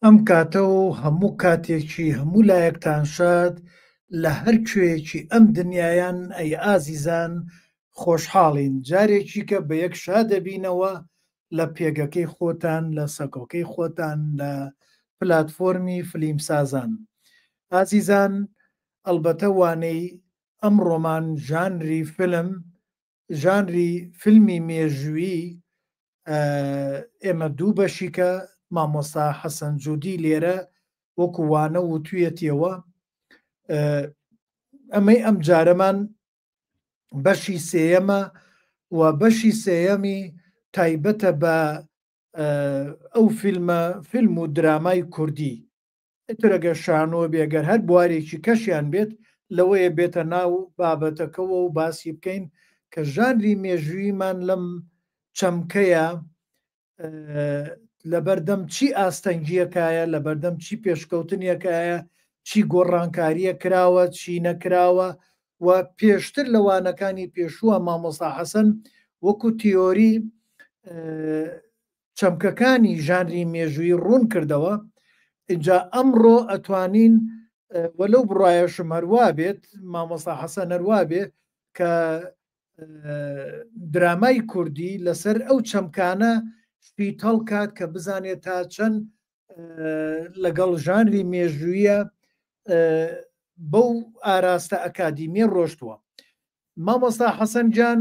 ئەم کاتە و هەموو کاتێکی هەموو لایەکتان شاد لە هەر کوێیەکی ئەم دنیایان ئەی ئازیزان خۆشحاڵین جارێکیکە بە یەک شا دەبینەوە لە پێگەکەی خۆتان لە سەکۆکەی خۆتان لە پلاتفۆرمی فلیمسازان ئازیزان ئەڵبەتە وانەی ئەمڕۆمان ژانری فیلم ژانری فیلمی مێژوویی ئێمە دوو بەشیکە مامۆستا حەسەن جودی لێرە وەکو وانە وتویەتیەوە ئەمەی ئەم جارەمان بەشی سێیەمە و بەشی سێیەمی تایبەتە بە ئەو فیلمە فیلم و درامای کوردی ئیتر ئەگەر شانۆ بێ گەر هەر بوارێکی کەشیان بێت لەوەیە بێتە ناو بابەتەکەوە و باسی بکەین کە ژانری مێژوویمان لەم چەمکەیە لەبەردەم چی ئاستەنگیەکایە لەبەردەم چی پێشکەوتنیەکایە چی گۆڕانکاریە کراوە چی نەکراوە و پێشتر لە وانەکانی پێشووە مامۆستا حەسەن وەکو تیۆری چەمکەکانی ژانری مێژووی ڕوون کردەوە، ئینجا ئەمڕۆ ئەتوانین و لەو بڕوایەشم هەروا بێت مامۆستا حەسەن هەروا بێ کە درامای کوردی لەسەر ئەو چەمکانە شیتەڵ کات کە بزانێت تا چەند لەگەڵ ژانری مێژوویە بەو ئاراستە ئەکادیمیە ڕۆشتووە مامۆستا حەسەن گیان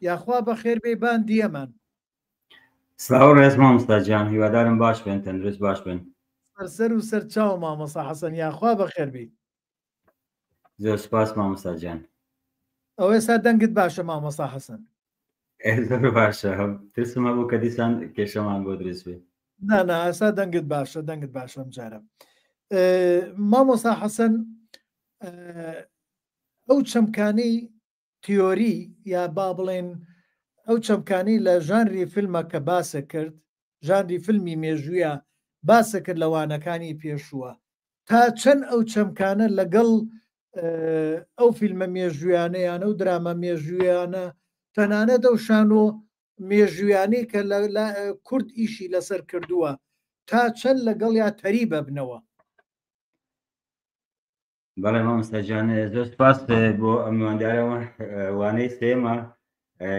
یاخوا بەخێر بێی بان دیەمان. سلاو ڕێز مامۆستا گیان هیوادارم باش بن تەندروست باش بن. سەر و سەر چاو مامۆستا حەسەن یاخوا بەخێر بێی. زۆر سپاس مامۆستا گیان. ئەو ئێستا دەنگت باشە مامۆستا حەسەن؟ زۆر باشە ترسم هەبوو کە دیسان کێشەمان بۆ دروست بێ. نا نا ئێستا دەنگت باشە دەنگت باشە ئەم جارە. مامۆستا حەسەن ئەو چەمکانەی تیۆری یا با بڵێن ئەو چەمکانەی لە ژانری فیلمە کە باسە کرد ژانری فیلمی مێژوویە باسە کرد لە وانەکانی پێشووە تا چەند ئەو چەمکانە لەگەڵ ئەو فیلمە مێژوویانە یان ئەو دراما مێژوویانە تەنانەت ئەو شانۆ مێژوویانەی کە لە کورد ئیشی لەسەر کردووە تا چەند لەگەڵیا تەریب ئەبنەوە؟ بەڵێ مامۆستا گیان زۆر سپاس بۆ ئەم میواندارەوە وانەی سێمە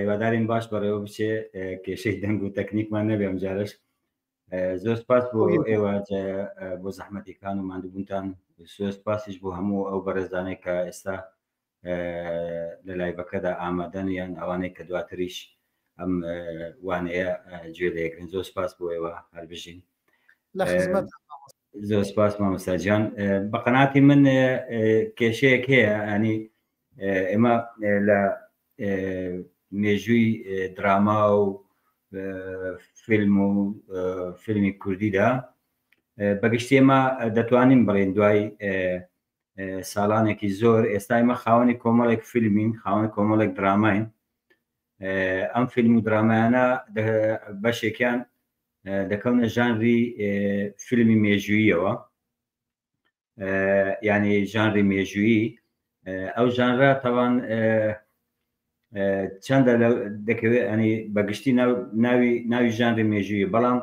هیوادارین باش بەڕێوە بچێ کێشەی دەنگ و تەکنیکمان نەبێ ئەم جارش زۆر سپاس بۆ ئێوە بۆ زەحمەتەکان و ماندووبوونتان زۆر سپاسیش بۆ هەموو ئەو بەڕێزانێک کە ئێستا لە لایڤەکەدا ئامادەن یان ئەوانەی کە دواتریش ئەم وانەیە گوێ لێگرن زۆر سپاس بۆ ئێوە هەر بژین لە خزمەت زۆر سپاس مامۆستا گیان بە قەناتی من کێشەیەک هەیە ئەنی ئێمە لە مێژووی دراما و فیلم و فیلمی کوردیدا بەگشتی ئێمە دەتوانین بڵێن دوای ساڵانێکی زۆر ئێستا ئێمە خاوەنی کۆمەڵێک فیلمین خاوەنی کۆمەڵێک دراماین ئەم فیلم و درامایانە بەشێکیان دەکەونە ژانری فیلمی مێژوویەوە ینی ژانری مێژوویی ئەو ژانرە تاوان چەندە دەکەوێت ئەنی بەگشتی ناوی ناوی ژانری مێژووی بەڵام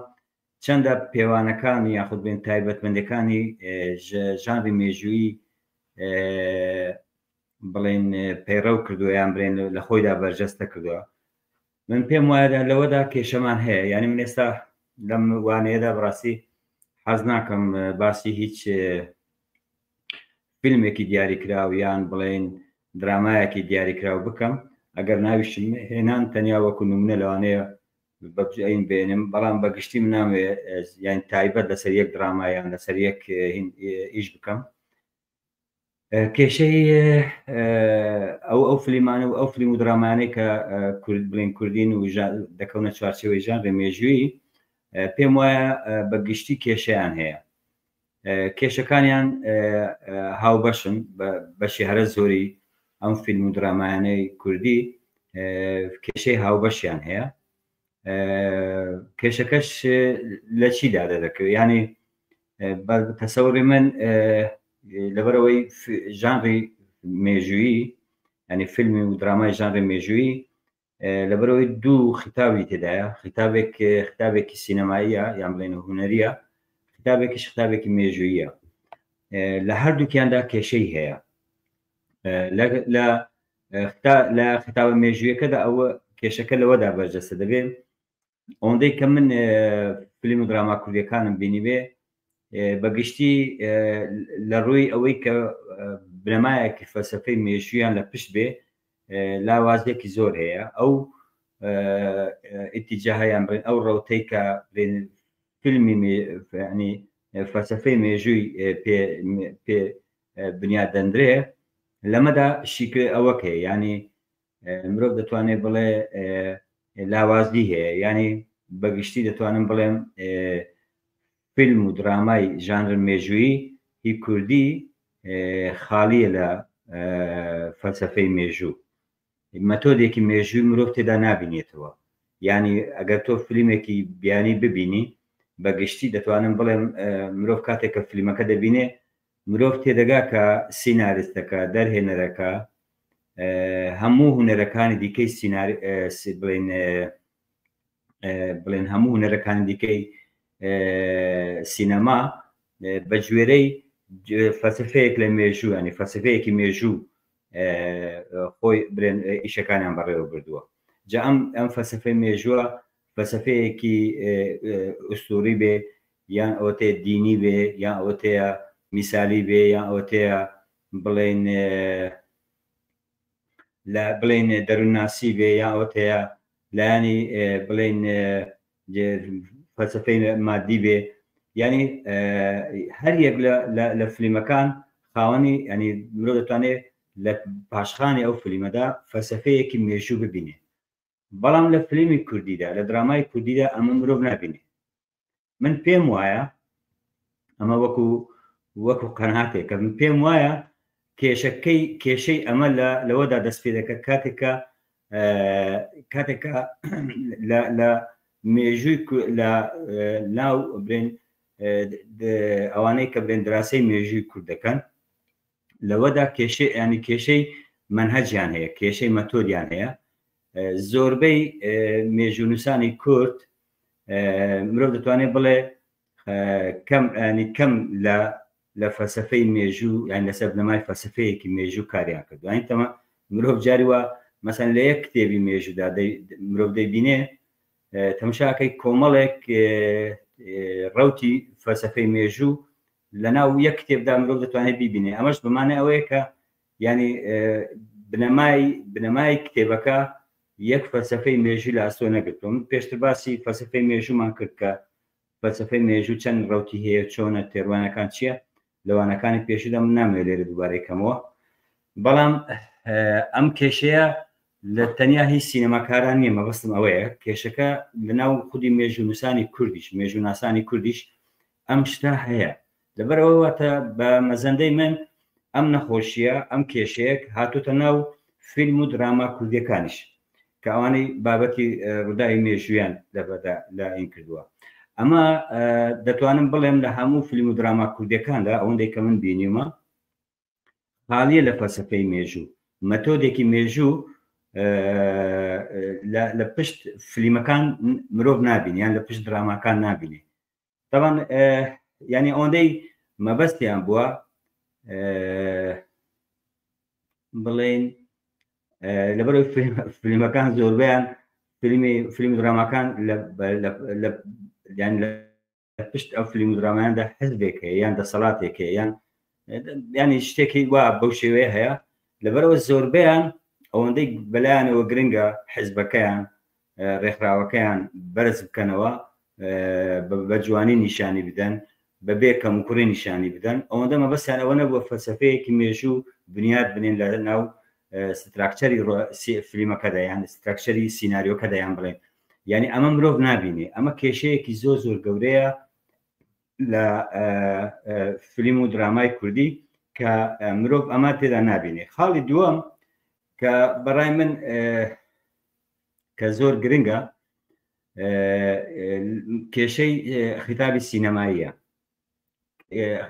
چەندە پێوانەکانی یاخود بێن تایبەتمەندەکانی ژانری مێژوویی بڵێن پەیڕەو کردووە یان بڵێن لە خۆیدا بەرجەستە کردووە من پێم وایە لەوەدا کێشەمان هەیە یعنی من ئێستا لەم وانەیەدا بەڕاستی حەز ناکەم باسی هیچ فیلمێکی دیاریکراو یان بڵێن درامایەکی دیاریکراو بکەم ئەگەر ناویشم هێنان تەنیا وەکو نمونە لەوانەیە بەبجین بێنم بەڵام بەگشتی من نامەوێ یان تایبەت لەسەر یەک دراما یان لەسەر یەک ئیش بکەم کێشەی ئەو ئەو فلیمانە و ئەو فلیم و درامانەی کە کورد بڵین کوردین و دەکەونە چوارچێوەی ژانری مێژوویی پێم وایە بە گشتی کێشەیان هەیە کێشەکانیان هاوبەشن بە بەشی هەرە زۆری ئەم فیلم و درامایانەی کوردی کێشەی هاوبەشیان هەیە کێشەکەش لە چیدا دەدەکەوێت ینی بە تەسەوری من لەبەرەوەی ژانری مێژوویی ینی فیلمی و درامای ژانری مێژوویی لەبەرەوەی دوو خیتابی تێدایە خیتابێک خیتابێکی سینەماییە یان بڵێن هونەریە. خیتابێکیش خیتابێکی مێژوویە لە هەردووکیاندا کێشەی هەیە لە لە خیتابە مێژوویەکەدا ئەوە کێشەکە لەوەدا بەرجەستە دەبێت ئەوەندەی کە من فیلم و دراما کوردیەکانم بینیبێ بەگشتی لە ڕووی ئەوەی کە بنەمایەکی فەلسفەی مێژوویان لە پشت بێ لاوازێکی زۆر هەیە ئەو ئیتیجاهیان بڵێن ئەو ڕەوتەی کە فیلمی ینی فەلسفەی مێژووی پێ پێ بنیاد دەندرێ لەمەدا شیکرێ ئەوەک هەیە ینی مرۆڤ دەتوانێت بڵێ لاوازی هەیە ینی بەگشتی دەتوانم بڵێم فیلم و درامای ژانر مێژوویی هی کوردی خاڵیە لە فەلسفەی مێژوو مەتۆدێکی مێژووی مرۆڤ تێدا نابینێتەوە ینی ئەگەر تۆ فیلمێکی بیانی ببینی بەگشتی دەتوانم بڵێم مرۆڤ کاتێک کە فیلمەکە دەبینێ مرۆڤ تێدەگا کە سیناریستەکە، دەرهێنەرەکە، هەموو هونەرەکانی دیکەی سیناری بڵێن بڵێن هەموو هونەرەکانی دیکەی سینەما بە گوێرەی فەلسفەیەک لە مێژوو ینی فەلسفەیەکی مێژوو خۆی برێن ئیشەکانیان بەڕێوە بردووە جا ئەم ئەم فەلسفەی مێژووە فەلسفەیەکی ئوستوری بێ یان ئەوەتەیە دینی بێ یان ئەوەتەیە میسالی بێ یان ئەوەتەیە بڵێن لە بڵێن دەروونناسی بێ یان ئەوەتەیە لایەنی بڵێن فەلسفەی مادی بێ ینی هەر یەک لە فلیمەکان خاوەنی ینی مرۆ دەتوانێت لە پاشخانی ئەو فلیمەدا فەلسفەیەکی مێژوو ببینێ بەڵام لە فلیمی کوردیدا لە درامای کوردیدا ئەمە مرۆڤ نبینێ من پێم وایە ئەمە وەکو وەکو قەناتێکە من پێم وایە کێشەکەی کێشەی ئەمە لە لەوەدا دەست پێ دەکە کاتێکە کاتێکە لە مێژووی لە ناو بڵێن ئەوانەی کە بڵێن دراسەی مێژووی کورد دەکەن لەوەدا کێشەی ینی کێشەی منهجیان هەیە کێشەی مەتۆدیان هەیە زۆربەی مێژوونووسانی کورد مرۆڤ دەتوانێت بڵێ کەم ینی کەم لە لە فەلسفەی مێژوو یان لەسەر بنەمای فەلسفەیەکی مێژوو کاریان کردو یانی تەمە مرۆڤ جاری وە مەسەن لە یەک کتێبی مێژوودا مرۆڤ دەیبینێ تەمشاکەی کۆمەڵێک ڕوتی فەلسفەی مێژوو لە ناو یەک کتێبدا مرۆڤ دەتوانێت بیبینێ ئەمەش بمانە ئەوەیە کە ینی بنەمای بنەمای کتێبەکە یەک فەلسەفەی مێژووی لە ئەستۆ نەگرتووە. من پێشتر باسی فەلسەفەی مێژوومان کرد کە فەلسەفەی مێژوو چەند ڕەوتی هەیە، چۆنە، تێڕوانەکان چییە، لە وانەکانی پێشوودا من نامەوێت لێرە دووبارەی کەمەوە. بەڵام ئەم کێشەیە لە تەنیا هی سینەماکاران نییە، مەبەستم ئەوەیە کێشەکە لەناو خودی مێژوونووسانی کوردیش، مێژووناسانی کوردیش ئەم شتە هەیە. لەبەرئەوە واتە بە مەزەندەی من ئەم نەخۆشیە ئەم کێشەیەک هاتۆتە ناو فیلم و دراما کوردیەکانیش کە ئەوانەی بابەتی ڕووداوی مێژوویان لەبەدا لە ئین کردووە ئەمە دەتوانم بڵێم لە هەموو فیلم و دراما کوردیەکاندا ئەوەندەی کە من بینیومە خاڵیە لە فەلسەفەی مێژوو مەتۆدێکی مێژوو لە پشت فلیمەکان مرۆڤ نابین یان لە پشت دراماکان نابینێ تەبان یعنی ئەوەندەی مەبەستیان بووە بڵێن لەبەر فیلمەکان زۆربیان فیلمی فیلم دراماکان لە یان لە پشت ئەو فیلم درامایاندا حزبێک هەیە یان دەسەڵاتێک هەیە یان ینی شتێکی وا بەو شێوەیە هەیە لەبەرەوە زۆربیان ئەوەندەی بەلایەنەوە گرنگە حزبەکەیان ڕێکخراوەکەیان بەرز بکەنەوە بە جوانی نیشانی بدەن بەبێ کەموکوڕی نیشانی بدەن ئەوەندە مەبەستیان ئەوە نەبووە فەلسەفەیەکی مێژوو بنیات بنێن لە ناو structure ی فلیمەکەدا یان structure ی سیناریۆکەدا یان بڵێن یعنی ئەمە مرۆڤ نابینێ ئەمە کێشەیەکی زۆر زۆر گەورەیە لە فلیم و درامای کوردی کە مرۆڤ ئەمە تێدا نابینێ خاڵی دووەم کە بەڕای من کە زۆر گرنگە کێشەی خیتابی سینەماییە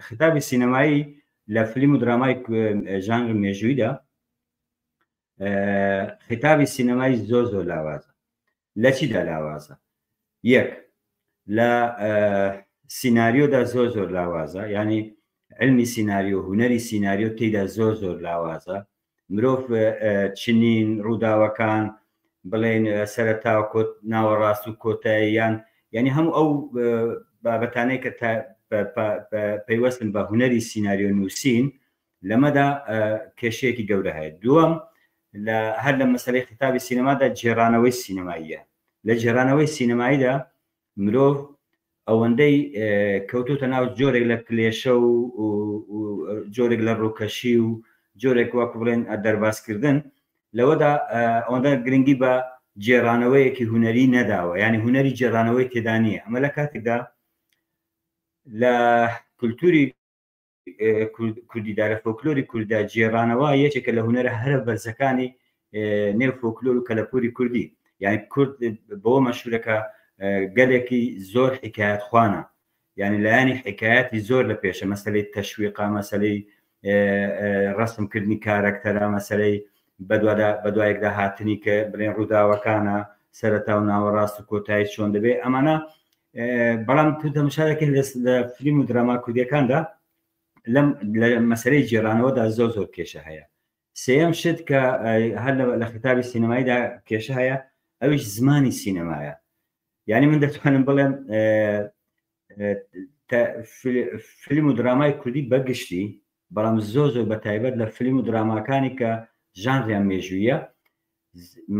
خیتابی سینەمایی لە فیلم و درامای ژانر مێژوویدا خیتابی سینەمایی زۆر زۆر لاوازە لە چیدا لاوازە یەک لە سیناریۆدا زۆر زۆر لاوازە یعنی علمی سیناریۆ هونەری سیناریۆ تێیدا زۆر زۆر لاوازە مرۆڤ چنین ڕووداوەکان بڵێن سەرەتا کۆت ناوەڕاست و کۆتاییان یعنی هەموو ئەو بابەتانەی کە پەیوەستن بە هونەری سیناریۆ نووسین لەمەدا کێشەیەکی گەورە هەیە دووەم لە هەر لە مەسلەی خیتابی سینەمادا گێڕانەوەی سینەماییە لە گێڕانەوەی سینەماییدا مرۆڤ ئەوەندەی کەوتوتە ناو جۆرێک لە کلێشە و جۆرێک لە ڕووکەشی و جۆرێک وەکو بڵێن دەربازکردن لەوەدا ئەوەندە گرنگی بە گێڕانەوەیەکی هونەری نەداوە یعنی هونەری گێڕانەوەی تێدا نییە ئەمە لە کاتێکدا لە کولتوری کوردیدا لە فۆکلۆری کورددا گێڕانەوە یەکێکە لە هونەرە هەرە بەرزەکانی نێو فۆکلۆر و کەلەپوری کوردی یعنی کورد بەوە مەشهورەکە گەلێکی زۆر حکایەت خوانە یعنی لایەنی حکایەتی زۆر لە پێشە مەسلەی تەشویقا مەسلەی ڕسمکردنی کارەکتەرە مەسلەی بەدوادا بەدوایەکدا هاتنی کە بڵێن ڕووداوەکانە سەرەتا و ناوەڕاست و کۆتایی چۆن دەبێ ئەمانە بەڵام تو تەمەشا دەکەین لە فیلم و دراما کوردیەکاندا لەم لە مەسەرەی گێڕانەوەدا زۆر زۆر کێشە هەیە سێیەم شت کە هەر لە خیتابی سینەماییدا کێشە هەیە ئەویش زمانی سینەمایە یعنی من دەتوانم بڵێم فیلم و درامای کوردی بەگشتی بەڵام زۆر زۆر بە تایبەت لە فیلم و دراماکانی کە ژانریان مێژوویە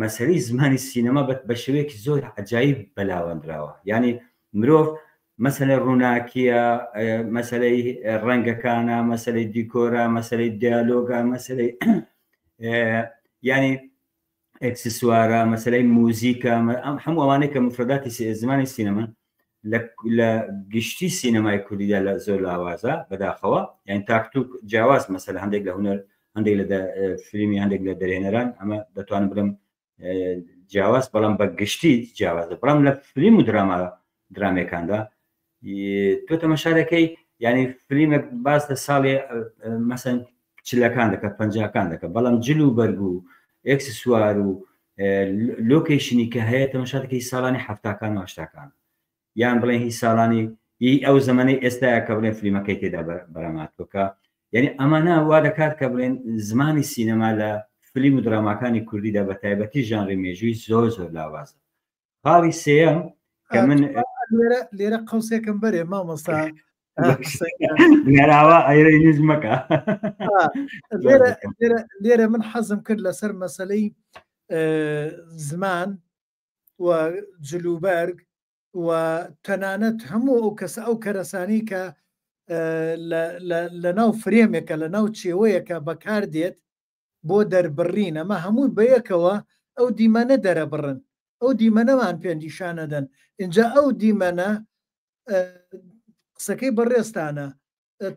مەسەلەی زمانی سینەما بە شێوەیەکی زۆر عجایب بەلاوەندراوە یعنی مرۆڤ مەسەلە ڕووناکیە مەسەلەی ڕەنگەکانە مەسەلەی دیکۆرە مەسەلەی دیالۆگە مەسەلەی ینی ئەکسسوارە مەسەلەی موزیکە ئەم هەموو ئەوانەی کە مفرەداتی زمانی سینەما لە گشتی سینەمای کوردیدا لە زۆر لاوازە بەداخەوە یان تاکتوک جیاواز مەسەلە هەندێک لە هونەر هەندێک لە فیلمی هەندێک لە دەرهێنەران ئەمە دەتوانم بڵێم جیاواز بەڵام بە گشتی جیاوازە بەڵام لە فیلم و دراما درامەکاندا تۆ تەمەشا دەکەی یعنی فیلمێک باس لە ساڵی مەسەن چلەکان دەکە پەنجاکان دەکە بەڵام جل و بەرگ و ئێکسسوار و لۆکەیشنی کە هەیە تەمەشا دەکەی ساڵانی هەفتاکان و هەشتاکان یان بڵێن هی ساڵانی ئی ئەو زمانەی ئێستاە کە بڵێن فیلمەکەی تێدا بەراماتۆکە یعنی ئەمانە وا دەکات کە بڵێن زمانی سینەما لە فیلم و دراماکانی کوردیدا بە تایبەتی ژانری مێژووی زۆر زۆر لاوازە خاڵی سێیەم کە من لێرە لێرە قەوسێکم بەرێ مامۆستا نێراوە ئەیرەی نووس مەکە لێرە من حەزم کرد لەسەر مەسلەی زمان و جلوبەرگ و تەنانەت هەموو ئەو کەسە ئەو کەرەسانی کە لە ناو فرێمێکە لە ناو چێوەیەکە بەکار دێت بۆ دەربڕین ئەمە هەمووی بەیەکەوە ئەو دیمەنە دەرەبڕن ئەو دیمەنەمان پێ نیشانەدەن اینجا ئەو دیمەنە قسەکەی بەڕێزتانە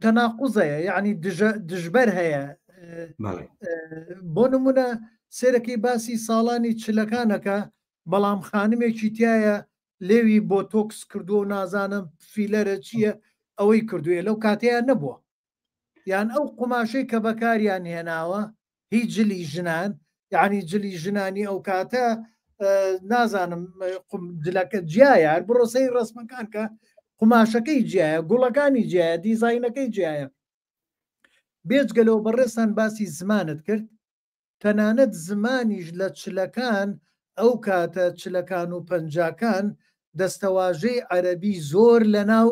تەناقوزەیە یعنی دژبەر هەیە بۆ نمونە سێرەکەی باسی ساڵانی چلەکانەکە بەڵام خانمێکی تایە لێوی بۆ تۆکس کردووە و نازانم فیلەرە چییە ئەوەی کردووە لەو کاتەیە نەبووە یان ئەو قوماشەی کە بەکاریان هێناوە هی جلی ژنان یعنی جلی ژنانی ئەو کاتە نازانم جلەکە جیایە هەر بڕۆ سەیر ڕسمەکان کە قوماشەکەی جیایە گوڵەکانی جیایە دیزینەکەی جیایە بێجگەلەوە بەڕێزتان باسی زمانت کرد تەنانەت زمانیش لە چلەکان ئەو کاتە چلەکان و پەنجاکان دەستەواژەی عەرەبی زۆر لەناو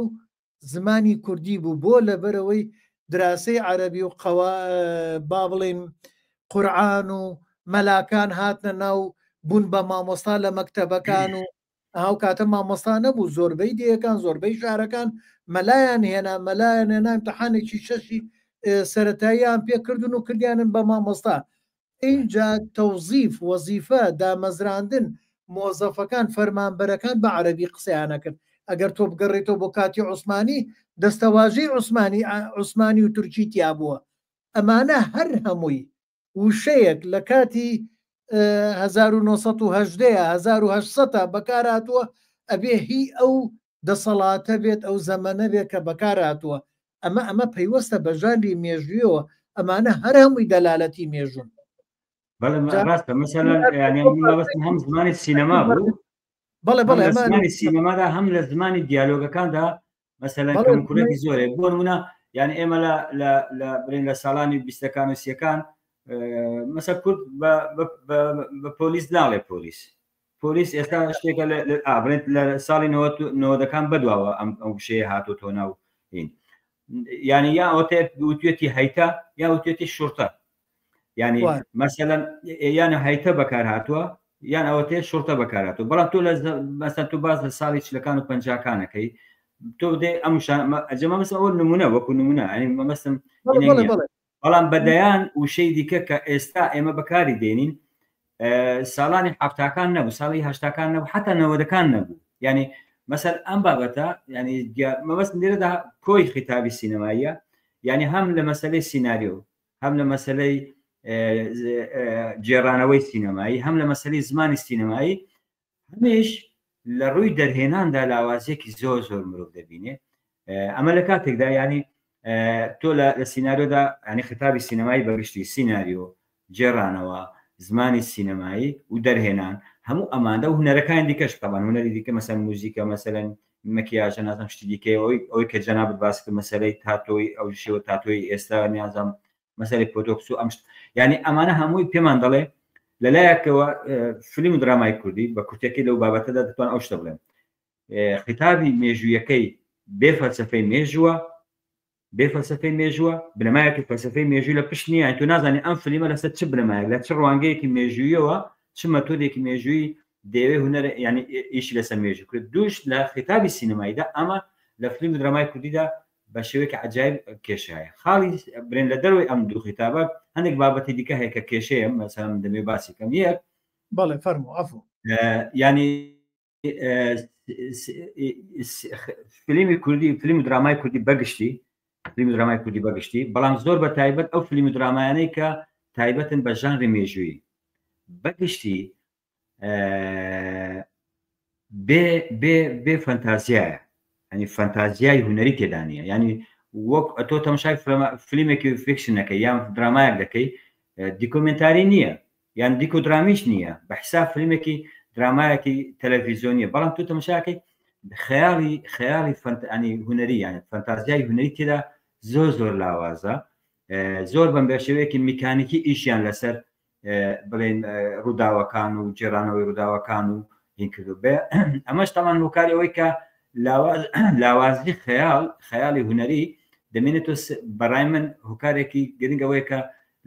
زمانی کوردی بوو بۆ لەبەرەوەی دراسەی عەرەبی و قەوا با بڵێین قورعان و مەلاکان هاتنە ناو بوون بە مامۆستا لە مەکتەبەکان و ئەو کاتە مامۆستا نەبوو زۆربەی دێیەکان زۆربەی شارەکان مەلایان هێنا مەلایان هێنا امتحانێکی شەشی سەتاییان پێکردن و کردیانن بە مامۆستا ئینجا تەوزیف، وەزیفە، دامەزراندن، مۆزەفەکان، فەرمانبەرەکان بە عەرەبی قسەیان ئەکرد. ئەگەر تۆ بگەڕێیتەوە بۆ کاتی عوسمانی، دەستەواژەی عوسمانی، عوسمانی و تورکی تیا بووە. ئەمانە هەر هەمووی وشەیەک لە کاتی 1918 یا 1800 بەکار هاتووە، ئەبێ هی ئەو دەسەڵاتە بێت، ئەو زەمەنە بێت کە بەکار هاتووە. ئەمە ئەمە پەیوەستە بە ژانری مێژوویەوە ئەمانە هەر هەمووی دەلالەتی مێژوون بەڵێ ڕاستە مەسەلەن یعنی مەبەستم هەم زمانی سینەما بوو بەڵێ بەڵێ زمانی سینەمادا هەم لە زمانی دیالۆگەکاندا مەسەلەن کەموکورێکی زۆرێ بۆ نمونە یعنی ئێمە لە لە برێن لە ساڵانی بیستەکان و سیەکان مەسە کورد بە پۆلیس ناڵێ پۆلیس پۆلیس ئێستا شتێکە بڵێت لە ساڵی نەوەدەکان بەدواوە ئەم ئەو شەیە هاتۆتەوە ناو هین یعنی یا ئەوتێ وتوێتی هەیتە یا وتوێتی شورتە یعنی مەسەلەن یان هەیتە بەکار هاتووە یان ئەوەتێ شورتە بەکاراتوە بەڵام تۆ لە مەسەن تۆ باز لە ساڵی چلەکان و پەنجاکانەکەی تۆ دێ ئەم ئەجەمە مەسە ئەوە نمونە وەکو نمونە ئەنی مەمەستم بەڵام بەدەیان وشەی دیکە کە ئێستا ئێمە بەکاری دێنین ساڵانی حفتاکان نەبوو ساڵی هەشتاکان نەبوو حتا نەوەدەکان نەبوو یعنی مەسەر ئەم بابەتە ینی مەبەست لێرەدا کۆی خیتابی سینەماییە یعنی هەم لە مەسلەی سیناریۆ هەم لە مەسلەی گێڕانەوەی سینەمایی هەم لە مەسلەی زمانی سینەمایی هەمیش لە ڕووی دەرهێناندا لاوازیەکی زۆر زۆر مرۆڤ دەبینێ ئەمە لە کاتێکدا ینی تۆ لە سیناریۆدا ینی خیتابی سینەمایی بەگشتی سیناریۆ گێڕانەوە زمانی سینەمایی و دەرهێنان هەموو ئەمانە و هونەرەکانی دیکەش تەبان هونەری دیکە مەسەن موزیکە مەسەلەن مەکیاژە نازم شتی دیکە ئەوەی ئەوەی کە جەنابت باس کرد مەسەلەی تاتۆی ئەو شێوە تاتۆی ئێستا نیازم مەسەلەی پۆتۆکس و ئەم شت یعنی ئەمانە هەمووی پێمان دەڵێ لەلایەکەوە فیلم و درامای کوردی بە کورتەکەی لەو بابەتەدا دەتوان ئەو شتە بڵێم خیتابی مێژوویەکەی بێ فەلسەفەی مێژووە بێ فەلسەفەی مێژووە بنەمایەکی فەلسەفەی مێژوو لە پشت نییە تۆ نازانی ئەم فلیمە لەسەر چ بنەمایەک لە چ ڕوانگەیەکی مێژوویەوە چ مەتۆدێکی مێژووی دەیەوێ هونەر یعنی ئیشی لەسەر مێژوو کرد دووش لە خیتابی سینەماییدا ئەمە لە فیلم و درامای کوردیدا بە شێوەیەکی عجایب کێشە هەیە خاڵی برێن لە دەرەوەی ئەم دوو خیتابە هەندێک بابەتی دیکە هەیە کە کێشەیە مەسەلەن من دەمەوێ باسی بکەم یەک بەڵێ فەرموو عەفو یعنی فیلمی کوردی فیلم و درامای کوردی بەگشتی فیلم و درامای کوردی بەگشتی بەڵام زۆر بە تایبەت ئەو فیلم و درامایانەی کە تایبەتن بە ژانری مێژوویی بەگشتی بێ بێ بێ فەنتازیایە ینی فەنتازیای هونەری تێدا نییە ینی وەک ئەتۆ تەمەشای فیلمێکی فیکشنەکەی یان درامایەک دەکەی دیکۆمنتاری نییە یان دیکۆدرامیش نییە بە حساب فیلمێکی درامایەکی تەلەڤیزیۆنیە بەڵام تۆ تەمەشاکەی خەیاڵی خەیاڵی فەنتانی هونەری یان فەنتازیای هونەری تێدا زۆر زۆر لاوازە زۆر بەم بە شێوەیەکی میکانیکی ئیشیان لەسەر بڵێن ڕووداوەکان و جێرانەوەی ڕووداوەکان و هین کردو بێ ئەمەش تاوان هۆکاری ئەوەی کە لاوازی خەیاڵ خەیاڵی هونەری دەمێنێتەوە بەڕای من هۆکارێکی گرنگ ئەوەیە کە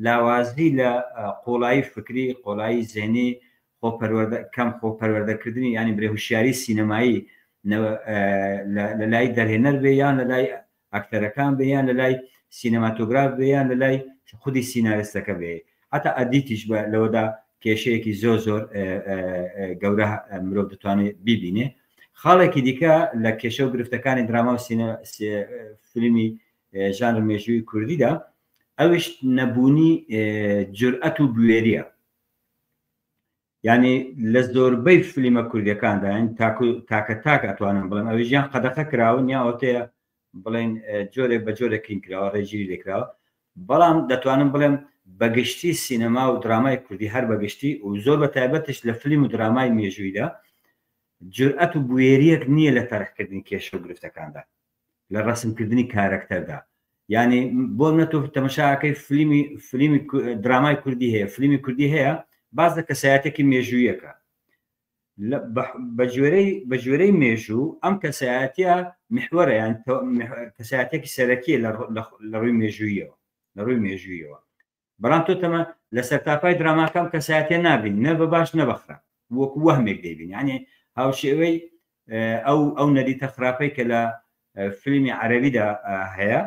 لاوازی لە قوڵایی فکری، قوڵایی زهنی، خۆ پەروەردە، کەم خۆ پەروەردەکردنی یانی برێ هوشیاری سینەمایی لە لای دەرهێنەر بێ یان لە لای ئەکتەرەکان بێ یان لە لای سینەماتۆگراف بێ یان لە لای خودی سیناریستەکە بێ هەتا ئەدیتیش بە لەوەدا کێشەیەکی زۆر زۆر گەورە مرۆڤ دەتوانێت بیبینێ خاڵێکی دیکە لە کێشە و گرفتەکانی دراما و فیلمی ژانر مێژووی کوردیدا ئەویش نەبوونی جورئەت و بوێریە یعنی لە زۆربەی فلیمە کوردیەکاندا یعنی تاکو تاکە تاک ئەتوانم بڵێم ئەویش یان قەدەخە کراون یا ئەوتەیە بڵێن جۆرێک بە جۆرێک کین کراوە ڕێگیری لێکراوە بەڵام دەتوانم بڵێم بەگشتی سینەما و درامای کوردی هەر بەگشتی و زۆر بە تایبەتش لە فلیم و درامای مێژوویدا جورئەت و بوێریەک نییە لە تەرحکردنی کێشە و گرفتەکاندا لە ڕەسمکردنی کارەکتەردا یعنی بۆ منە تۆ تەمەشاکەی فلیمی فلیمی درامای کوردی هەیە فلیمی کوردی هەیە باز لە کەسایەتێکی مێژوویەکە بە گوێرەی مێژوو ئەم کەسایەتە محوەرە یان کەسایەتێکی سەرەکیە لە ڕووی مێژوویەوە لە ڕووی مێژوویەوە بەڵام تۆ تەمە لە سەرتاپای دراماکەم کەسایەتە نابین نە بە باش نە بەخراپ وەکو وەهمێک دەیبین یعنی هاوشێوەی ئەو ئەو نەریتە خراپەی کە لە فیلمی عەرەبیدا هەیە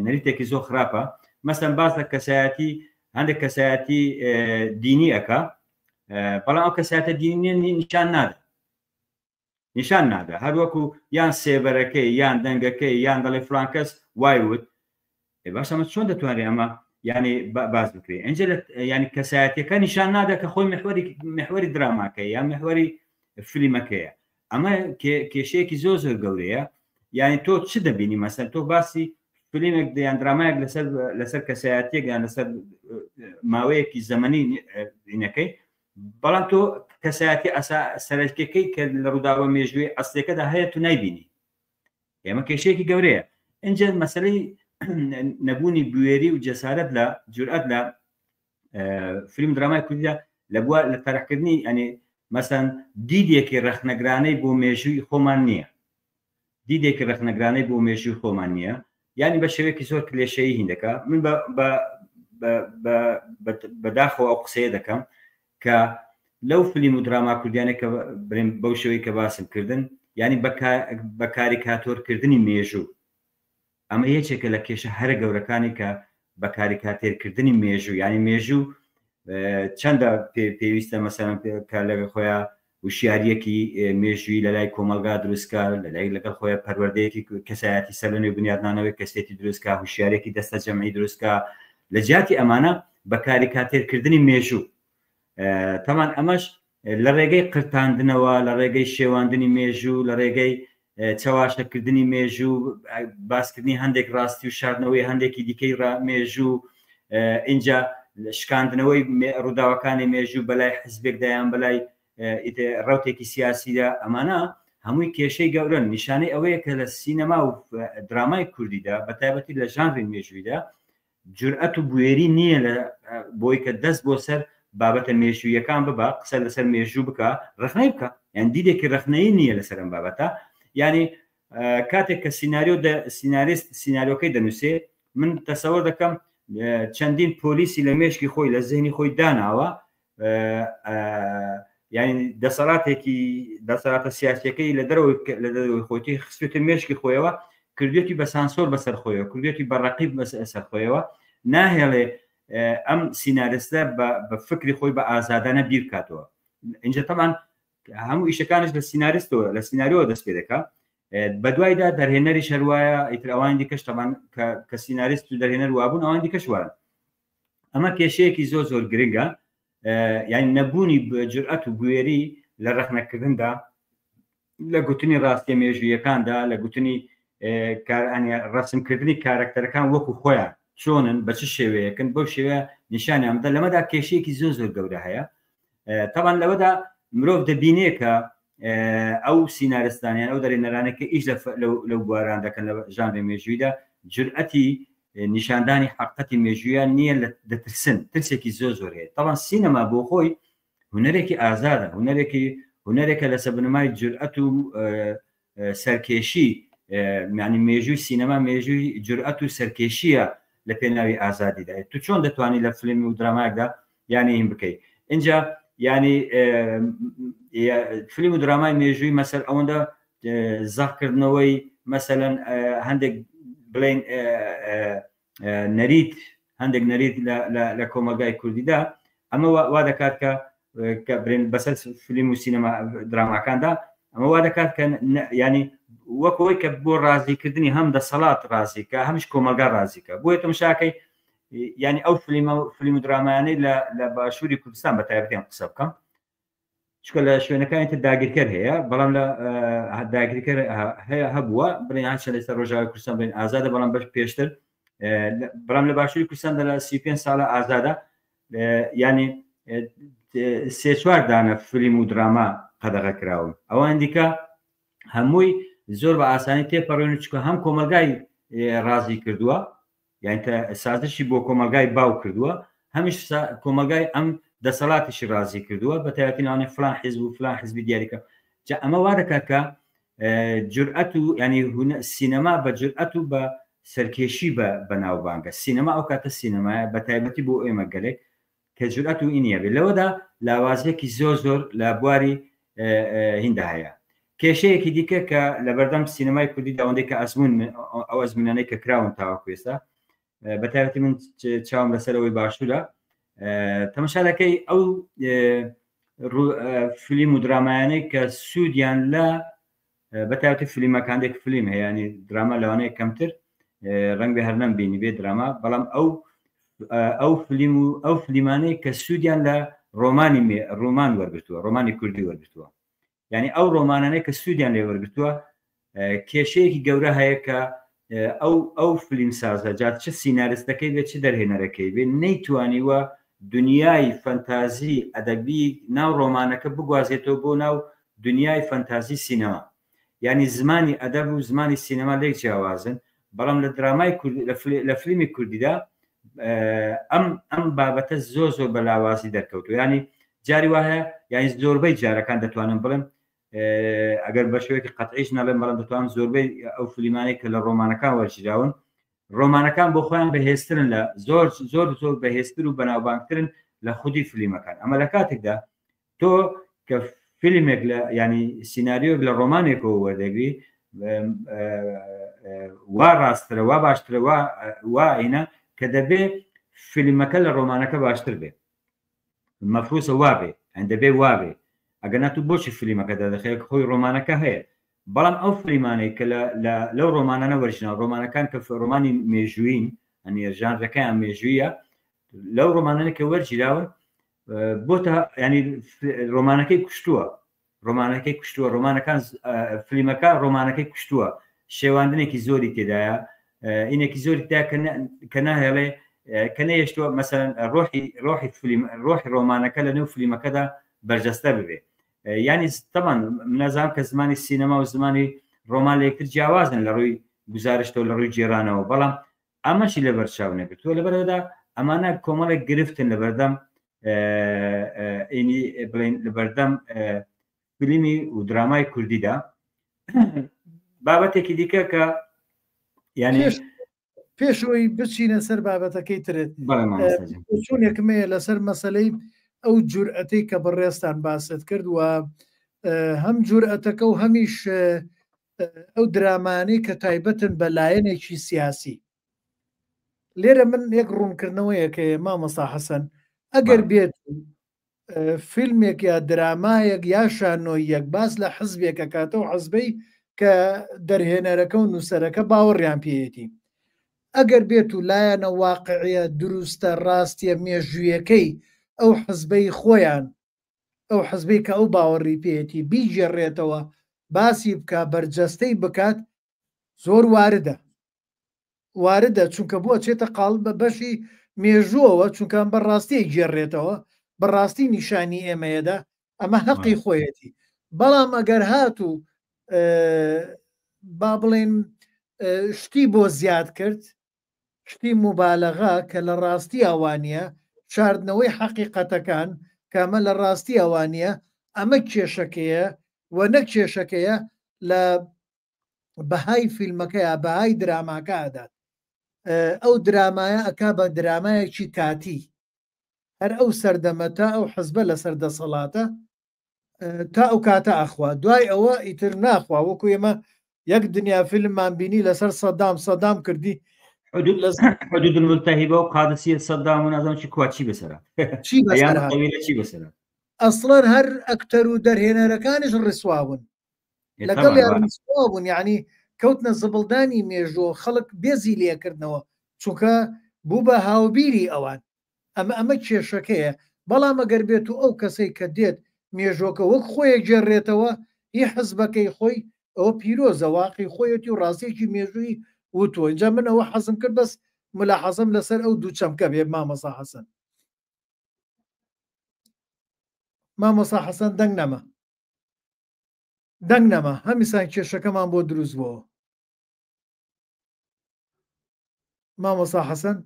نەریتێکی زۆر خراپە مەسەن باس لە کەسایەتی هەندێک کەسایەتی دینی ئەەکە بەڵام ئەو کەسایەتە دینی نیشان نادا نیشان نادا هەر وەکو یان سێبەرەکەی یان دەنگەکەی یان دەڵێ فلان کەس وای وت باش ئەمە چۆن دەتوانێت ئەمە ینی باز بکرێت ئەنجە ینی کەسایەتەکە نیشان نادا کە خۆی محوەری محوەری دراماکە یان محوەری فلیمەکەیە ئەمە کێشەیەکی زۆر زۆر گەورەیە یعنی تۆ چ دەبینی مەسەن تۆ باسی فیلمێک یان درامایەک لەسەر لەسەر کەسایەتێک یان لەسەر ماوەیەکی زەمەنی دینەکەی بەڵام تۆ کەسایەتی ئەسا سەرەکیەکەی کە لە ڕووداوە مێژووی ئەسلەکەدا هەیە تو نایبینی. ئێمە کێشەیەکی گەورەیە. ئینجا مەسەلەی نەبوونی بوێری و جەسارەت لە جورئەت لە فیلم درامای کوردیدا لە بوار لە تەرحکردنی ئەنی مەسەن دیدێکی ڕەخنەگرانەی بۆ مێژووی خۆمان نییە دیدێکی ڕەخنەگرانەی بۆ مێژووی خۆمان نییە یانی بە شێوەیەکی زۆر کلێشەیی هیندەکە من بەداخەوە ئەو قسەیە دەکەم کە لەو فلیم و دراما کوردیانە کە برێن بەو شێوەی کە باسم کردن یانی بە کاریکاتۆرکردنی مێژوو ئەمە یەکێکە لە کێشە هەرە گەورەکانی کە بە کاریکاتێرکردنی مێژوو یانی مێژوو چەندە پێویستە مەسەلەن کە لەگەڵ خۆیان وشیاریەکی مێژووی لە لای کۆمەلگا دروستکە لە لای لەگەڵ خۆیان پەروەردەیەکی کەسایەتی سەر لە نوێ بنیادنانەوەی کەسێتی دروستکە هوشیارێکی دەستە جەمعی دروستکە لە جیاتی ئەمانە بە کاریکاتێرکردنی مێژوو تەمان ئەمەش لە ڕێگەی قرتاندنەوە، لە ڕێگەی شێواندنی مێژوو، لە ڕێگەی چەواشەکردنی مێژوو، باسکردنی هەندێک ڕاستی و شاردنەوەی هەندێکی دیکەی مێژوو، ئینجا شکاندنەوەی ڕووداوەکانی مێژوو بەلای حزبێکدا یان بەلای ڕەوتێکی سیاسیدا، ئەمانە هەمووی کێشەی گەورەن، نیشانەی ئەوەیە کە لە سینەما و درامای کوردیدا بە تایبەتی لە ژانری مێژوویدا جورئەت و بوێری نییە لە بۆی کە دەست بۆ سەر بابەتە مێژوویەکان ببا، قسە لەسەر مێژوو بکا، ڕەخنەی بکا، یان دیدێکی ڕەخنەیی نییە لەسەر ئەم بابەتە. یانی کاتێک کە سیناریۆ سیناریست سیناریۆکەی دەنووسێ، من تەسەوەر دەکەم چەندین پۆلیسی لە مێشکی خۆی لە زهنی خۆی داناوە یعنی دەسەڵاتێکی دەسەڵاتە سیاسیەکەی لە دەرەوەی لە دەرەوەی خۆیتی خستێتە مێشکی خۆیەوە کردوێتی بە سانسۆر بەسەر خۆیەوە کردوێتی بە ڕقیب بەسەر خۆیەوە ناهێڵێ ئەم سینارستە بە فکری خۆی بە ئازادانە بیر بکاتەوە اینجا تەمان هەموو ئیشەکانش لە سیناریستەوە لە سیناریۆوە دەست پێ دەکا بەدوایدا دەرهێنەری شەروایە ئیتر ئەوان دیکەش تەمان کە سیناریست و دەرهێنەر وابوون ئەوان دیکەش وایە ئەمە کێشەیەکی زۆر زۆر گرنگە یعنی نەبوونی جورئەت و بوێری لە ڕەخنەکردندا لە گوتنی ڕاستیە مێژوویەکاندا لە گوتنی ڕسمکردنی کارکتەرەکان وەکو خۆیان چۆنن بە چ شێوەیەکن بەو شێوە نیشانیان بدە لەمەدا کێشەیەکی زۆر زۆر گەورە هەیە تاوان لەوەدا مرۆڤ دەبینێ کە ئەو سینارستانیان ئەو دەرێنەرانە کە ئیش لەو بواران دەکەن لە ژانری مێژوویدا جورئەتی نیشاندانی حەقەتی مێژوویان نییە دەترسن ترسێکی زۆر زۆر هەیە تاوان سینەما بۆ خۆی هونەرێکی ئازادە هونەرێکی هونەرێکە لەسەر بنەمای جورئەت و سەرکێشی یعنی مێژووی سینەما مێژووی جورئەت و سەرکێشیە لە پێناوی ئازادیدا تو چۆن دەتوانی لە فیلم و درامایەکدا یانی هین بکەی اینجا یانی فیلم و درامای مێژووی مەسەر ئەوەندە زەقکردنەوەی مەسەلەن هەندێک بڵین نەریت هەندێک نەریت لە کۆمەلگای کوردیدا ئەمە وا دەکات کە کە برێن بەسەر فیلم و سینەما دراماکاندا ئەمە وا دەکات کە ینی وەک ئەوەی کە بۆ ڕازیکردنی هەم دەسەڵات ڕازیکە هەمیش کۆمەلگا ڕازیکە بۆیە تەمشاکەی ینی ئەو فلیمە فلیم و درامایانەی لە باشووری کوردستان بە تایبەتیان قسە بکەم چکە لە شوێنەکانی تر داگیرکەر هەیە بەڵام لە داگیرکەر هەیە هەبووە بڵێن هەرچەند لەسەر ڕۆژاوای کوردستان بڵێن ئازادە بەڵام بەش پێشتر بەڵام لە باشووری کوردستان لە 35 ساڵە ئازادە ینی سێ چوار دانە فیلم و دراما قەدەغە کراون ئەوان دیکە هەمووی زۆر بە ئاسانی تێپەڕێن چکە هەم کۆمەلگای ڕازی کردووە یانی سازشی بۆ کۆمەڵگای باو کردووە هەمیش کۆمەڵگای ئەم دەسەڵاتیشی ڕازی کردووە بە تایبەتی لەوانەیە فلان حیزب و فلان حیزبی دیاریکە جا ئەمە وا دەکات کە جورئەت و ینی سینەما بە جورئەت و بە سەرکێشی بە بەناوبانگە سینەما ئەو کاتە سینەمایە بە تایبەتی بۆ ئێمە گەلێک کە جورئەت و ئینیە بێت لەوەدا لاوازیەکی زۆر زۆر لە بواری هیندا هەیە کێشەیەکی دیکە کە لەبەردەم سینەمای کوردی داوەندەی کە ئەزمون ئەو ئەزمونانەی کە کراون تاوەکو ئێستا بە تایبەتی من چاوم لەسەرەوەی باشوورە تەمەشا دەکەی ئەو فیلم و درامایانەی کە سوودیان لە بە تایبەتی فلیمەکان دێک فلیم هەیە ینی دراما لەوانەیە کەمتر ڕەنگ بێ هەر نەمبینی بێ دراما بەڵام ئەو ئەو فلیم و ئەو فلیمانەی کە سوودیان لە ڕۆمانی ڕۆمان وەرگتووە ڕۆمانی کوردی وەرگتووە یعنی ئەو ڕۆمانانەی کە سوودیان لێ وەرگتووە کێشەیەکی گەورە هەیە کە ئەو ئەو فلیم سازە جا چ سیناریستەکەی بێت چ دەرهێنەرەکەی بێت نەیتوانیوە دنیای فەنتازی ئەدەبی ناو ڕۆمانەکە بگوازێتەوە بۆ ناو دنیای فەنتازی سینەما. ینی زمانی ئەدەب و زمانی سینەما لێک جیاوازن بەڵام لە درامای کوردی لە فلیمی کوردیدا ئەم ئەم بابەتە زۆر زۆر بە لاوازی دەرکەوتو ینی جاری وایە یانی زۆربەی جارەکان دەتوانم بڵێم ئەگەر بە شێوەیەکی قەتعیش نەڵێم بەڵام دەتوانم زۆربەی ئەو فلیمانەی کە لە ڕۆمانەکان وەرگیراون ڕۆمانەکان بۆ خۆیان بەهێزترن لە زۆر زۆر زۆر بەهێزتر و بەناوبانگترن لە خودی فلیمەکان ئەمە لە کاتێکدا تۆ کە فیلمێک لە ینی سینناریۆک لە ڕۆمانێکەوە وەردەگری وا ڕاسترە وا باشترە وا وا ئینە کە دەبێ فیلمەکە لە ڕۆمانەکە باشتر بێ مەفروسە وابێ ئەن دەبێ وابێ ئەگەر ناتو بۆچی فلیمەکە دەردەخەیە کە خۆی ڕۆمانەکە هەیە بەڵام ئەو فلیمانەی کە لەو ڕۆمانانە وەرژنا ڕۆمانەکان کە ڕۆمانی مێژووین ئەنی ژانرەکەیان مێژوویە لەو ڕۆمانانە کە وەرگیراون بۆتە ینی ڕۆمانەکەی کوشتووە ڕۆمانەکەی کوشتووە ڕۆمانەکان فلیمەکە ڕۆمانەکەی کوشتووە شێواندنێکی زۆری تێدایە ئینێکی زۆری تیا کە ناهێڵێ کە نەهێشتووە مەسەن ڕۆحی ڕۆحی فلیم ڕۆحی ڕۆمانەکە لە نێو فلیمەکەدا بەرجەستە ببێ ینی تەمان نازانم کە زمانی سینەما و زمانی ڕۆمان لە یەکتر جیاوازن لە ڕووی گوزارشتەوە لە ڕووی گێرانەوە بەڵام ئەمەشی لەبەر چاو نەگرتووە لەبەرەوەدا ئەمانە کۆمەڵێک گرفتن لەبەردەم ئینی بڵێن لەبەردەم فیلمی و درامای کوردیدا بابەتێکی دیکە کە یعنی پێشەوەی بچینە سەر بابەتەکەی ترت چونێکم هەیە لەسەر مەسلەی ئەو جورئەتەی کە بەڕێزتان باست کرد و هەم جورئەتەکە و هەمیش ئەو درامانەی کە تایبەتن بە لایەنێکی سیاسی لێرە من یەک ڕوونکردنەوەیەک هەیە مامۆستا حەسەن ئەگەر بێت فیلمێک یا درامایەک یا شانۆیەک باس لە حزبێک ئەکاتەوە حزبەی کە دەرهێنەرەکە و نووسەرەکە باوەڕیان پێیەتی ئەگەر بێت و لایەنە واقعیە دروستە ڕاستیە مێژوویەکەی ئەو حزبەی خۆیان ئەو حزبەی کە ئەو باوەڕی پێیەتی بیگێڕێتەوە باسی بکا بەرجەستەی بکات زۆر واردە واردە چونکە بۆ ئەچێتە قاڵب بە بەشی مێژووەوە چونکە ئەم بە ڕاستی گێڕێتەوە بەڕاستی نیشانی ئێمەیەدا ئەمە هەقی خۆیەتی بەڵام ئەگەر هاتوو با بڵێن شتی بۆ زیاد کرد شتی موبالەغە کە لە ڕاستیا وانیە، شاردنەوەی حەقیقەتەکان کە ئەمە لە ڕاستیا وانیە، ئەمە کێشەکەیە و نەک کێشەکەیە لە بەهای فیلمەکەیا بەهای دراماکە ئەدات. ئەو درامایە ئەکا بە درامایەکی کاتی. هەر ئەو سەردەمە تا ئەو حزبە لەسەر دەسەڵاتە تا ئەو کاتە ئەخوا دوای ئەوە ئیتر ناخوا وەکو ئێمە یەک دنیا فیلممان بینی لەسەر سەدام سەدام کردی حدود الملتهبە و قادسیە سەدام و نازانم چی کوا چی بەسەرە چی بەسەر چی بەسەرە ئەسڵەن هەر ئەکتەر و دەرهێنەرەکانیش ڕسوابوون لەگەڵ ڕسوا بوون یعنی کەوتنە زبڵدانی مێژوو خەڵک بێزی لێکردنەوە چونکە بوو بە هاوبیری ئەوان ئەمە ئەمە کێشەکەیە، بەڵام ئەگەر بێتو ئەو کەسەی کە دێت مێژوەکە وەک خۆی ئەگێڕێتەوە هی حزبەکەی خۆی ئەوە پیرۆزە واقعی خۆیەتی و ڕاستیەکی مێژووی وتوە ئینجا من ئەوە حەزم کرد بەس ملاحەزەم لەسەر ئەو دوو چەمکە بێ مامۆستا حەسەن. مامۆستا حەسەن دەنگ نەما دەنگ نەما هەمیسان کێشەکەمان بۆ دروست بۆوە. مامۆستا حەسەن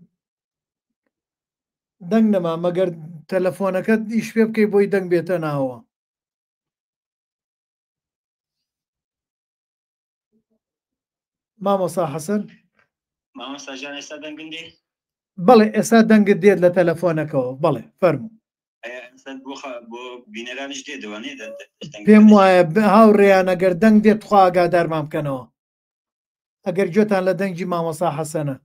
دەنگ نەما مەگەر تەلەفۆنەکەت ئیش پێ بکەی بۆی دەنگ بێتە ناوە مامۆستا حەسەن مامۆستا جان ئێستا دەنگم دێ بەڵێ ئێستا دەنگت دێت لە تەلەفۆنەکەەوە بەڵێ فەرموو پێم وایە هاوڕێیان ئەگەر دەنگ دێت خوا ئاگادارمان بکەنەوە ئەگەر گوێتان لە دەنگی مامۆسا حەسەنە.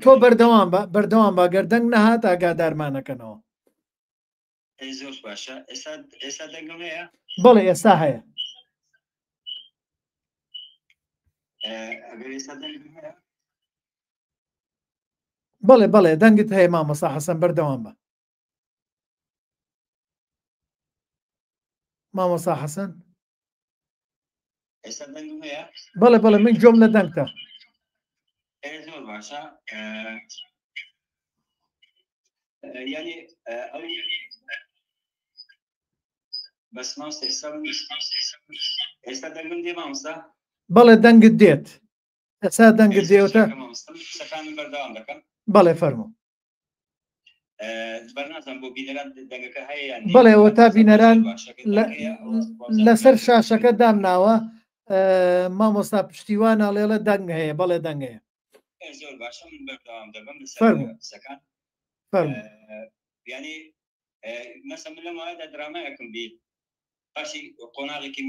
تۆ بەردەوام بە بەردەوام بە گەر دەنگ نەهات ئاگادارمانەکەنەوە. زۆر باشە ئێستا دەنگم هەیە؟ بەڵێ ئێستا هەیە. بەڵێ بەڵێ دەنگت هەیە مامۆستا حەسەن بەردەوام بە. مامۆستا حەسەن بەڵێ بەڵێ من گوێم لە دەنگتە زۆر باشە ینی ئەو بەس مامۆستا ئێستا من ئێستا دەنگم دێ مامۆستا؟ بەڵێ دەنگت دێت ئێستا دەنگت دێوتە مامۆستا من قسەکانم بەردەوام دەکەم. بەڵێ فەرموو. بەرنازم بۆ بینەران دەنگەکە هەیە یان بەڵێ ئەوە تا بینەران لەسەر شاشەکە دامناوە مامۆستا پشتیوان ئەڵێڵە دەنگ هەیە بەڵێ دەنگ هەیە. زۆر باشە من بەردەوام دەبم لەسەر قسەکان. فەرموو. یعنی مەسە من لەم ماوەیەدا درامایەکم بی باسی قۆناغێکی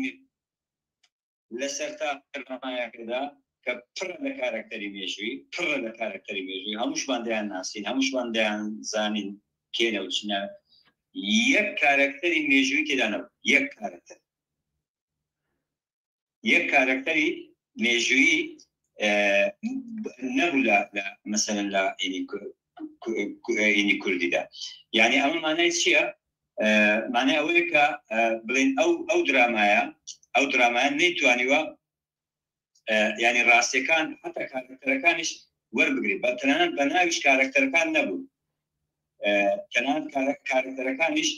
لەسەر تا درامایەکەدا کە پڕە لە کارەکتەری مێژووی پڕە لە کارەکتەری مێژووی هەمووشمان دەیان ناسین هەمووشمان دەیان زانین کێنە و چنە یەک کارەکتەری مێژووی تێدا نەبوو یەک کارەکتەر یەک کارەکتەری مێژوویی نەبوو لە مەسەلەن لە ئینی کوردیدا یعنی ئەمە مانای چییە؟ مانای ئەوەیە کە بڵێن ئەو ئەو درامایە ئەو درامایە نەیتوانیوە ینی ڕاستیەکان حتا کارەکتەرەکانیش وەربگرێت بە تەنانەت بە ناویش کارەکتەرەکان نەبوون تەنانەت کارەکتەرەکانیش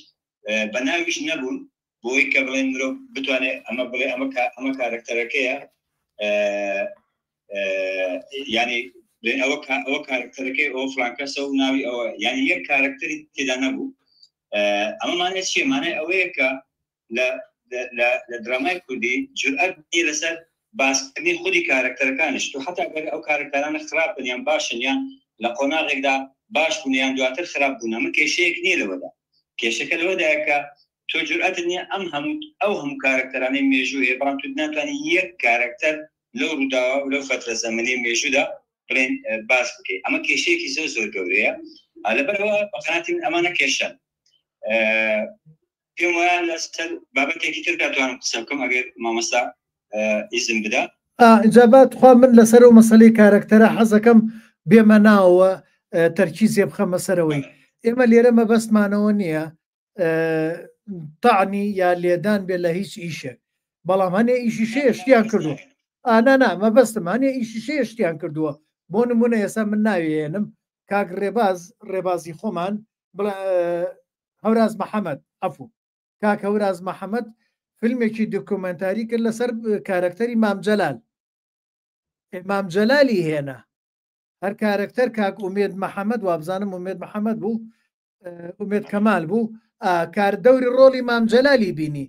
بە ناویش نەبوون بۆی کە بڵێن مرۆڤ بتوانێت ئەمە بڵێ ئەمە ئەمە کارەکتەرەکەیە ینی بڵێن ئەوە ئەوە کارکتەرەکەی ئەو فلان کەسە و ناوی ئەوە یعنی یەک کارکتەری تێدا نەبوو ئەمە مانای چییە مانای ئەوەیە کە لە لە درامای کوردی جورئەت نییە لەسەر باسکردنی خودی کارکتەرەکانیش تو حتا گەر ئەو کارکتەرانە خراپن یان باشن یان لە قۆناغێکدا باش بوون یان دواتر خراپ بوون ئەمە کێشەیەک نییە لەوەدا کێشەکە لەوەدایە کە تۆ جورئەتت نییە ئەم هەموو ئەو هەموو کارەکتەرانەی مێژوو هەیە بەڵام تۆ ناتوانانی یەک کارەکتەر لەو ڕووداوە و لەو فەترە زەمەنی مێژوودا بڵێن باس بکەیت ئەمە کێشەیەکی زۆر زۆر گەورەیە لەبەرەوە بە قەناعەتی من ئەمانە کێشەن پێم وایە لەسەر بابەتێکی تر دەتوانم قسە بکەم ئەگەر مامۆستا ئیزن بدا. ئینجا با تخوا من لەسەر ئەو مەسەلەی کارەکتەرە حەزەکەم بێمە ناوەوە تەرکیزێ بخەمە سەرەوەی ئێمە لێرە مەبەستمانەوە نییە تەعنی یا لێدان بێ لە هیچ ئیشێک بەڵام هەنێ ئیشی شەیە شتیان کردووە ئانا نا مەبەستم هەنێ ئیشی شەیە شتیان کردووە بۆ نمونە ئێستا من ناوێنم کاک ڕێباز ڕێبازی خۆمان هەوراز محەممەد ئەفو کاک هەوراز محەممەد فیلمێکی دۆکۆمنتاری کرد لەسەر کارەکتەری مام جەلال مام جەلالی هێنا هەر کارەکتەر کاک ئومێد محەممەد وابزانم ئومێد محەممەد بوو ئومێد کەمال بوو کار دەوری ڕۆڵی مام جەلالی بینی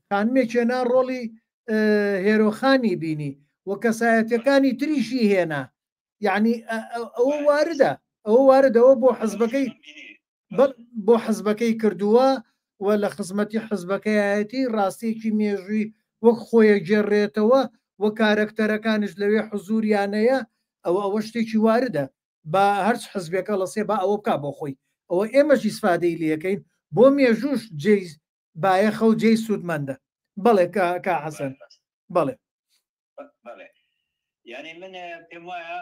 خانمێک هێنا ڕۆڵی هێرۆخانی بینی و کەسایەتەکانی تریشی هێنا یعنی ئەوە واردە ئەوە واردەوە بۆ حزبەکەی بۆ حزبەکەی کردووە و لە خزمەتی حزبەکەیەتی ڕاستیەکی مێژووی وەک خۆیە گێڕێتەوە و کارەکتەرەکانیش لەوێ حزوریانەیە ئەوە ئەوە شتێکی واردە با هەرچ حزبێک هەڵەسێ با ئەوە بکا بۆ خۆی ئەوە ئێمەش ئیسفادەی لێکەین بۆ مێژووش جێی بایەخە و جێی سوودمەندە بەڵێ کا حەسەن بەڵێ. بەڵێ یعنی من پێم وایە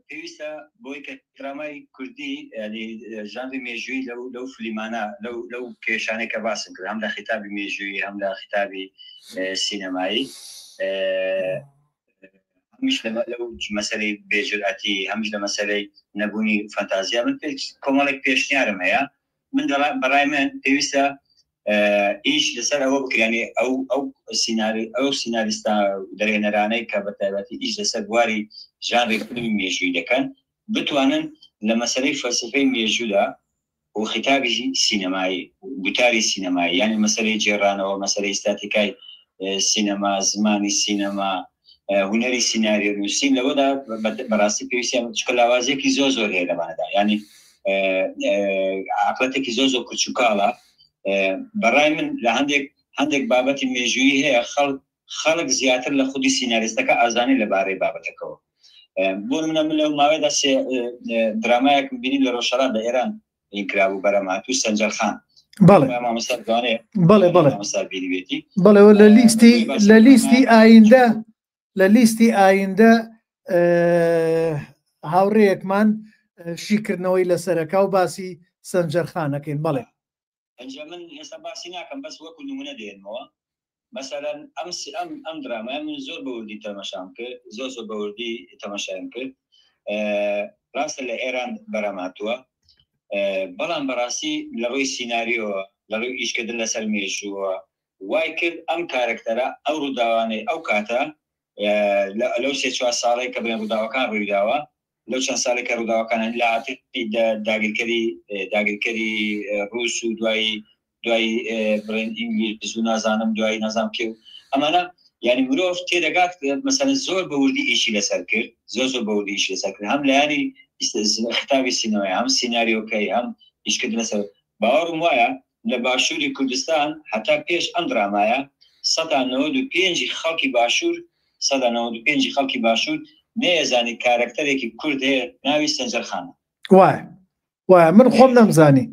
پێویستە بۆی کە درامای کوردی ینی ژانری مێژووی لەو لەو فلیمانە لەو لەو کێشانەی کە باسم کرد هەم لە خیتابی مێژووی هەم لە خیتابی سینەمایی هەمیش لەو مەسەلەی بێجورئەتی هەمیش لە مەسەلەی نەبوونی فەنتازیا من کۆمەڵێک پێشنیارم هەیە من بەڕای من پێویستە ئیش لەسەر ئەوە بکرانی ئەو ئەو سیناری ئەو سیناریستا دەرهێنەرانەی کە بە تایبەتی ئیش لەسەر بواری ژانری فیلمی مێژووی دەکەن بتوانن لە مەسەلەی فەلسەفەی مێژوودا و خیتابی سینەمایی گوتاری سینەمایی یانی مەسەلەی گێڕانەوە مەسەلەی ئیستاتیکای سینەما زمانی سینەما هونەری سیناریۆ نووسین لەوەدا بەڕاستی پێویستیان چکە لاوازیەکی زۆر زۆر هەیە لەمانەدا ینی عقلەتێکی زۆر زۆر کوچوکاڵە بەڕای من لە هەندێک هەندێک بابەتی مێژوویی هەیە خەڵک خەڵک زیاتر لە خودی سیناریستەکە ئازانی لەبارەی بابەتەکەەوە بۆ منە من لەو ماوەیەدا سێ درامایەکم بینی لە ڕۆژهەڵات لە ئێران این کرابوو بەرەماتوو سەنجەرخان بەڵێ مامۆستا دوانێ بەڵێ بەڵێ مامۆستا بینیوێتی بەڵێ لە لیستی لە لیستی ئایندە لە لیستی ئایندە هاوڕێیەکمان شیکردنەوەی لەسەرەکە و باسی سەنجەرخانەکەین بەڵێ ئەنجا من ئێستا باسی ناکەم بەس وەکو نمونە دێنمەوە مەسەلەن ئەم ئەم ئەم درامایە من زۆر بەوردی تەمەشام کرد زۆر زۆر بەوردی تەمەشایم کرد ڕاستە لە ئێران بەراماتووە بەڵام بەڕاستی لە ڕووی سیناریۆوە لە ڕووی ئیشکردن لەسەر مێژووە. وای کرد ئەم کارەکتەرە ئەو ڕووداوانەی ئەو کاتە لەو سێ چوار ساڵەی کە بڵێن ڕووداوەکان ڕوویداوە لەو چەند ساڵێک کە ڕووداوەکان لە هاتنی داگیرکەری داگیرکەری ڕووس و دوایی دوایی بڵێن ئینگلیز و نازانم دوایی نازانم کێ و ئەمانە یعنی مرۆڤ تێدەگات مەسەلەن زۆر بە وردی ئیشی لەسەر کرد زۆر زۆر بە وردی ئیشی لەسەر کرد هەم لایەنی ختابی سینەمای هەم سیناریۆکەی هەم ئیشکردن لەسەر باوەڕم وایە لە باشووری کوردستان هەتا پێش ئەم درامایە سەدا 95 خەڵکی باشوور سەدا 95 خەڵکی باشوور نەیەزانی کارەکتەرێکی کورد هەیە ناوی سەنجەرخانە. وایە وایە من خۆم نەمزانی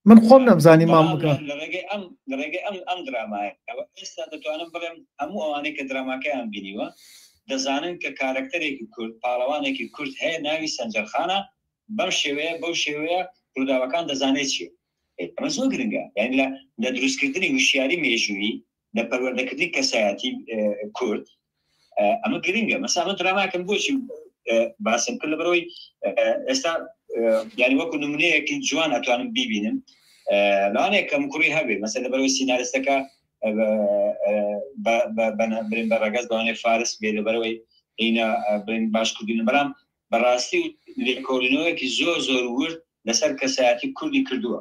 من خۆم نەمزانی مام بکە لە ڕێگەی ئەم لە ڕێگەی ئەم ئەم درامایە ئێستا دەتوانم بڵێم هەموو ئەوانەی کە دراماکەیان بینیوە دەزانن کە کارەکتەرێکی کورد پاڵەوانێکی کورد هەیە ناوی سەنجەرخانە بەم شێوەیە بەو شێوەیە ڕووداوەکان دەزانێت چییە ئەمە زۆر گرنگە یعنی لە لە دروستکردنی وشیاری مێژوویی لە پەروەردەکردنی کەسایەتی کورد ئەمە گرنگە مەسا من دراماکەم بۆچی باسم کرد لەبەرەوەی ئێستا یعنی وەکو نمونەیەکی جوان ئەتوانم بیبینم لەوانەیە کەم کوڕی هەبێ مەسە لەبەرەوەی سینارستەکە برین بە ڕەگەز لەوانەیە فارس بێ لەبەرەوەی ئینا برین باش کوردین بەڵام بەڕاستی لێکۆڵینەوەیەکی زۆر زۆر ورد لەسەر کەسایەتی کوردی کردووە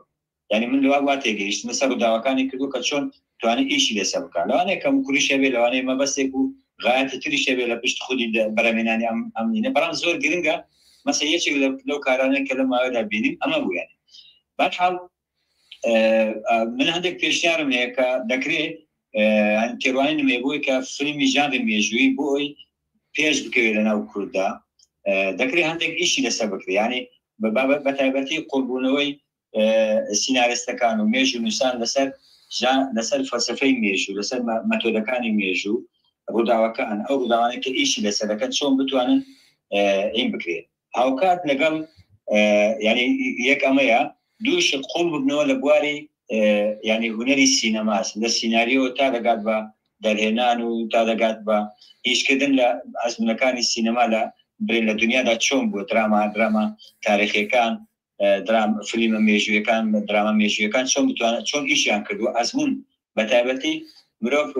یانی من لەوا وا تێگەیشتم لەسەر ڕووداوەکانی کردووە کە چۆن توانی ئیشی لەسەر بکات لەوانەیە کەم و کوڕیش هەبێ لەوانەیە مەبەستێک و غایەتی تریش هەبێ لە پشت خودی بەرهەمهێنانی ئەم ئەم نینە بەڵام زۆر گرنگە مەسە یەکێک لەو کارانەی کە لەم ماوەدا بینیم ئەمە بوو یانی بەرحاڵ من هەندێک پێشنیارم هەیە کە دەکرێ تێڕوانینم هەیە بۆی کە فیلمی ژانری مێژوویی بۆ ئەوی پێش بکەوێت لە ناو کورددا دەکرێت هەندێک ئیشی لەسەر بکرێت ینی بە تایبەتی قوڵبوونەوەی سیناریستەکان و مێژوو نووسان لەسەر لەسەر فەلسفەی مێژوو لەسەر مەتۆدەکانی مێژوو ڕووداوەکان ئەو ڕووداوانە کە ئیشی لەسەر دەکەن چۆن بتوانن ئین بکرێت هاوکات لەگەڵ ینی یەک ئەمەیە دووش قوڵ ببنەوە لە بواری ینی هونەری سینەماس لە سیناریۆ تا دەگات بە دەرهێنان و تا دەگات بە ئیشکردن لە ئەزمونەکانی سینەما لە برێن لە دنیادا چۆن بووە دراما دراما تاریخیەکان درام فلیمە مێژوویەکان دراما مێژوویەکان چۆن بتوانن چۆن ئیشیان کردووە ئەزمون بە تایبەتی مرۆڤ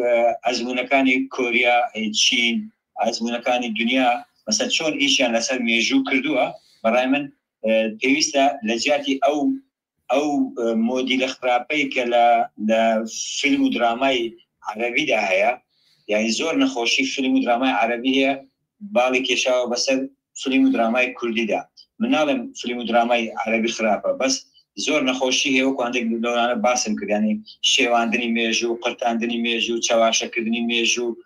ئەزمونەکانی کۆریا چین ئەزمونەکانی دنیا مەسە چۆن ئیشیان لەسەر مێژوو کردووە بەڕای من پێویستە لە جیاتی ئەو ئەو مۆدیلە خراپەی کە لە لە فیلم و درامای عەرەبیدا هەیە یعنی زۆر نەخۆشی فیلم و درامای عەرەبی هەیە باڵی کێشاوە بەسەر فلیم و درامای کوردیدا من ناڵێم فلیم و درامای عەرەبی خراپە بەس زۆر نەخۆشی هەیە وەکو هەندێک لەوانە باسم کرد یانی شێواندنی مێژوو قرتاندنی مێژوو چەواشەکردنی مێژوو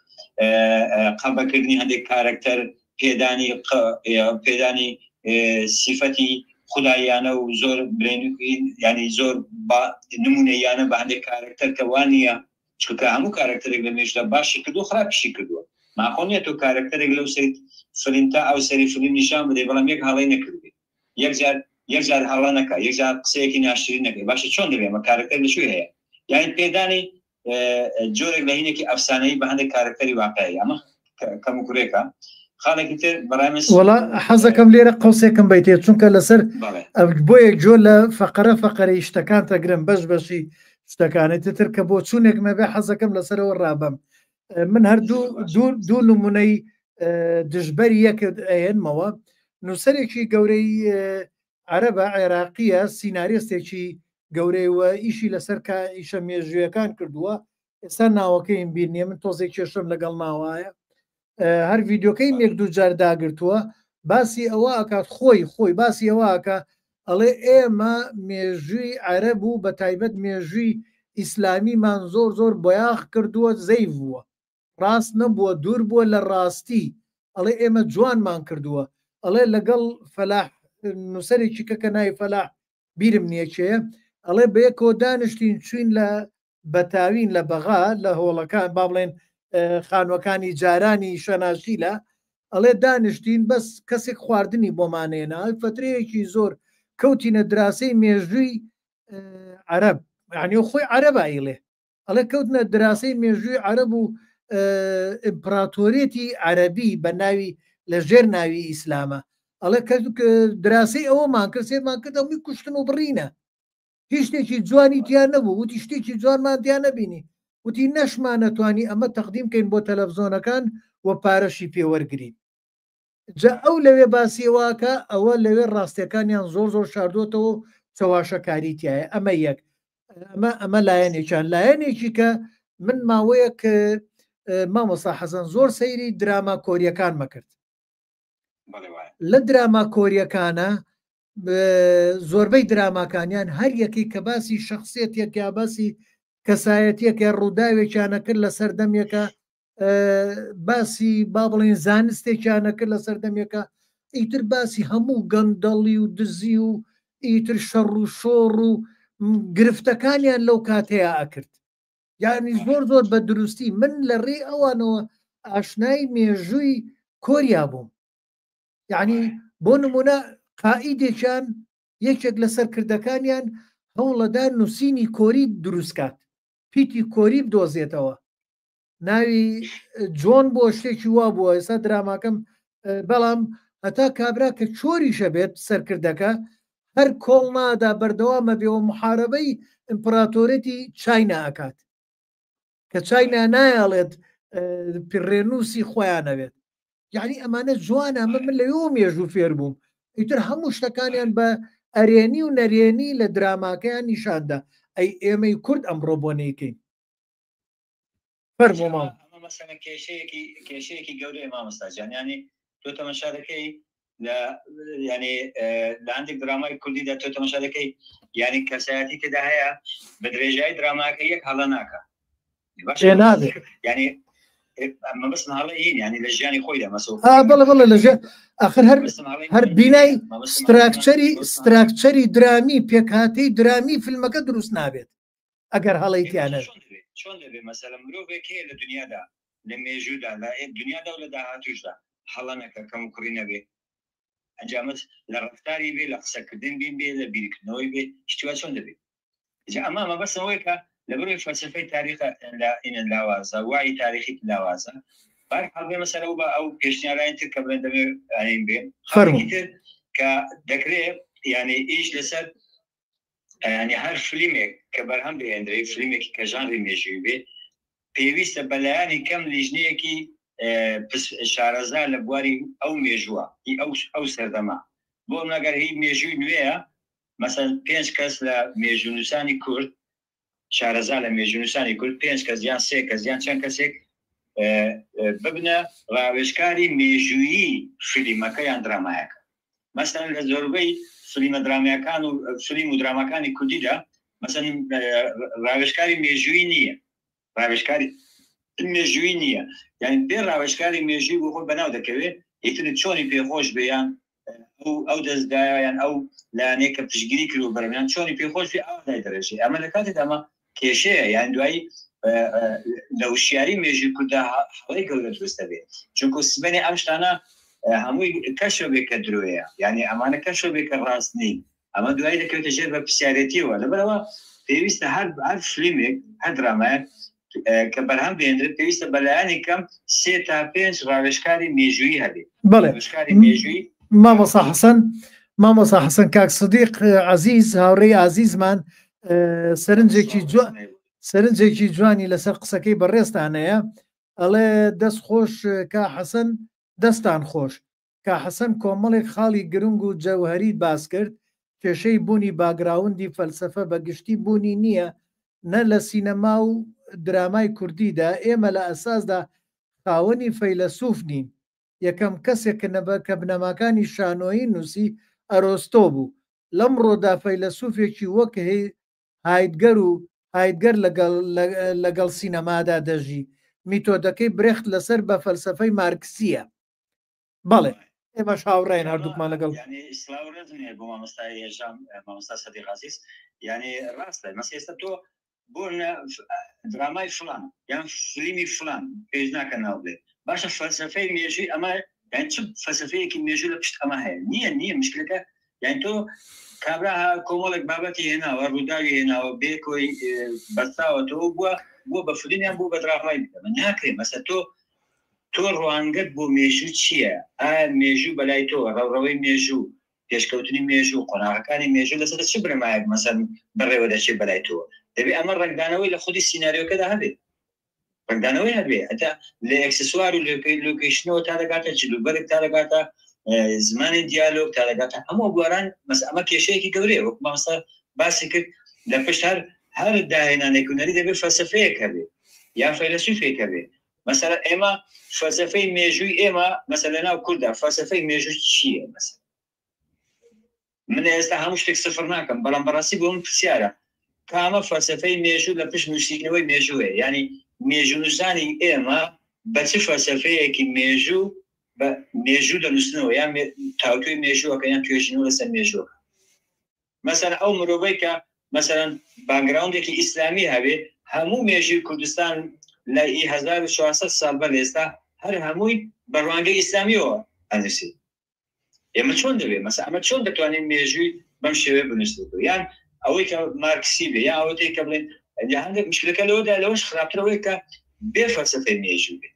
قەبەکردنی هەندێک کارەکتەر پێدانی پێدانی سیفەتی خوداییانە و زۆر برێن ینی زۆر نمونەیانە بە هەندێک کارەکتەر کە وانە چونکە هەموو کارەکتەرێک لە مێژودا باشی کردووە خراپیشی کردووە ماقوڵ نیە تۆ کارەکتەرێک لەو سەری فلیم تا ئەو سەری فلیم نیشان بدەی بەڵام یەک هەڵەی نەکردبێ یەک جار یەک جار هەڵە نەکا یەک جار قسەیەکی ناشرین نەکەی باشە چۆن دەبێ ئەمە کارەکتەر لە کوێ هەیە یانی پێدانی جۆرێک لە هینێکی ئەفسانەیی بە هەندێک کارەکتەری واقعی ئەمە کەم و کورێکە خاڵێکی تر بەڕای من وەڵا حەزەکەم لێرە قەوسێکم بیتێ چونکە لەسەر بۆیە گوێ لە فەقەرە فەقەرەی شتەکان تەگرم بەش بەشی شتەکانی تر کە بۆ چوونێک مەبێ حەزەکەم لەسەرەوە ڕابم من هەر دوو دوو دوو نمونەی دژبەری یەکت ئەهێنمەوە نووسەرێکی گەورەی عەرەبە عێراقیە سیناریستێکی گەورەی و ئیشی لەسەر کا ئیشە مێژوویەکان کردووە ئێستا ناوەکەیم بیر نییە من تۆزێک کێشەم لەگەڵ ناوایە هەر ڤیددیوکەی یەک دوو جار داگرتووە باسی ئەوە ئەکات خۆی خۆی باسی ئەوە ئەکا ئەڵێ ئێمە مێژووی عەرەب و بە تایبەت مێژووی ئیسلامیمان زۆر زۆر بۆیاخ کردووە زەیف بووە ڕاست نەبووە دوور بووە لە ڕاستی ئەڵێ ئێمە جوانمان کردووە ئەڵێ لەگەڵ فەلاح نووسەرێکی کە کە ناوی فەلاح بیرم نییە کێیە ئەڵێ بەیەکەوە دانیشتین چوین لە بەتاوین لە بەغا لە هۆڵەکان با بڵێن خانوەکانی جارانی شەناشیلە ئەڵێ دانیشتین بەس کەسێک خواردنی بۆمانێنا فترەیەکی زۆر کەوتینە دراسەی مێژووی عەرەب یعنی خۆی عەرەب ئەیڵێ ئەڵێ کەوتنە دراسەی مێژووی عەرەب و ئیمپراتۆریەتی عەرەبی بە ناوی لە ژێر ناوی ئیسلامە ئەڵێ کە دراسەی ئەوەمان کرد سێمان کرد ئەوی کوشتن و بڕینە هیچ شتێکی جوانی تیا نەبوو وتی شتێکی جوانمان تیا نەبینی. وتی نەشمانەتوانی ئەمە تەقدیم کەین بۆ تەلەفزۆنەکان و پارەشی پێ وەرگرین. جا ئەو لەوێ باسی ئەوە ئەکا ئەوە لەوێ ڕاستیەکانیان زۆر زۆر شاردۆتەوە و چەواشەکاری تایە ئەمە یەک ئەمە ئەمە لایەنێکیان لایەنێکی کە من ماوەیەک مامۆستا حەسەن زۆر سەیری دراما کۆریەکانمە کرد لە دراما کۆریەکانە زۆربەی دراماکانیان هەر یەکەی کە باسی شخصێتێک یا باسی کەسایەتیەک یا ڕووداوێکیانە کرد لە سەردەمێکە باسی با بڵێن زانستێکیانە کرد لە سەردەمێکە ئیتر باسی هەموو گەندەڵی و دزی و ئیتر شەڕ و شۆڕ و گرفتەکانیان لەو کاتەیە ئەکرد یعنی زۆر زۆر بە دروستی من لە ڕێی ئەوانەوە ئاشنای مێژووی کۆریا بووم یعنی بۆ نمونە قائیدێکیان یەکێک لە سەرکردەکانیان هەوڵەدا نووسینی کۆری دروستکات پیتی کۆری بدۆزێتەوە ناوی جۆن بۆ شتێکی وا بووە ئێستا دراماکەم بەڵام هەتا کابرا کە چۆریشە بێت سەرکردەکە هەر کۆڵ نادا بەردەوامە بێەوە محاربەی ئیمپراتۆرێتی چاینا ئەکات کە چاینا نایەڵێت پڕێنووسی خۆیانەوێت یعنی ئەمانە جوانە ئەمە من لەوێوە مێژوو فێر بووم ئیتر هەموو شتەکانیان بە ئەرێنی و نەرێنی لە دراماکەیان نیشاندا ئەی ئێمەی کورد ئەمڕۆ بۆ نەیکەین فەرموو مام. ئەمە مەسەلەن کێشەیەکی کێشەیەکی گەورەیە مامۆستا جان یانی تۆ تەمەشا دەکەی لە یانی لە هەندێک درامای کوردیدا تۆ تەمەشا دەکەی یانی کەسایەتی تێدا هەیە بە درێژایی دراماکە یەک هەڵە ناکە نابێ یانی مەبەستم هەڵە هین یانی لە ژیانی خۆیدا مەسەو بەڵێ بەڵێ لە ژیان ئەخر هەر هەر بینای ستراکچەری ستراکچەری درامی پێکهاتەی درامی فیلمەکە دروست نابێت ئەگەر هەڵەی تیا نەبێت. چۆن دەبێ مەسەلەن مرۆڤێک هەیە لە دنیادا لە مێژوودا لە دنیادا و لە داهاتووشدا هەڵە نەکا کەم و کوڕی نەبێ ئەنجامت لە ڕەفتاری بێ لە قسەکردن بێ بێ لە بیرکردنەوەی بێ شتی وا چۆن دەبێ جا ئەمە مەبەستم ئەوەیە کە لەبەرئەوەی فەلسەفەی تاریخ لە ئینە لاوازە وعی تاریخی لاوازە بەهەرحاڵ بێمە سەر ئەو بە ئەو پێشنیارانی تر کە بڵێن دەبێ ئاین بێ خەڵکی تر کە دەکرێ یعنی ئیش لەسەر یانی هەر فلیمێک کە بەرهەم بهێندرێ فلیمێکی کە ژانری مێژووی بێ پێویستە بەلایانی کەم لیژنەیەکی شارەزا لە بواری ئەو مێژووە هی ئەو ئەو سەردەمە بۆ نەگەر هی مێژووی نوێیە مەسەن پێنج کەس لە مێژوونووسانی کورد شارەزا لە مێژوونووسانی کورد پێنج کەس یان سێ کەس یان چەند کەسێک ببنە ڕاوێژکاری مێژوویی فلیمەکە یان درامایەکە مەسەلەن لە زۆربەی فلیمە درامیاکان و فلیم و دراماکانی کوردیدا مەسەن ڕاوێژکاری مێژووی نییە ڕاوێژکاری مێژووی نییە یعنی بێ ڕاوێژکاری مێژووی بۆ خۆی بەناو دەکەوێت ئیتر چۆنی پێخۆش بێ یان ئەو ئەو دەستگایە یان ئەو لایەنەی کە پشتگیری کردوە بەرەمیان چۆنی پێخۆش بێ ئاوا دایدەڕێژێ ئەمە لە کاتێکدا ئەمە کێشەیە یان دوایی لە وشیاری مێژووی کورددا هەڵەی گەورە دروست دەبێت چونکو سبەینێ ئەم شتانە هەمووی کەشف بێ کە درۆیە یعنی ئەمانە کەشف بێ کە ڕاست نین ئەمە دوایی دەکەوێتە ژێر بەرپرسیارێتیەوە لەبەرەوە پێویستە هەر هەر فلیمێک هەر درامایەک کە بەرهەم بهێنرێت پێویستە بەلایەنی کەم سێ تا پێنج ڕاوێژکاری مێژوویی هەبێت بەڵێ ڕاوێژکاری مێژوویی مامۆستا حەسەن مامۆستا حەسەن کاک سدیق عەزیز هاوڕێی ئازیزمان سەرنجێکی جوان سەرنجێکی جوانی لەسەر قسەکەی بەڕێزتان هەیە ئەڵێ دەست خۆش کا حەسەن دەستان خۆش کا حەسەن کۆمەڵێک خاڵی گرنگ و جەوهەریت باس کرد، کێشەی بوونی باگراوندی فەلسەفە بە گشتی بوونی نییە نە لە سینەما و درامای کوردیدا، ئێمە لە ئەساسدا خاوەنی فەیلەسوف نین، یەکەم کەسێک کە بنەماکانی شانۆیی نووسی ئەرۆستۆ بوو، لەمڕۆدا فەیلەسوفێکی وەک هایدگەر و هایدگەر لەگەڵ سینەمادا دەژی، میتۆدەکەی برێخت لەسەر بە فەلسەفەی مارکسییە. بەڵێ ئێمەش هاوڕێین هەردووکمان لەگەڵ. یانی سڵاو ڕێزم هەیە بۆ مامۆستای هێژام مامۆستا سەدیق عەزیز یانی ڕاستە مەسە ئێستا تۆ بۆ درامای فلان یان فلیمی فلان پێویست ناکە ناو بڵێ باشە فەلسەفەی مێژووی ئەمە یان چ فەلسەفەیەکی مێژوو لە پشت ئەمە هەیە نییە نییە مشکلەکە یان تۆ کابرا کۆمەڵێک بابەتی هێناوە ڕووداوی هێناوە بێکۆی بەستاوەتەوە بووە بووە بە فلیمیان بوو بە درامای ناکرێ مەسە تۆ تۆ ڕوانگەت بۆ مێژوو چییە؟ ئایا مێژوو بەلای تۆوە، ڕەوڕەوەی مێژوو، پێشکەوتنی مێژوو، قۆناغەکانی مێژوو لەسەر چ بنەمایەک مەسەلەن بەڕێوە دەچێت بەلای تۆوە؟ دەبێ ئەمە ڕەنگدانەوەی لە خودی سیناریۆکەدا هەبێت. ڕەنگدانەوەی هەبێ هەتا لە ئەکسسوار و لۆکەیشنەوە تا دەگاتە جلوبەرگ تا دەگاتە زمانی دیالۆگ تا دەگاتە هەموو بواران مەس ئەمە کێشەیەکی گەورەیە وەک مامۆستا باسی کرد لە پشت هەر هەر داهێنانێک هونەری دەبێت فەلسەفەیەک هەبێ یا فەیلەسوفێک هەبێ مەسەلەن ئێمە فەلسەفەی مێژووی ئێمە مەسەلەن لەناو کووردا فەلسەفەی مێژوو چییە مەسەلەن من ئێستا هەموو شتێک سفر ناکەم بەڵام بەڕاستی بۆ من پرسیارە کامە فەلسەفەی مێژوو لە پشت نووسینەوەی مێژووە یعنی مێژوونووسانی ئێمە بە چ فەلسەفەیەکی مێژوو بە مێژوو دەنووسنەوە یان تاوتوێی مێژووەکە یان توێژینەوە لەسەر مێژووەکە مەسەلەن ئەو مرۆڤەی کە مەسەلەن باکگراوندێکی ئیسلامی هەبێ هەموو مێژووی کوردستان لە ئی 1400 ساڵ بەر ئێستا هەر هەمووی بە ڕوانگەی ئیسلامیەوە ئەنووسێ. ئێمە چۆن دەبێ مەسە ئەمە چۆن دەتوانین مێژووی بەم شێوەیە بنووسێتەوە یان ئەوەی کە مارکسی بێ یا ئەوەتەی کە بڵێن یا هەندێک مشکلەکە لەوەدا لەوەش خراپترەوەی کە بێ فەلسەفەی مێژوو بێ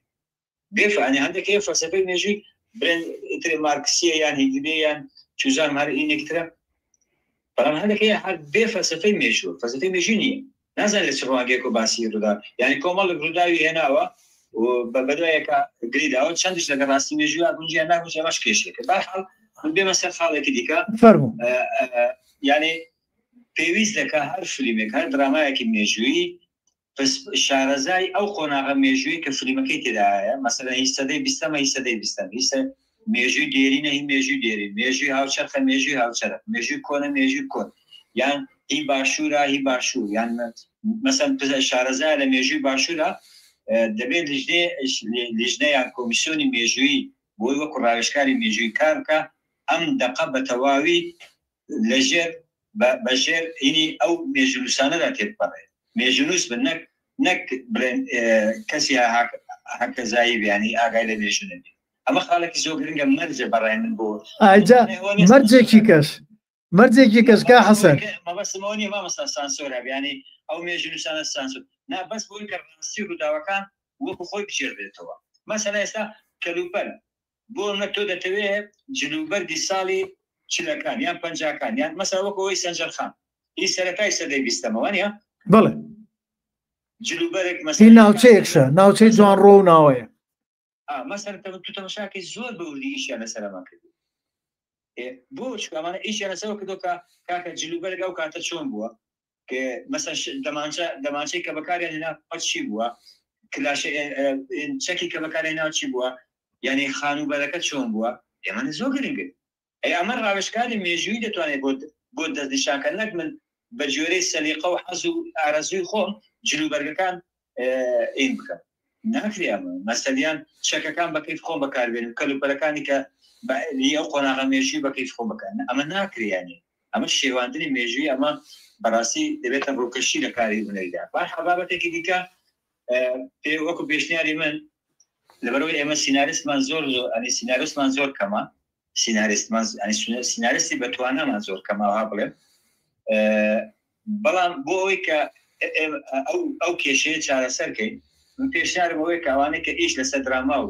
بێ فانی هەندێک هەیە فەلسەفەی مێژووی بڵێن تر مارکسیە یان هیگلیە یان چوزانم هەر ئینێک ترە بەڵام هەندێک هەیە هەر بێ فەلسەفەی مێژوو فەلسەفەی مێژوو نییە نازانێت لە چ ڕوانگەیەک و باسی ڕوودا یعنی کۆمەڵێک ڕووداوی هێناوە و بە بەدوایەکە گری داوە چەندیش لەگەڵ ڕاستی مێژووە گونجیان ناگونجێ ئەمەش کێشێکە بەهەرحاڵ من بێمە سەر خاڵێکی دیکە فەرموو یعنی پێویست دەکا هەر فلیمێک هەر درامایەکی مێژوویی شارەزای ئەو قۆناغە مێژووی کە فلیمەکەی تێدایە مەسەلەن هی سەدەی بیستەمە هی سەدەی بیستەم هی مێژووی دێرینە هی مێژووی دێرین مێژووی هاوچەرخە مێژووی هاوچەرخ مێژووی کۆنە مێژووی کۆن یان هی باشوورە هی باشوور یان مەسەن شارەزا لە مێژووی باشوورە دەبێت لیژنێ لیژنە یان کۆمیسیۆنی مێژوویی بۆی وەکو ڕاوێژکاری مێژووی کار بکە ئەم دەقە بە تەواوی لەژێر بەژێر هینی ئەو مێژوونووسانەدا تێبپەڕێ مێژوونووس بن نەک نەک بڵێن کەسی هەکەزایی بیانی ئاگای لە مێژوو نەبێ ئەمە خاڵێکی زۆر گرنگە مەرجە بەڕای من بۆ ئایجا مەرجێکی کەش مەرجێکی کەش کا حەسەن مەبەستمەوە نییە مامۆستا سانسۆر هەبێ یانی ئەو مێژوونووسانە سانسۆر نا بەس بۆی کە ڕاستی ڕووداوەکان وەکو خۆی بگێڕدرێتەوە مەسەلەن ئێستا کەلوپەل بۆ نمونە تۆ دەتەوێ جلوبەرگی ساڵی چلەکان یان پەنجاکان یان مەسەلەن وەکو ئەوەی سەنجەر خان هی سەرەتای سەدەی بیستەمە وانە؟ بەڵێ. جلوبەرگ هی مەسەلەن ناوچەیەکشە ناوچەی جوانڕۆ و ناوەیە. ئا مەسەلەن تۆ تەماشاکەی زۆر بە وردی ئیشیان لەسەر ئەمە کردووە. ئێ بۆ چونکە ئەمانە ئیشیان لەسەر ئەوە کردووە کە کاکە جلوبەرگ ئەو کاتە چۆن بووە مەسەن دەمانچە دەمانچەی کە بەکاریان هێنا چی بووە کلاشە چەکی کە بەکارهێنا چی بووە یعنی خانووبەرەکە چۆن بووە ئێمە زۆر گرنگن ئەی ئەمە ڕاوێژکاری مێژووی دەتوانێت بۆ بۆ دەستنیشانکە نەک من بە گوێرەی سەلیقە و حەز و ئارەزووی خۆم جلوبەرگەکان ئین بکەم ناکرێ ئەمە مەسەلیان چەکەکان بە کەیف خۆم بەکاربێنم کەلوپەلەکانی کە ئەو قۆناغە مێژووی بە کەیف خۆم بەکار ئەمە ناکرێ یانی ئەمە شێواندنی مێژووی ئەمە بەڕاستی دەبێتە ڕووکەشی لە کاری هونەریدا بارحاڵ بابەتێکی دیکە پێ وەکو پێشنیاری من لەبەرەوەی ئێمە سیناریستمان زۆر زۆر ئەنی سیناریستمان زۆر کەمە سیناریستمان ئەنی سیناریستی بەتوانامان زۆر کەمە ها بڵێم بەڵام بۆ ئەوەی کە ئەو ئەو کێشەیە چارەسەر کەین من پێشنیارم ئەوەیە کە ئەوانەی کە ئیش لەسەر دراما و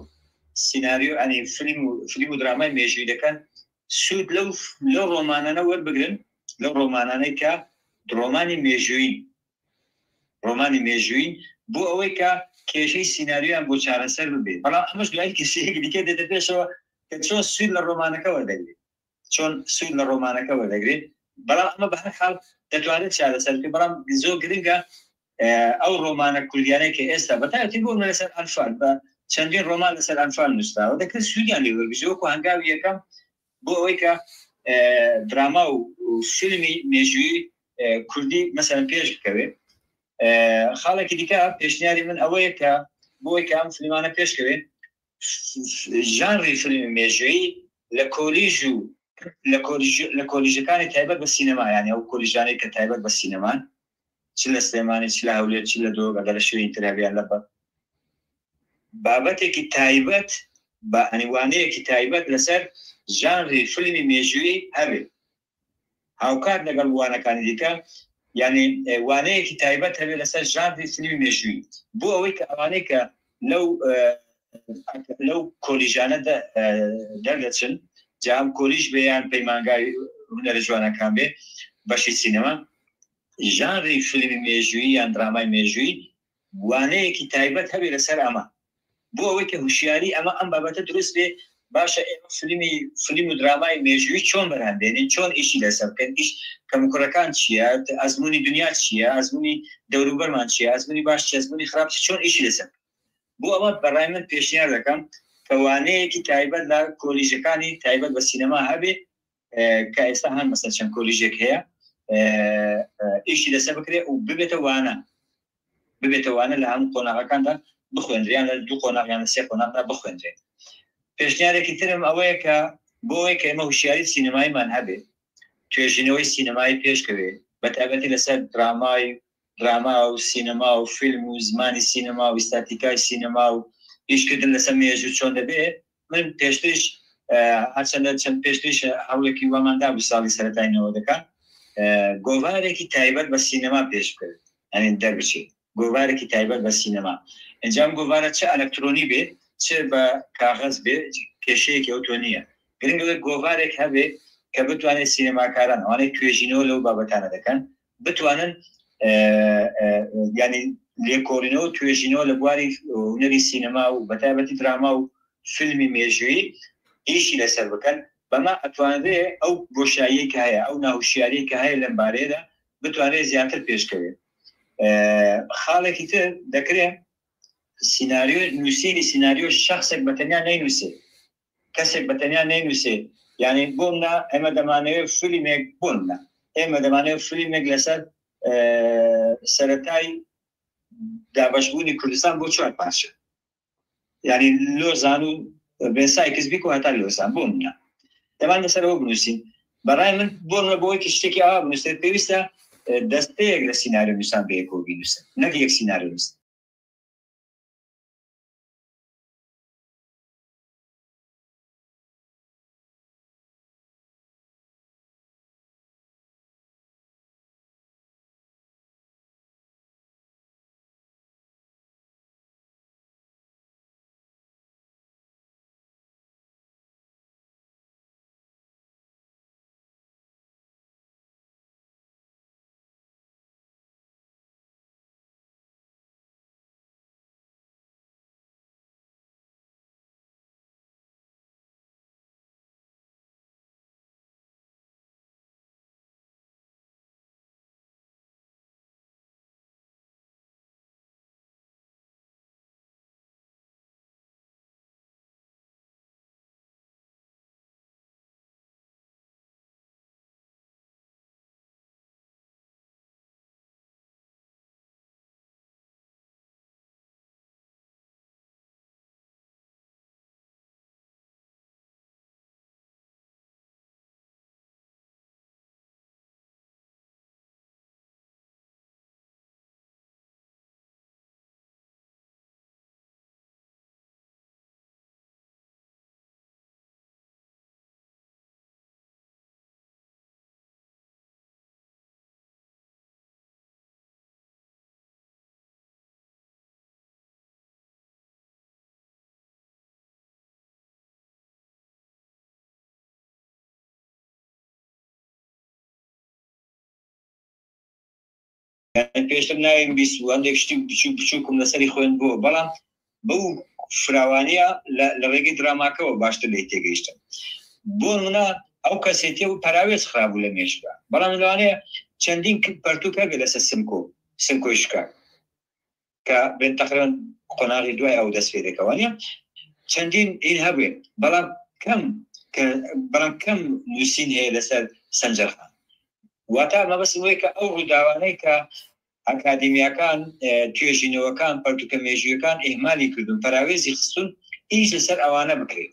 سیناریۆ ئەنی فیلم و فیلم و درامای مێژووی دەکەن سوود لەو لەو ڕۆمانانە وەربگرن لەو ڕۆمانانەی کە ڕۆمانی مێژوویین ڕۆمانی مێژوویین بۆ ئەوەی کە کێشەی سیناریۆیان بۆ چارەسەر ببێت بەڵام ئەمەش دوای کێشەیەکی دیکە دێتە پێشەوە کە چۆن سوود لە ڕۆمانەکە وەردەگرێت چۆن سوود لە ڕۆمانەکە وەردەگرێت بەڵام ئەمە بە هەر حاڵ دەتوانێت چارەسەر بکرێت بەڵام زۆر گرنگە ئەو ڕۆمانە کوردیانەی کە ئێستا بە تایبەتی بۆ لەسەر ئەنفال بە چەندین ڕۆمان لەسەر ئەنفال نووسراوە دەکرێت سوودیان لێ وەربگیرێت وەکو هەنگاوی یەکەم بۆ ئەوەی کە دراما و فیلمی مێژووی کوردی مەسەلەن پێش بکەوێت خاڵێکی دیکە پێشنیاری من ئەوەیە کە بۆی کە ئەم فیلمانە پێشکەوێت ژانری فیلمی مێژوویی لە کۆلیژ و لە کۆلیژ لە کۆلیژەکانی تایبەت بە سینەما یانی ئەو کۆلیژانەی کە تایبەت بە سینەمان چ لە سلێمانی چ لە هەولێر چ لە دهۆک ئەگەر لە شوێنی تر هەبێ یان لە بابەتێکی تایبەت بە ئەنی وانەیەکی تایبەت لەسەر ژانری فیلمی مێژوویی هەبێ هاوکات لەگەڵ وانەکانی دیکە یعنی وانەیەکی تایبەت هەبێت لەسەر ژانری فیلمی مێژوویی بۆ ئەوەی کە ئەوانەی کە لەو لەو کۆلیژانە دەردەچن جام کۆلیژ بێ یان پەیمانگای هونەرە جوانەکان بێ بەشی سینەما ژانری فیلمی مێژوویی یان درامای مێژوویی. وانەیەکی تایبەت هەبێ لەسەر ئەمە بۆ ئەوەی کە هوشیاری ئەمە ئەم بابەتە دروست بێ. باشە ئێمە فیلمی فیلم و درامای مێژووی چۆن بەرهەم بێنین، چۆن ئیشی لەسەر بکەین، ئیش کەموکوڕەکان چییە، ئەزمموی دنیا چییە، ئەزمموی دەوروبەرمان چییە، ئەزمموی باش چیە، ئەزمموی خراپ چیە، چۆن ئیشی لەسەر بکەین. بۆ ئەمە بەڕای من پێشنیار دەکەم کە وانەیەکی تایبەت لە کۆلیژەکانی تایبەت بە سینەما هەبێ کە ئێستا هەن مەسەر چەند کۆلیژێک هەیە ئیشی لەسەر بکرێ و ببێتە وانە ببێتە وانە لە هەموو قۆناغەکاندا بخوێندریان لە دوو قۆناغیان لە سێ قۆناغدا بخوێندرێت. پێشنیارێکی ترم ئەوەیە کە بۆ ئەوەی کە ئێمە هوشیاری سینەماییمان هەبێ، توێژینەوەی سینەمایی پێشکەوێ، بە تایبەتی لەسەر درامای دراما و سینەما و فیلم و زمانی سینەما و ئیستاتیکای سینەما و ئیشکردن لەسەر مێژوو چۆن دەبێ. من پێشتریش هەرچەندە چەند پێشتریش هەوڵێکی وامان دابوو ساڵی سەرەتای نەوەدەکان گۆڤارێکی تایبەت بە سینەما پێش بکەوێت، یعنی دەربچێت گۆڤارێکی تایبەت بە سینەما. ئینجا ئەم گۆڤارە چ ئەلکترۆنی بێ چ بە کاغەز بێ کێشەیەکی ئەوتۆ نییە. گرنگ ئەوەیە گۆڤارێک هەبێ کە بتوانێت سینەماکاران ئەوانەی توێژینەوە لەو بابەتانە دەکەن بتوانن ینی لێکۆڵینەوە توێژینەوە لە بواری هونەری سینەما و بەتایبەتی دراما و فیلمی مێژوویی ئیشی لەسەر بکەن. بەمە ئەتوانرێ ئەو بۆشاییەی کە هەیە، ئەو ناهوشیاریەی کە هەیە لەم بارەیەدا بتوانرێت زیاتر پێشکەوێت. خاڵێکی تر دەکرێت سیناریۆ نووسینی سیناریۆ شخصێک بە تەنیا نەینووسێ، کەسێک بە تەنیا نەینووسێ. یعنی بۆ منە ئێمە دەمانەوێت فیلمێک، بۆ منە ئێمە دەمانەوێت فیلمێک لەسەر سەرەتای دابەشبوونی کوردستان بۆ چوار پارچە، یعنی لۆزان و بێسای کزبیک و هەتا لۆزان، بۆ منە دەمان لەسەرەوە بنووسین. بەڕای من بۆ منە بۆی کە شتێکی ئاوا بنووسێت پێویستە دەستەیەک لە سیناریۆ نووسان بەیەکەوە بینووسن، نەک یەک سیناریۆ نووس. پێشتر ناویم بیست و هەندێک شتی بچوک بچووکم لەسەری خوێند بووە، بەڵام بەو فراوانیە لە ڕێگەی دراماکەوە باشتر لێی تێگەیشتم. بۆ نمونە ئەو کەسێتیە و پەراوێز خرابوو لە مێشکدا، بەڵام لەوانەیە چەندین پەرتوک هەبێ لەسەر سمکۆ، سمکۆی شکاک کە بێن تەقریبەن قۆناغی دوای ئەو دەست پێ دەکەوە نیە، چەندین ئین هەبێ، بەڵام کەم کە بەڵام کەم نووسین هەیە لەسەر سەنجەرخان. واتە مەبەستم ئەوەیە کە ئەو ڕووداوانەی کە ئەکادیمیاکان، توێژینەوەکان، پەرتوکە مێژوویەکان ئیهمالی کردوون، پەراوێزی خستوون، ئیش لەسەر ئەوانە بکرێت.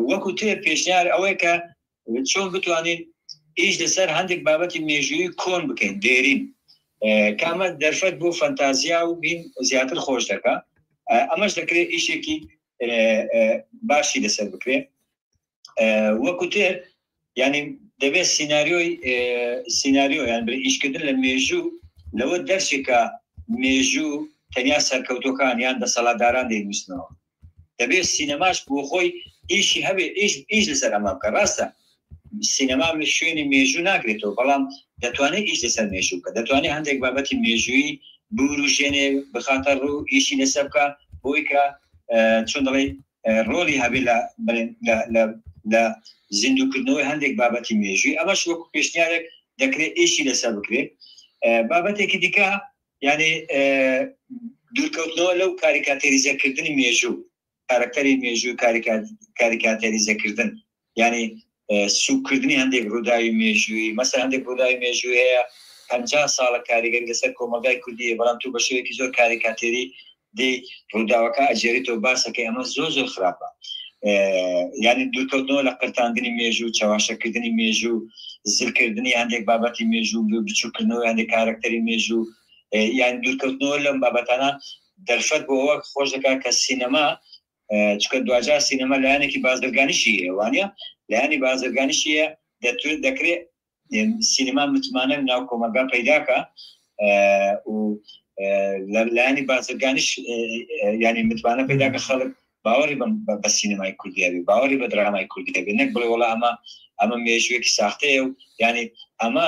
وەکو تر پێشنیار ئەوەیە کە چۆن بتوانین ئیش لەسەر هەندێک بابەتی مێژووی کۆن بکەین، دێرین، کە ئەمە دەرفەت بۆ فەنتازیا و بین زیاتر خۆش دەکا. ئەمەش دەکرێت ئیشێکی باشی لەسەر بکرێت. وەکو تر یعنی دەبێت سیناریۆی سیناریۆ یان بڵێ ئیشکردن لە مێژوو لەوە دەرچێت کە مێژوو تەنیا سەرکەوتوەکان یان دەسەڵاتداران دەینووسنەوە. دەبێت سینەماش بۆ خۆی ئیشی هەبێ، ئیش ئیش لەسەر ئەمە بکە. ڕاستە سینەما شوێنی مێژوو ناگرێتەوە، بەڵام دەتوانێت ئیش لەسەر مێژوو بکە، دەتوانێت هەندێک بابەتی مێژوویی بوروژێنێ بخاتە ڕوو ئیشی لەسەر بکە بۆی کە چۆن دەڵێ ڕۆڵی هەبێ لە لە زیندووکردنەوەی هەندێک بابەتی مێژووی ئەمەش وەکو پێشنیارێک دەکرێت ئیشی لەسەر بکرێت بابەتێکی دیکە یعنی دوورکەوتنەوە لەو کاریکاتێریزەکردنی مێژوو کارەکتەری مێژوو کاریکاتێریزەکردن یعنی سوکردنی هەندێک ڕووداوی مێژووی مەسە هەندێک ڕووداوی مێژووی هەیە 50 ساڵە کاریگەری لەسەر کۆمەلگای کوردی بەڵام تو بە شێوەیەکی زۆر کاریکاتێری دێی ڕووداوەکە ئەگێریتەوە باسەکەی ئەمە زۆر زۆر خراپە یعنی دوورکەوتنەوە لە قرتاندنی مێژوو چەواشەکردنی مێژوو زلکردنی هەندێک بابەتی مێژوو بچووکردنەوەی هەندێک کارەکتەری مێژوو یان دوورکەوتنەوە لەم بابەتانە دەرفەت بۆ ئەوە خۆش دەکات کە سینەما چکە دواجار سینەما لایەنێکی بازرگانیشی هەیە وانە لایەنی بازرگانیشی هەیە دەتوێت دەکرێت سینەما متمانە ناو کۆمەلگا پەیداکە و لایەنی بازرگانیش ینی متمانە پەیداکە خەڵک باوەڕی بە سینەمای کوردیاوی باوەڕی بە درامای کوردی دەبێت نەک بڵێ وڵا ئەمە ئەمە مێژوێکی ساختەیە و ینی ئەمە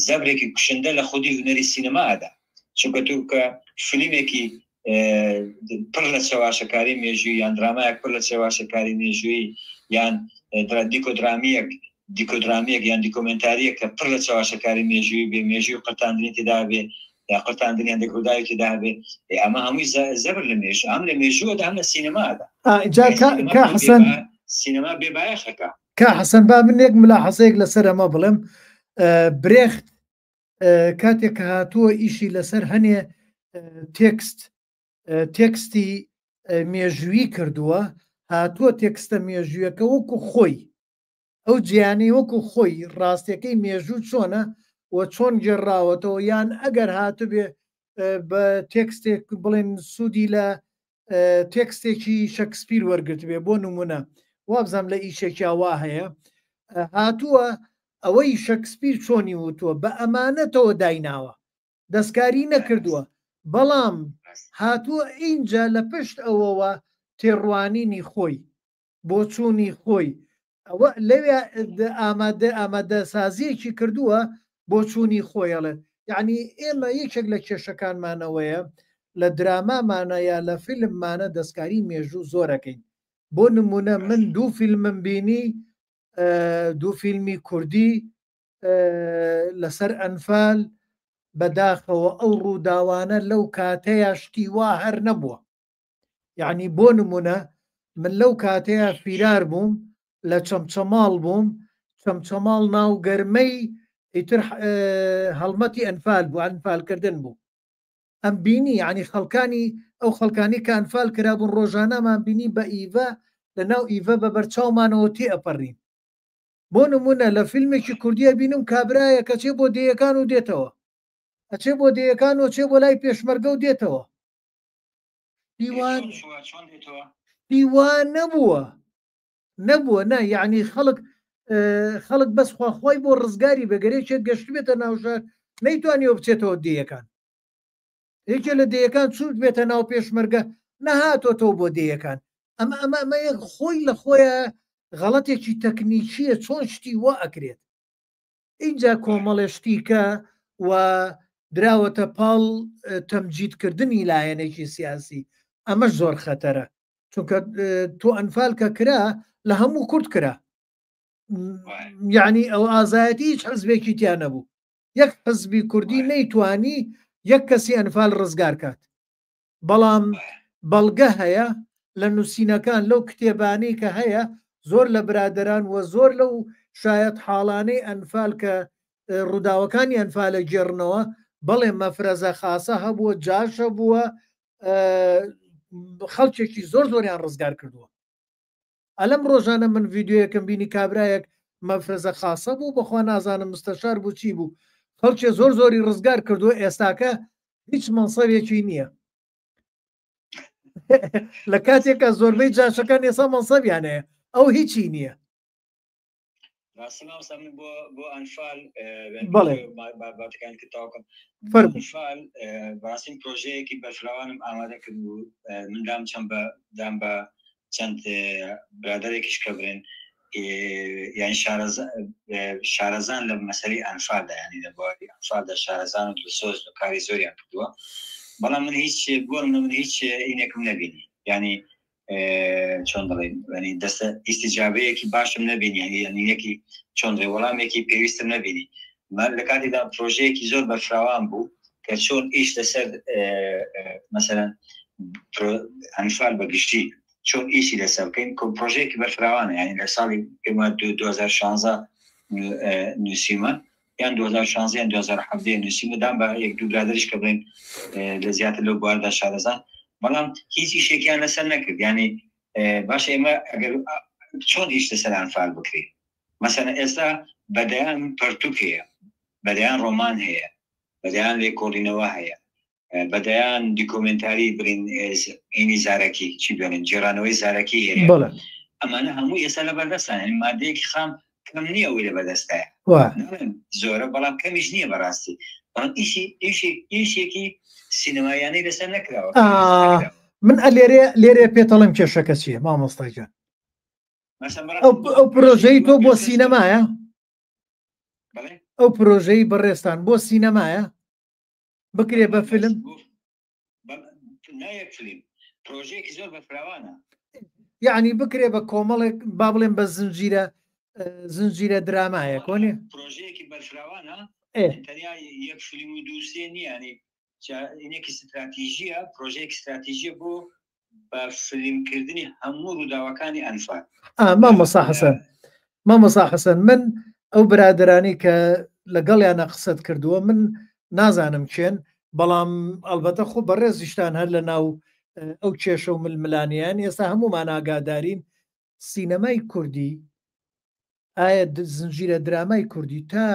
زەبرێکی کوشندە لە خودی هونەری سینەما ئەدا چونکە تو کە فلیمێکی پڕ لە چەواشەکاری مێژووی یان درامایەک پڕ لە چەواشەکاری مێژووی یان دیکۆدرامیەک دیکۆدرامیەک یان دیکۆمنتاریەک کە پڕ لە چەواشەکاری مێژووی بێ مێژووی قرتاندنی تێدا بێ یا قرتاندنی هەندێک ڕووداوی تێدا بێ ئەمە هەمووی زەبر لە مێژوو هەم لە مێژووەدا هەم لە سینەمادا. جا کا حەسەن سینەما بێ بایەخەکە. کا حەسەن با من یەک ملاحەزەیەک لەسەر ئەمە بڵێم برێخت کاتێک کە هاتووە ئیشی لەسەر هەنێ تێکست تێکستی مێژووی کردووە هاتووە تێکستە مێژوویەکە وەکو خۆی ئەو جیانەی وەکو خۆی ڕاستیەکەی مێژوو چۆنە و چۆن گێڕاوەتەوە یان ئەگەر هاتبێ بە تێکستێک بڵێن سوودی لە تێکستێکی شەکسپیر وەرگرتبێ بۆ نمونە وابزانام لە ئیشێکیا وا هەیە هاتووە ئەوەی شەکسپیر چۆنی وتووە بە ئەمانەتەوە دایناوە دەستکاری نەکردووە بەڵام هاتووە ئینجا لە پشت ئەوەوە تێڕوانینی خۆی بۆچوونی خۆی ئەوە لەوێ ئامادە ئامادەسازیەکی کردووە بۆچوونی خۆی ئەڵێت یعنی ئێمە یەکێک لە کێشەکانمانەوەیە لە درامامانە یا لە فیلممانە دەستکاری مێژوو زۆرەکەین بۆ نمونە من دوو فیلمم بینی دوو فیلمی کوردی لەسەر ئەنفال بەداخەوە ئەو ڕووداوانە لەو کاتەیە شتی وا هەر نەبووە یعنی بۆ نمونە من لەو کاتەیە فیرار بووم لە چەمچەماڵ بووم چەمچەماڵ ناو گەرمەی ئیتر هەڵمەتی ئەنفال بوو ئەنفالکردن بوو ئەم بینی یعنی خەڵکانی ئەو خەڵکانی کە ئەنفال کرابوون ڕۆژانەمان بینی بە ئیڤە لە ناو ئیڤە بە بەرچاومانەوە تێ ئەپەڕین بۆ نمونە لە فیلمێکی کوردیە بینم کابرایە کەچێ بۆ دێیەکان و دێتەوە ئەچێ بۆ دێیەکان و چێ بۆ لای پێشمەرگە و دێتەوە دیوان نەبووە نەبووە نا یعنی خەڵک خەڵک بەس خواخوای بۆ ڕزگاری بەگەرێکێک گەشت بێتە ناوشار نەیتوانیەوە بچێتەوە دێیەکان یەکێ لە دێیەکان چوت بێتە ناو پێشمەرگە نەهاتۆتەوە بۆ دێیەکان ئەمە ئەمە ئەمە یەک خۆی لە خۆیان غەڵەتێکی تەکنیکیە چۆن شتی وا ئەکرێت ئینجا کۆمەڵێ شتی کە و دراوەتە پاڵ تەمجیدکردنی لایەنێکی سیاسی ئەمەش زۆر خەتەرە چونکە تۆ ئەنفال کە کرا لە هەموو کورد کرا یعنی ئەو ئازایەتی هیچ حزبێکی تیا نەبوو یەک حزبی کوردی نەیتوانی یەک کەسی ئەنفال ڕزگار کات بەڵام بەڵگە هەیە لە نووسینەکان لەو کتێبانەی کە هەیە زۆر لە برادەران و زۆر لەو شایەت حاڵانەی ئەنفال کە ڕووداوەکانی ئەنفالە گێڕنەوە بەڵێ مەفرەزە خاسە هەبووە جاش هەبووە خەڵکێکی زۆر زۆریان ڕزگار کردووە ئەلەم ڕۆژانە من ڤیددیوەکەم بینی کابرایەک مەفرەزە خاسە بوو بەخوا نازانم مستەشار بوو چی بوو خەڵکێ زۆر زۆری ڕزگار کردووە ئێستاکە هیچ مەنسەبێکی نییە لە کاتێکە زۆربەی جاشەکان ئێستا مەنسەبیان هەیە ئەو هیچی نییە ڕاستی مامۆستا من بۆ بۆ ئەنفال بەڵێ بابەتەکان کە تاوکەم ئەنفال بەڕاستی پرۆژەیەکی بەرفراوانم ئامادە کرد و من دام چەند بە دام بە چەند برادێکیش کە برێن یان شارەزان لە مەسەری ئەنفالدا ینی لە بواری ئەنفالدا شارەزان و دڵسۆز و کاری زۆریان کردووە. بەڵام من هیچ بۆ من هیچ ئینێکم نەبینی ینی چۆن دەڵێن ینی دەستە ئیسیجابەیەکی باشم نەبینی ینی یعنی یەکی چۆن دەڵێ وەڵامێکی پێویستم نەبینی لە کاتێکدا پرۆژەیەکی زۆر بەرفراوان بوو کە چۆن ئیش لەسەر مەسەرەن ئەنفال بە گشتی چۆن ئیشی لەسەر بکەین کۆ پرۆژەیەکی بەرفراوانە ینی لە ساڵی پێما 2016 نووسیمە یان 2016 یان 2017 نووسیمە دام بە یەک دوو برادریش کە بڵێن لە زیاتر لەو بواردا شارەزان بەڵام هیچ ئیشێکیان لەسەر نەکرد ینی باش ئێمە ئەگەر چۆن ئیش لەسەر ئەنفال بکرێت مەسەلەن ئێستا بەدەیان پەرتوک هەیە، بەدەیان ڕۆمان هەیە، بەدەیان لێکۆڵینەوە هەیە، بەدەیان دیکۆمێنتاری بڵین ئینی زارەکی چی بڵێن گێڕانەوەی زارەکی هەیە. بەڵێ. ئەمانە هەموو ئێستا لە بەردەستان، یعنی مادەیەکی خام کەم نییە ئەوەی لە بەردەستایە. وا. ناڵێم زۆرە بەڵام کەمیش نییە بەڕاستی. بەڵام ئیشی ئیشی ئیشێکی سینەماییانەی لەسەر نەکراوە. ئا من ئە لێرەیە لێرەیە پێتەڵێم کێشەکە چییە مامۆستا گیان. ئەو پرۆژەی تۆ بۆ سینەمایە ئەو پرۆژەی بەڕێستان بۆ سینەمایە بکرێ بە فیلم پرۆژەیەکی زۆر بەفراوانە یعنی بکرێ بە کۆمەڵێک با بڵێن بە زنجیرە زنجیرە درامایە کۆنێ پرۆژەیەکی بەرفراوانە تەنیا یەک فیلم و دووسێ نییە ینێکی ستراتیژیە پرۆژەیەکی ستراتیژیە بۆ بە فلیمکردنی هەموو ڕووداوەکانی ئەنفال. مامۆستا حەسەن مامۆستا حەسەن من ئەو برادرانی کە لەگەڵیانە قسەت کردووە من نازانم کێن بەڵام ئەلبەتە خۆ بەڕێزیشتان هەر لە ناو ئەو کێشە و ململانیان ئێستا هەمومان ئاگادارین سینەمای کوردی ئایا زنجیرە درامای کوردی تا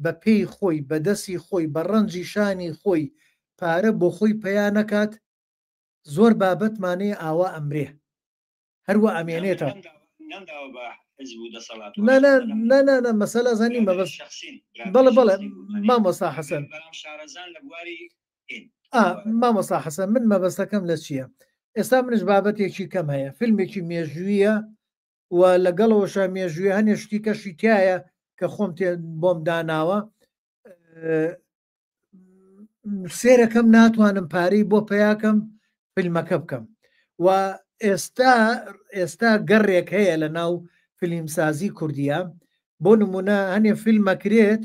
بە پێی خۆی بە دەستی خۆی بە ڕەنجی شانی خۆی پارە بۆ خۆی پەیا نەکات زۆر بابەتمان هەیە ئاوا ئەمرێ هەروە ئەمێنێتە نانا مەسەلا زانی مەبەست بەڵێ بەڵێ مامۆستا حەسەن مامۆستا حەسەن من مەبەستەکەم لە چییە ئێستا منش بابەتێکی کەم هەیە فیلمێکی مێژوویە و لەگەڵەوەشە مێژووی هەنێ شتی کەشی تایە کە خۆم تێ بۆم داناوە سێرەکەم ناتوانم پارەی بۆ پیاکەم فیلمەکە بکەم و ئێستا ئێستا گەڕێک هەیە لە ناو فیلمسازی کوردیە بۆ نمونە هەنێ فیلمەکرێت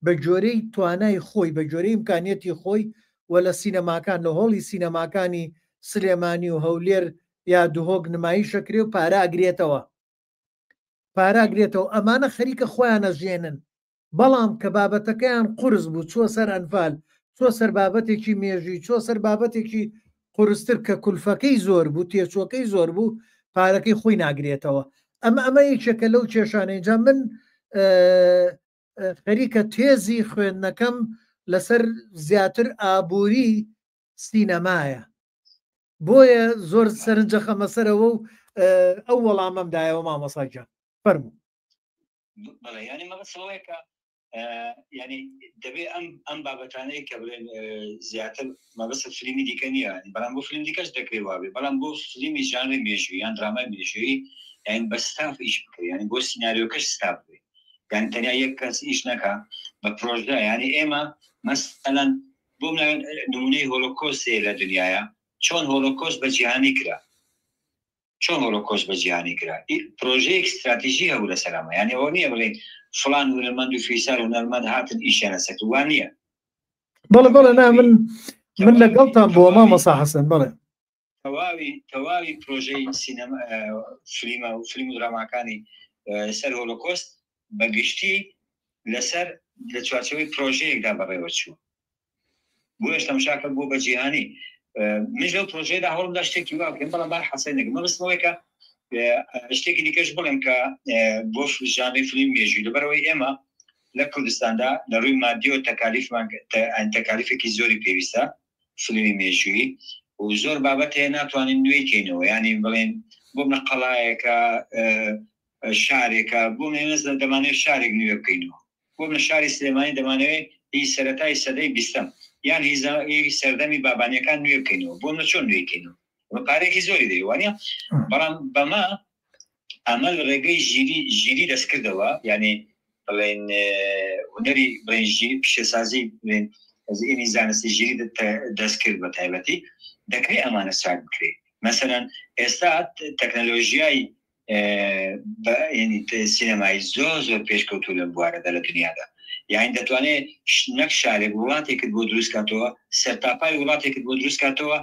بە جۆرەی توانای خۆی بە جۆرەی ئیمکانیەتی خۆی و لە سینەماکان لە هۆڵی سینەماکانی سلێمانی و هەولێر یا دهۆک نمایشەکرێ و پارە ئەگرێتەوە پارە ئەگرێتەوە ئەمانە خەریکە خۆیان ئەژێنن بەڵام کە بابەتەکەیان قورس بوو چووە سەر ئەنفال چووە سەر بابەتێکی مێژووی چووە سەر بابەتێکی قورستر کە کولفەکەی زۆر بوو تێچووەکەی زۆر بوو پارەکەی خۆی ناگرێتەوە ئەمە ئەمە یەکێکە لەو کێشانەی جا من خەریکە تێزی خوێندنەکەم لەسەر زیاتر ئابووری سینەمایە بۆیە زۆر سەرنجەخەمە سەرەوە و ئەو وەڵامەم دایەوە مامۆسا گیان فەرموو بەڵێ ینی مەبەست ئەوەیە کە ینی دەبێ ئەم ئەم بابەتانەی کە بڵێن زیاتر مەبەست فلیمی دیکە نییە بەڵام بۆ فیلم دیکەش دەکرێ وابێ بەڵام بۆ فلیمی ژانری مێژووی یان درامای مێژووی یان بە ستاف ئیش بکرێ یانی بۆ سیناریۆکەش ستاف بێ یان تەنیا یەک کەس ئیش نەکا بە پرۆژە یانی ئێمە مەسەلەن بۆ نمونەی هۆلۆکۆست هەیە لە دنیاە چۆن هۆلۆکۆست بە جیهانی کرا چۆن هۆلۆکۆست بە جیهانی کرا؟ پرۆژەیەکی ستراتیژی هەبوو لەسەر ئەمە، یانی ئەوە نییە بڵێین فڵان هونەرمەند و فیسار هونەرمەند هاتن ئیشیان لەسەر کرد، وا نییە. بەڵێ بەڵێ نا من من لەگەڵتان بووە مامۆستا حەسەن بەڵێ. تەواوی تەواوی پرۆژەی سینەما فلیمە و فیلم و دراماکانی سەر هۆلۆکۆست بە گشتی لەسەر لە چوارچێوەی پرۆژەیەکدا بەڕێوە چوو. بۆیەش تەمشاکە بووە بە جیهانی منیش لەو پرۆژەیەدا هەوڵمدا شتێکی وا بکەم بەڵام بار حەسەن نەکەم مەبەستم ئەوەیە کە شتێکی دیکەش بڵێم کە بۆ ژانری فیلمی مێژووی لەبەرئەوەی ئێمە لە کوردستاندا لە ڕووی مادیەوە تەکالیفمان تەکالیفێکی زۆری پێویستە فیلمی مێژووی و زۆر بابەت هەیە ناتوانین نوێی کەینەوە ینی بڵێن بۆ منە قەڵایەکە شارێکە بۆ منە دەمانەوێت شارێک نوێ بکەینەوە بۆ منە شاری سلێمانی دەمانەوێت هی سەرەتای سەدەی بیستەم یان هی سەردەمی بابانیەکان نوێ بکەینەوە بۆ منە چۆن نوێی کەینەوە ئەمە پارەیەکی زۆری دەوێت وانە بەڵام بەمە ئەمە لە ڕێگەی ژیری ژیری دەستکردەوە یعنی بڵێن هونەری بڵێن ژیری پیشەسازی بڵێن. ئینی زانستی ژیری دەستکرد بە تایبەتی دەکرێت ئەمانە چاک بکرێت. مەسەلەن ئێستا تەکنەلۆژیای سینەمایی زۆر زۆر پێشکەوتوو لەم بوارەدا لە دنیادا، یانی دەتوانێت نەک شارێک وڵاتێکت بۆ دروست کاتەوە، سەرتاپای وڵاتێکت بۆ دروست کاتەوە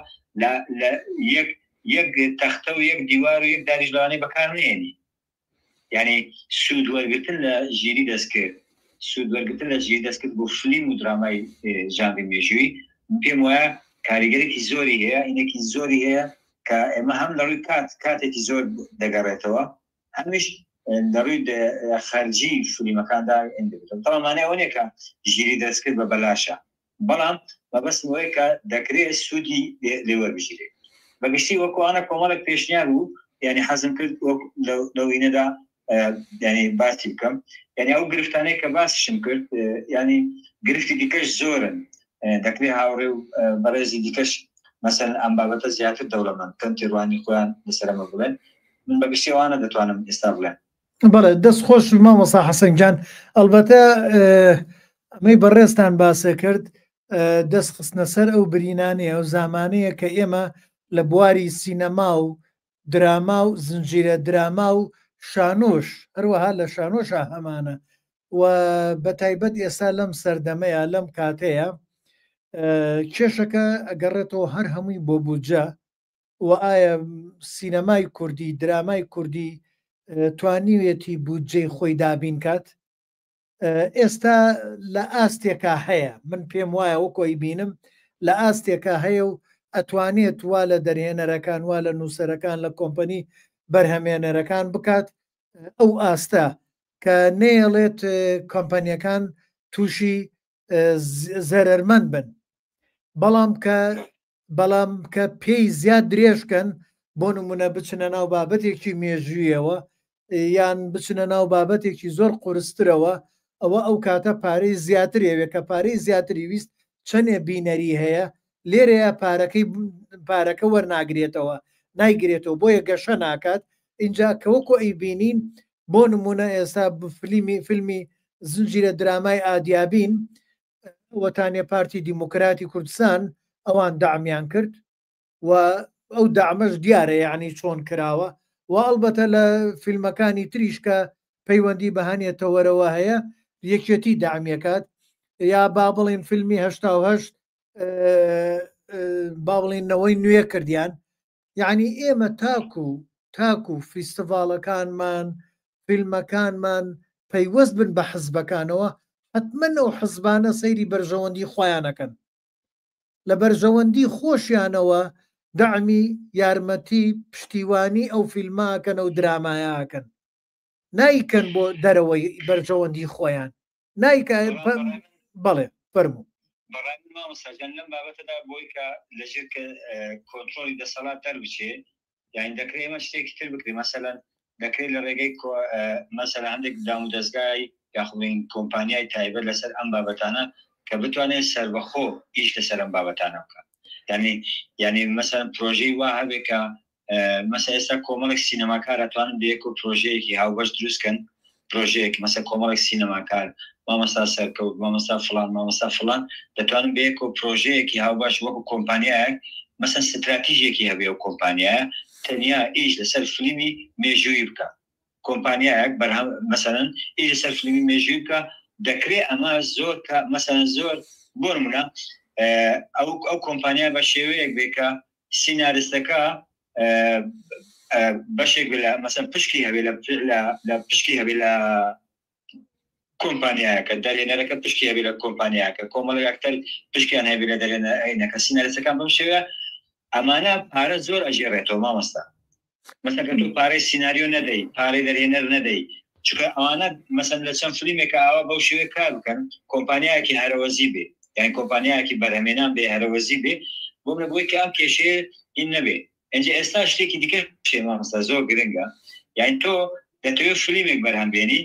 لە یەک یەک تەختە و یەک دیوار و یەک داریش لەوانەیە بەکار نێنی. یانی سوود وەرگرتن لە ژیری دەستکرد، سوود وەرگرتن لە ژیری دەستکرد بۆ فلیم و درامای ژانری مێژوویی من پێم وایە کاریگەرێکی زۆری هەیە، ئینێکی زۆری هەیە کە ئێمە هەم لە ڕووی کات کاتێکی زۆر دەگەڕێتەوە هەمیش لە ڕووی خەرجی فلیمەکاندا دەبێتەوە. تەڵام مانای ئەوە نییە کە ژیری دەستکرد بە بەلاشە، بەڵام مەبەستم ئەوەیە کە دەکرێت سوودی لێ وەربگیرێت. بە گشتی وەکو ئەوانە کۆمەڵێک پێشنیار بوو، یانی حەزم کرد وەک لەو هینەدا یانی باسی بکەم. یانی ئەو گرفتانەی کە باسیشم کرد، یانی گرفتی دیکەش زۆرن، دەکرێت هاوڕێ و بەڕێزی دیکەش مەسەلەن ئەم بابەتە زیاتر دەوڵەمەند بکەن، تێڕوانینی خۆیان لەسەر ئەمە بڵێن. من بە گشتی ئەوانە دەتوانم ئێستا بڵێم. بەڵێ دەست خۆش مامۆستا حەسەن گیان، ئەڵبەتە ئەمەی بەڕێزتان باسە کرد دەست خستنە سەر ئەو برینانەیە ئەو زامانەیە کە ئێمە لە بواری سینەما و دراما و زنجیرە دراما و شانۆش هەروەها لە شانۆشا هەمانە و بە تایبەت ئێستا لەم سەردەمەیە لەم کاتەیە کێشەکە ئەگەڕێتەوە هەر هەمووی بۆ بودجە و ئایا سینەمای کوردی درامای کوردی توانیویەتی بودجەی خۆی دابین کات؟ ئێستا لە ئاستێکا هەیە من پێم وایە وەکۆی بینم لە ئاستێکا هەیە و ئەتوانێت وا لە دەرهێنەرەکان وا لە نووسەرەکان لە کۆمپەنی بەرهەمێنەرەکان بکات ئەو ئاستە کە نەیەڵێت کۆمپانیەکان تووشی زەرەرمەند بن بەڵام کە بەڵام کە پێی زیاد درێژکەن بۆ نمونە بچنە ناو بابەتێکی مێژوویەوە یان بچنە ناو بابەتێکی زۆر قورسترەوە ئەوە ئەو کاتە پارەی زیاتر ئەوێ کە پارەی زیاتری ویست چەنێ بینەری هەیە لێرەیە پارەکەی پارەکە وەرناگرێتەوە نایگرێتەوە بۆیە گەشە ناکات اینجا کە وەکو ئەیبینین بۆ نمونە ئێستا فلیمی فیلمی زنجیرە درامای ئادیابین وەتانێ پارتی دیموکراتی کوردستان ئەوان دەعمیان کرد و ئەو دەعمەش دیارە یعنی چۆن کراوە و ئەڵبەتە لە فیلمەکانی تریش کە پەیوەندی بە هەنێ تەوەرەوە هەیە یەکێتی دەعمیەکات یا با بڵین فیلمی 88 با بڵین نەوەی نوێ کردیان یعنی ئێمە تاکو تاکو فیستیڤاڵەکانمان فیلمەکانمان پەیوەست بن بە حزبەکانەوە حتمما ئەو حزبانە سەیری بەرژەوەندی خۆیانەکەن لە بەرژەوەندی خۆشیانەوە دەعمی یارمەتی پشتیوانی ئەو فیلماکەن ئەو درامایەکەن نایکەن بۆ دەرەوەی بەرژەوەندی خۆیان نایکە بەڵێ فەرموو. بەڕای من مامۆستا گیان لەم بابەتەدا بۆی کە لەژێر کۆنترۆڵی دەسەڵات دەربچێ یانی دەکرێ ئێمە شتێکی تر بکرێ مەسەلەن دەکرێت لە ڕێگەی مەسەلە هەندێک دام و دەزگای یاخود کۆمپانیای تایبەت لەسەر ئەم بابەتانە کە بتوانێت سەربەخۆ ئیش لەسەر ئەم بابەتانە بکات یعنی یعنی مەسەلەن پرۆژەی وا هەبێ کە مەسە ئێستا کۆمەڵێک سینەماکار ئەتوانن بە یەکەوە پرۆژەیەکی هاوبەش دروست کەن پرۆژەیەک مەسە کۆمەڵێک سینەماکار مامۆستا سەرکەوت مامۆستا فلان مامۆستا فلان دەتوانن بە یەکەوە پرۆژەیەکی هاوبەش وەکو کۆمپانیایەک مەسەن ستراتیژێکی هەبێ و کۆمپانیایە تەنیا ئیش لەسەر فلیمی مێژوویی بکە کۆمپانیایەک بەرهەم مەسەلەن ئیش لەسەر فلیمی مێژووی بکە دەکرێ ئەمە زۆر کە مەسەلەن زۆر بۆ نمونە ئەو ئەو کۆمپانیا بە شێوەیەک بێ کە سیناریستەکە بەشێک لە مەسەن پشکی هەبێ لە پشکی هەبێ لە کۆمپانیایەکە دەرێنەرەکە پشکی هەبێ لە کۆمپانیاکە کۆمەڵی ئەکتەر پشکیان هەبێ لە دەرێنەکە سیناریستەکان بەم شێوەیە ئەمانە پارە زۆر ئەژێڕێتەوە مامۆستا مەسەن کە تۆ پارەی سیناریۆ نەدەی پارەی دەرهێنەر نەدەی چونکە ئەوانە مەسەن لە چەند فلیمێکە ئاوا بەو شێوەیە کار بکەن کۆمپانیایەکی هەرەوەزی بێ یان کۆمپانیایەکی بەرهەمێنان بێ هەرەوەزی بێ بۆ منە بۆی کە ئەم کێشەیە هین نەبێ ئینجا ئێستا شتێکی دیکە شێ مامۆستا زۆر گرنگە یان تۆ دەتەوێت فلیمێک بەرهەم بێنی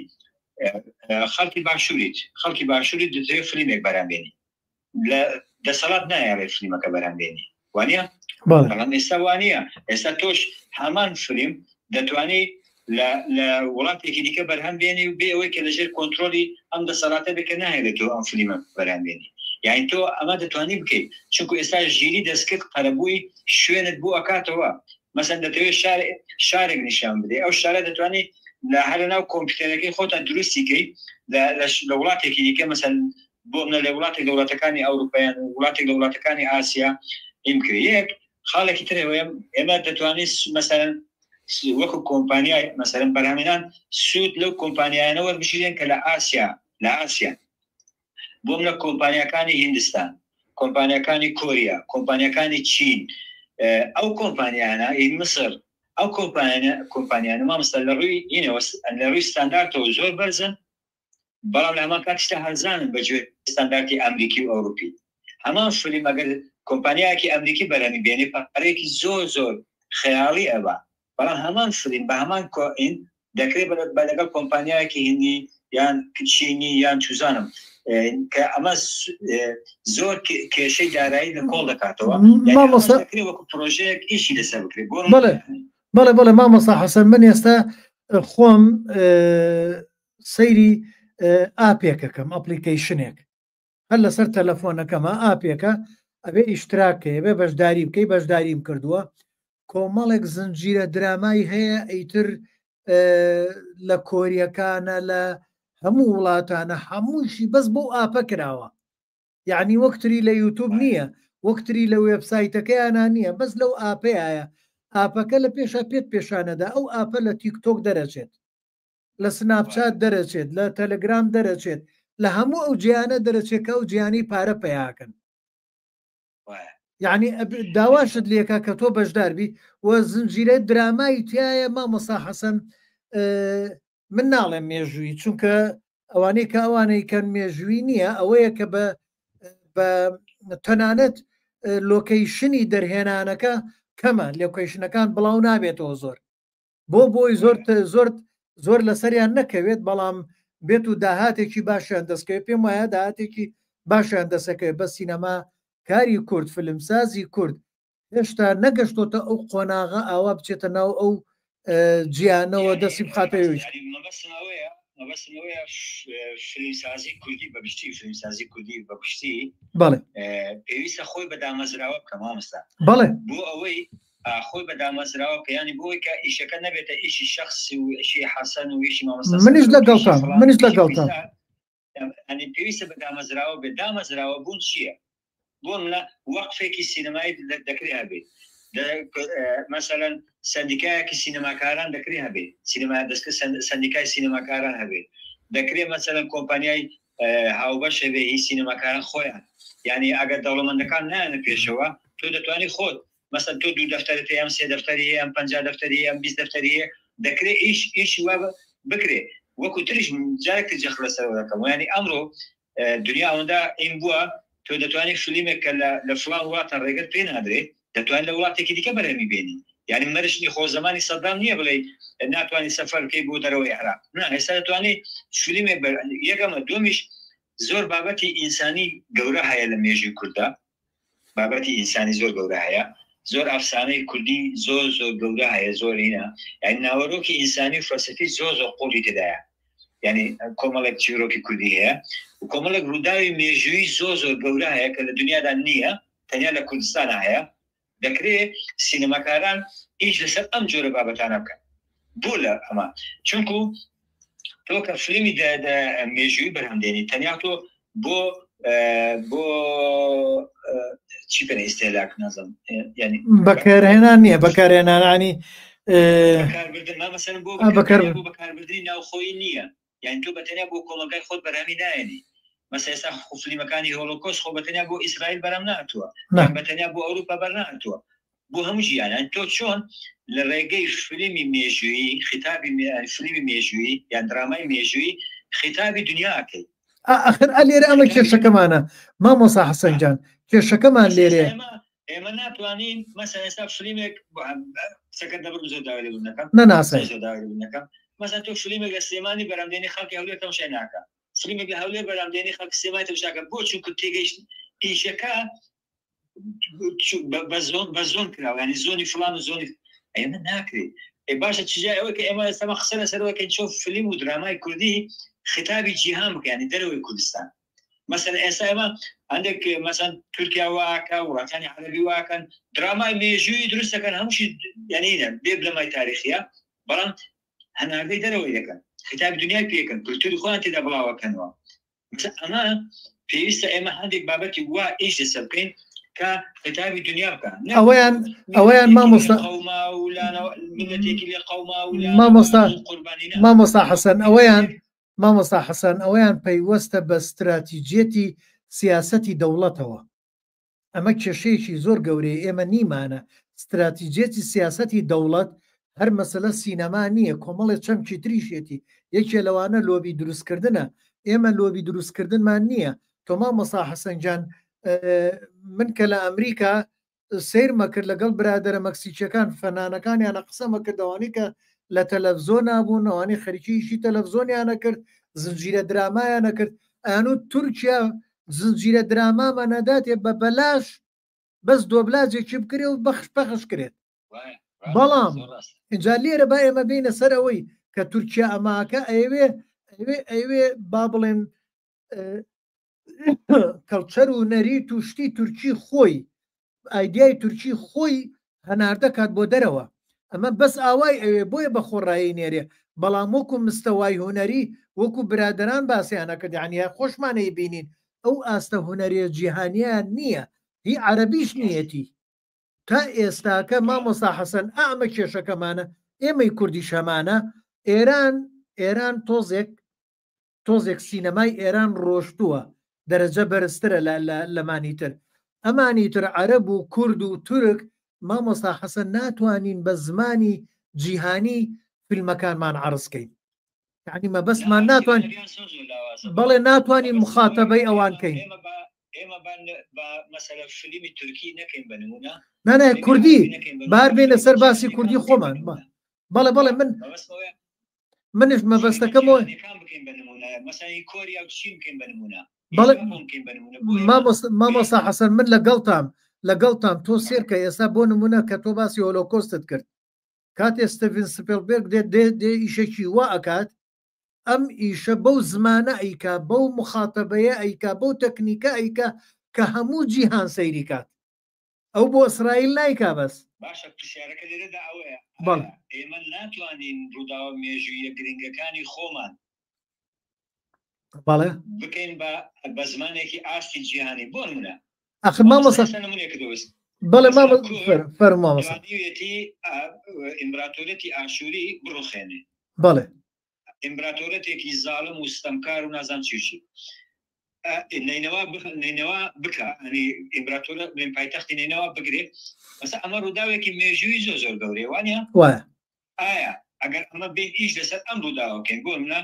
خەڵکی باشووریت خەڵکی باشووری دەتەوێت فلیمێک بەرهەم بێنی لە دەسەڵات نایەڵێت فلیمەکە بەرهەم بێنی وانە بەڵام ئێستا وانە ئێستا تۆش هەمان فلیم دەتوانی لە وڵاتێکی دیکە بەرهەم بێنی و بێ ئەوەی کە لەژێر کۆنترۆلی ئەم دەسەڵاتە بێ کە ناهێڵێت تۆ ئەم فلیمە بەرهەم بێنی. یعنی تۆ ئەمە دەتوانی بکەیت چونکو ئێستا ژیری دەستکرد قەرەبووی شوێنت بۆ ئەکاتەوە مەسەن دەتەوێت شار شارێک نیشان بدەی ئەو شارە دەتوانی لە هەر ناو کۆمپیوتەرەکەی خۆتا دروستی کەی لە وڵاتێکی دیکە مەسەن بۆ منە لە وڵاتێک لە وڵاتەکانی ئەوروپایان وڵاتێک لە وڵاتەکانی ئاسیا ئیم بکرێ یەک خاڵێکی تر هەیە ئێمە دەتوانین مەسەن وەکو کۆمپانیای مەسەرم بەرهەمێنان سوود لەو کۆمپانیایانە وەربگیرێن کە لە ئاسیا لە ئاسیا بۆ منە کۆمپانیاکانی هیندستان کۆمپانیاکانی کۆریا کۆمپانیاکانی چین ئەو کۆمپانیانە ئی مسر ئەو کۆمپانیانە کۆمپانیانە مامۆستا لە ڕووی ئینەوە لە ڕووی ستاندارتەوە زۆر بەرزن بەڵام لە هەمان کاتیشدا هەرزانن بە گوێ ستاندارتی ئەمریکی و ئەوروپی هەمان فیلم ئەگەر کۆمپانیایەکی ئەمریکی بەرهەمی بێنێ پارەیەکی زۆر زۆر خەیاڵی ئەبا بەڵام هەمان فلیم بە هەمان کۆئین دەکرێت بە لەگەڵ کۆمپانیایەکی هندی یان چینی یان چوزانم کە ئەمە زۆر کێشەی دارایی لە کۆڵ دەکاتەوە مامۆستا وەکو پرۆژەیەک ئیشی لەسەر بکرێت بۆ بەڵێ بەڵێ بەڵێ مامۆستا حەسەن من ئێستا خۆم سەیری ئاپێکەکەم ئەپلیکەیشنێک هەر لەسەر تەلەفۆنەکەمە ئاپێکە ئەبێ ئیشتراک کەی ئەبێ بەشداری بکەی بەشداریم کردووە کۆمەڵێک زنجیرە درامای هەیە ئیتر لە کۆریەکانە لە هەموو وڵاتانە هەمووشی بەس بۆ ئاپە کراوە یعنی وەکتری لە یوتوب نییە وەکتری لە وێبسایتەکەیانە نییە بەس لەو ئاپەیە ئاپەکە لە پێشە پێت پێشانەدا ئەو ئاپە لە تیکتۆک دەرەچێت لە سناپچات دەرەچێت لە تەلەگرام دەرەچێت لە هەموو ئەو جیانە دەرەچێت کە ئەو جیانی پارە پیاکەن یعنی داواشت لێکا کە تۆ بەشداربی و زنجیرە درامای تایە مامۆسا حەسەن من ناڵێم مێژووی چونکە ئەوانەی کە ئەوانەی کەن مێژووی نییە ئەوەیە کە بە بە تەنانەت لۆکەیشنی دەرهێنانەکە کەمە لۆکەیشنەکان بڵاو نابێتەوە زۆر بۆ بۆی زۆر زۆر زۆر لەسەریان نەکەوێت بەڵام بێت و داهاتێکی باشیان دەستکەوێت پێم وایە داهاتێکی باشیان دەسەکەوێت بە سینەما کاری کورد فیلمسازی کورد هێشتا نەگەشتۆتە ئەو قۆناغە ئاوا بچێتە ناو ئەو جیانەوە دەستی بخاتەوەی مەبەستم ئەوەیە فیلمسازی کوردی بە گشتی فیلمسازی کوردی بە گشتی بەڵێ پێویستە خۆی بە دامەزراوە بکە مامۆستا بەڵێ بۆ ئەوەی خۆی بە دامەزراوە بکە یانی بۆ ئەوەی کە ئیشەکە نەبێتە ئیشی شەخسی و ئیشی حەسەن و ئیشی مامۆستا منیش سەرکەوت و ئیشی لەگەڵتام فڵان و منیش ئیشی لەگەڵتام فیسار یانی پێویستە بە دامەزراوە بێت دامەزراوە بوون چییە؟ بۆ منە وەقفێکی سینەمایی دەکرێ هەبێ مەسەلەن سەندیکایەکی سینەماکاران دەکرێ هەبێ سینەما دەستکە سەندیکای سینەماکاران هەبێ دەکرێ مەسەلەن کۆمپانیای هاوبەش هەبێ هی سینەماکاران خۆیان یعنی ئەگەر دەوڵەمەندەکان نایەنە پێشەوە تۆ دەتوانی خۆت مەسەن تۆ دوو دەفتەرت هەیە ئەم سێ دەفتەری هەیە ئەم 50 دەفتەری هەیە ئەم 20 دەفتەری هەیە دەکرێ ئیش ئیش وا بکرێ وەکو تریش جارێک تر جەخت لەسەرەوە دەکەم یعنی ئەمڕۆ دنیا ئەوەندە ئین بووە تۆ دەتوانانی فیلمێک کە لە فلان وڵاتە ڕێگەت پێ نادرێت دەتوانین لە وڵاتێکی دیکە بەرهەمی بێنی یعنی مەرجنی خۆ زمانی سەدام نییە بڵێ ناتوانانی سەفەر بکەی بۆ دەرەوەی عێراق نا ئێستا دەتوانانی فیلمێک بەر یەکەمە دومیش زۆر بابەتی ئینسانی گەورە هەیە لە مێژووی کووردا بابەتی ئینسانی زۆر گەورە هەیە زۆر ئەفسانەی کوردی زۆر زۆر گەورە هەیە زۆر هینە یعنی ناوەرۆکی ئینسانی و فەلسەفی زۆر زۆر قوڵی تێدایە یعنی کۆمەڵێک چیرۆکی کوردی هەیە و کۆمەڵێک ڕووداوی مێژووی زۆر زۆر گەورە هەیە کە لە دنیادا نییە تەنیا لە کوردستانە هەیە دەکرێ سینەماکاران ئیش لەسەر ئەم جۆرە بابەتانە بکەن بۆ لە ئەمە چونکو تۆ کە فلیمی مێژووی بەرهەم دێنی تەنیا تۆ بۆ بۆ چی پێ ئیستێلاک نازم ینی بەکارهێنان نییە بەکارهێنانانی بەکاربردن مەسەن بۆ بۆ بەکاربردنی ناوخۆی نییە یان تۆ بەتەنیا بۆ کۆمەڵگای خۆت بەرهەمی نایەنی مەسە ئێستا خۆ فلیمەکانی هۆلۆکۆست خۆ بەتەنیا بۆ ئیسرائیل بەرهەم نهاتووە بەتەنیا بۆ ئەوروپا بەرنهاتووە بۆ هەموو جیهان یان تۆ چۆن لە ڕێگەی فلیمی مێژوویی خیتابی فلیمی مێژوویی یان درامای مێژوویی خیتابی دنیا ئەکەی ئەخر ئە لێرە ئەمە کێشەکەمانە مامۆسا حەسەن جان کێشەکەمان لێرێ ئێمە ناتوانین مەسەن ئێستا فلیمێک قسەکە دەبرم زۆر داوای لێبوردن دەکەم نەناسای زۆر داوای لێبوردن دەکەم مەسەن تۆ فلیمێک لە سلێمانی بەرهەم دێنی خەڵکی هەولێر تەماشای ناکا فلیمێک لە هەولێر بەرهەم دێنی خەڵکی سلێمانی تەماشا ناکا بۆ چونکە تێگەیشت ئیشەکە بە زۆن بە زۆن کراوە ینی زۆنی فلان و زۆنی ئێمە ناکرێت ئێ باشە چجای ئەوەی کە ئێمە ئێستا قسە لەسەرەوە کەین چۆن فلیم و درامای کوردی خیتابی جیهان بکە ینی دەرەوەی کوردستان. مەسەن ئێستا ئێمە هەندێک مەسەن تورکیا واکە وڵاتانی عەربی واکەن درامای مێژووی دروست دەکەن هەمووشی یعنی بێ بنەمای تاریخیە بەڵام هەناردەی دەرەوەی دەکەن خیتابی دنیای پێکەن کولتوری خۆیان تێدا بڵاوەکەنەوە ئەمە پێویستە ئێمە هەندێک بابەتی وا ئیش لەسەر بکەین کە خیتابی دنیا بکە ئەوەیان ئەوەیان مامۆستا مامۆستا مامۆستا حەسەن ئەوەیان مامۆستا حەسەن ئەوەیان پەیوەستە بە ستراتیجیەتی سیاسەتی دەوڵەتەوە. ئەمە کێشەیەکی زۆر گەورەیە ئێمە نیمانە ستراتیجیەتی سیاسەتی دەوڵەت هەر مەسەلە سینەما نییە کۆمەڵێ چەمکی تریشێتی یەکێ لەوانە لۆبی دروستکردنە ئێمە لۆبی دروستکردنمان نییە تۆ مامۆستا حەسەن گیان من کە لە ئەمریکا سەیرمە کرد لەگەڵ برادەرە مەکسیکیەکان فەنانەکانیانە قسەمە کرد ئەوانەی کە لە تەلەفزۆنا بوون ئەوانەی خەریکی ئیشی تەلەفزۆنیانە کرد زنجیرە درامایانە کرد ئەیانوت تورکیا زنجیرە درامامان ئەداتێ بە بەلاش بەس دۆبلاجێکی بکرێ و بەخش پەخش کرێت بەڵام اینجا لێرە با ئێمە بینە سەر ئەوەی کە تورکیا ئەماکە ئەیەوێ ئەیەوێ ئەیەوێ با بڵێن کەڵچەر و نەریت و شتی تورکی خۆی ئایدیای تورکی خۆی هەناردە کات بۆ دەرەوە ئەمە بەس ئاوای ئەوێ بۆیە بە خۆڕایی نێرێ بەڵام وەکو مستەوای هونەری وەکو برادەران باسیانە کرد یعنی هەر خۆشمان ئەیبینین ئەو ئاستە هونەریە جیهانیان نییە هی عەرەبیش نییەتی تا ئێستاکە مامۆستا حەسەن ئەمە کێشەکەمانە ئێمەی کوردیش هەمانە ئێران ئێران تۆزێک تۆزێک سینەمای ئێران ڕۆشتووە دەرەجە بەرزترە لەمانی تر ئەمانی تر عەرەب و کورد و تورک مامۆستا حەسەن ناتوانین بە زمانی جیهانی فیلمەکانمان عەرز کەین یعنی مەبەستمان ناتوان بەڵێ ناتوانین مخاتەبەی ئەوان کەین نانە کوردی بار بێنە سەر باسی کوردی خۆمان بەڵێ بەڵێ من منش مەبەستەکەم مامۆستا حەسەن من لەگەڵتام لەگەڵتام تۆ سێرکە ئێستا بۆ نمونە کە تۆ باسی هۆلۆکۆستت کرد کاتێ ستیڤن سپیلبێرگ دێت دێ دێ ئیشێکی وا ئەکات ئەم ئیشە بەو زمانە ئەیکا بەو مخاتەبەیە ئەیکا بەو تەکنیکە ئەیکا کە هەموو جیهان سەیری کات ئەو بۆ ئیسرائیل نایکا بەس. باشە پرسیارەکە لێرەدا ئەوەیە ئایا ئێمە ناتوانین ڕووداوە مێژوویە گرنگەکانی خۆمان بەڵێ بکەین بە بە زمانێکی ئاستی جیهانی بۆ نمونە ئەخر مامۆستا نمونێک دۆست بەڵێ مامۆستا فەرموو مامۆستا توانیویەتی ئیمبراتۆریەتی ئاشووری بڕوخێنێ بەڵێ ئیمبراتۆریەتێکی زاڵم و ستەمکار و نازان چی چی نەینەوا نەینەوا بکە ئەنی ئیمبراتۆر بڵێن پایتەختی نەینەوا بگرێ مەسە ئەمە ڕووداوێکی مێژووی زۆر زۆر گەورەیە وانە وایە ئایا ئەگەر ئەمە بین ئیش لەسەر ئەم ڕووداوەکەین بۆ منە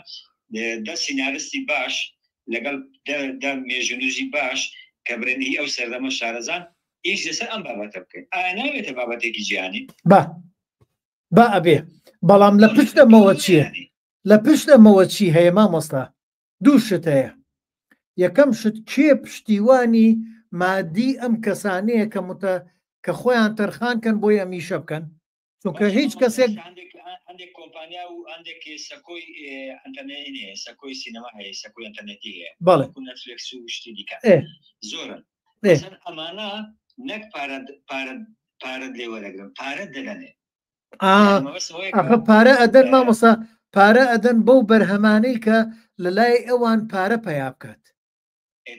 دە سینارستی باش لەگەڵ دە مێژونوزی باش کە برێن هی ئەو سەردەمە شارەزان ئیش لەسەر ئەم بابەتە بکەین ئایا نابێتە بابەتێکی جیهانی با با ئەبێ بەڵام لە پشت ئەمەوە چییە لە پشت ئەمەوە چی هەیە مامۆستا دوو شت هەیە یەکەم شت کێ پشتیوانی مادی ئەم کەسانەیە کە متە کە خۆیان تەرخان کەن بۆی ئەم ئیشە بکەن چونکە هیچ کەسێک هەندێک کۆمپانیا و هەندێک سەکۆی ئەتەرنێتی هەیە سەکۆی سینەما هەیە سەکۆی ئەتەرنێتی هەیە بەڵێ نەتفلێکس و شتی دیکە زۆرن ئەمانە نەک پارە پارە پارەت لێ وەرەگرن پارەت دەدەنێ ئەخە پارە ئەدەن مامۆسا پارە ئەدەن بەو بەرهەمانەی کە لە لای ئەوان پارە پەیا بکات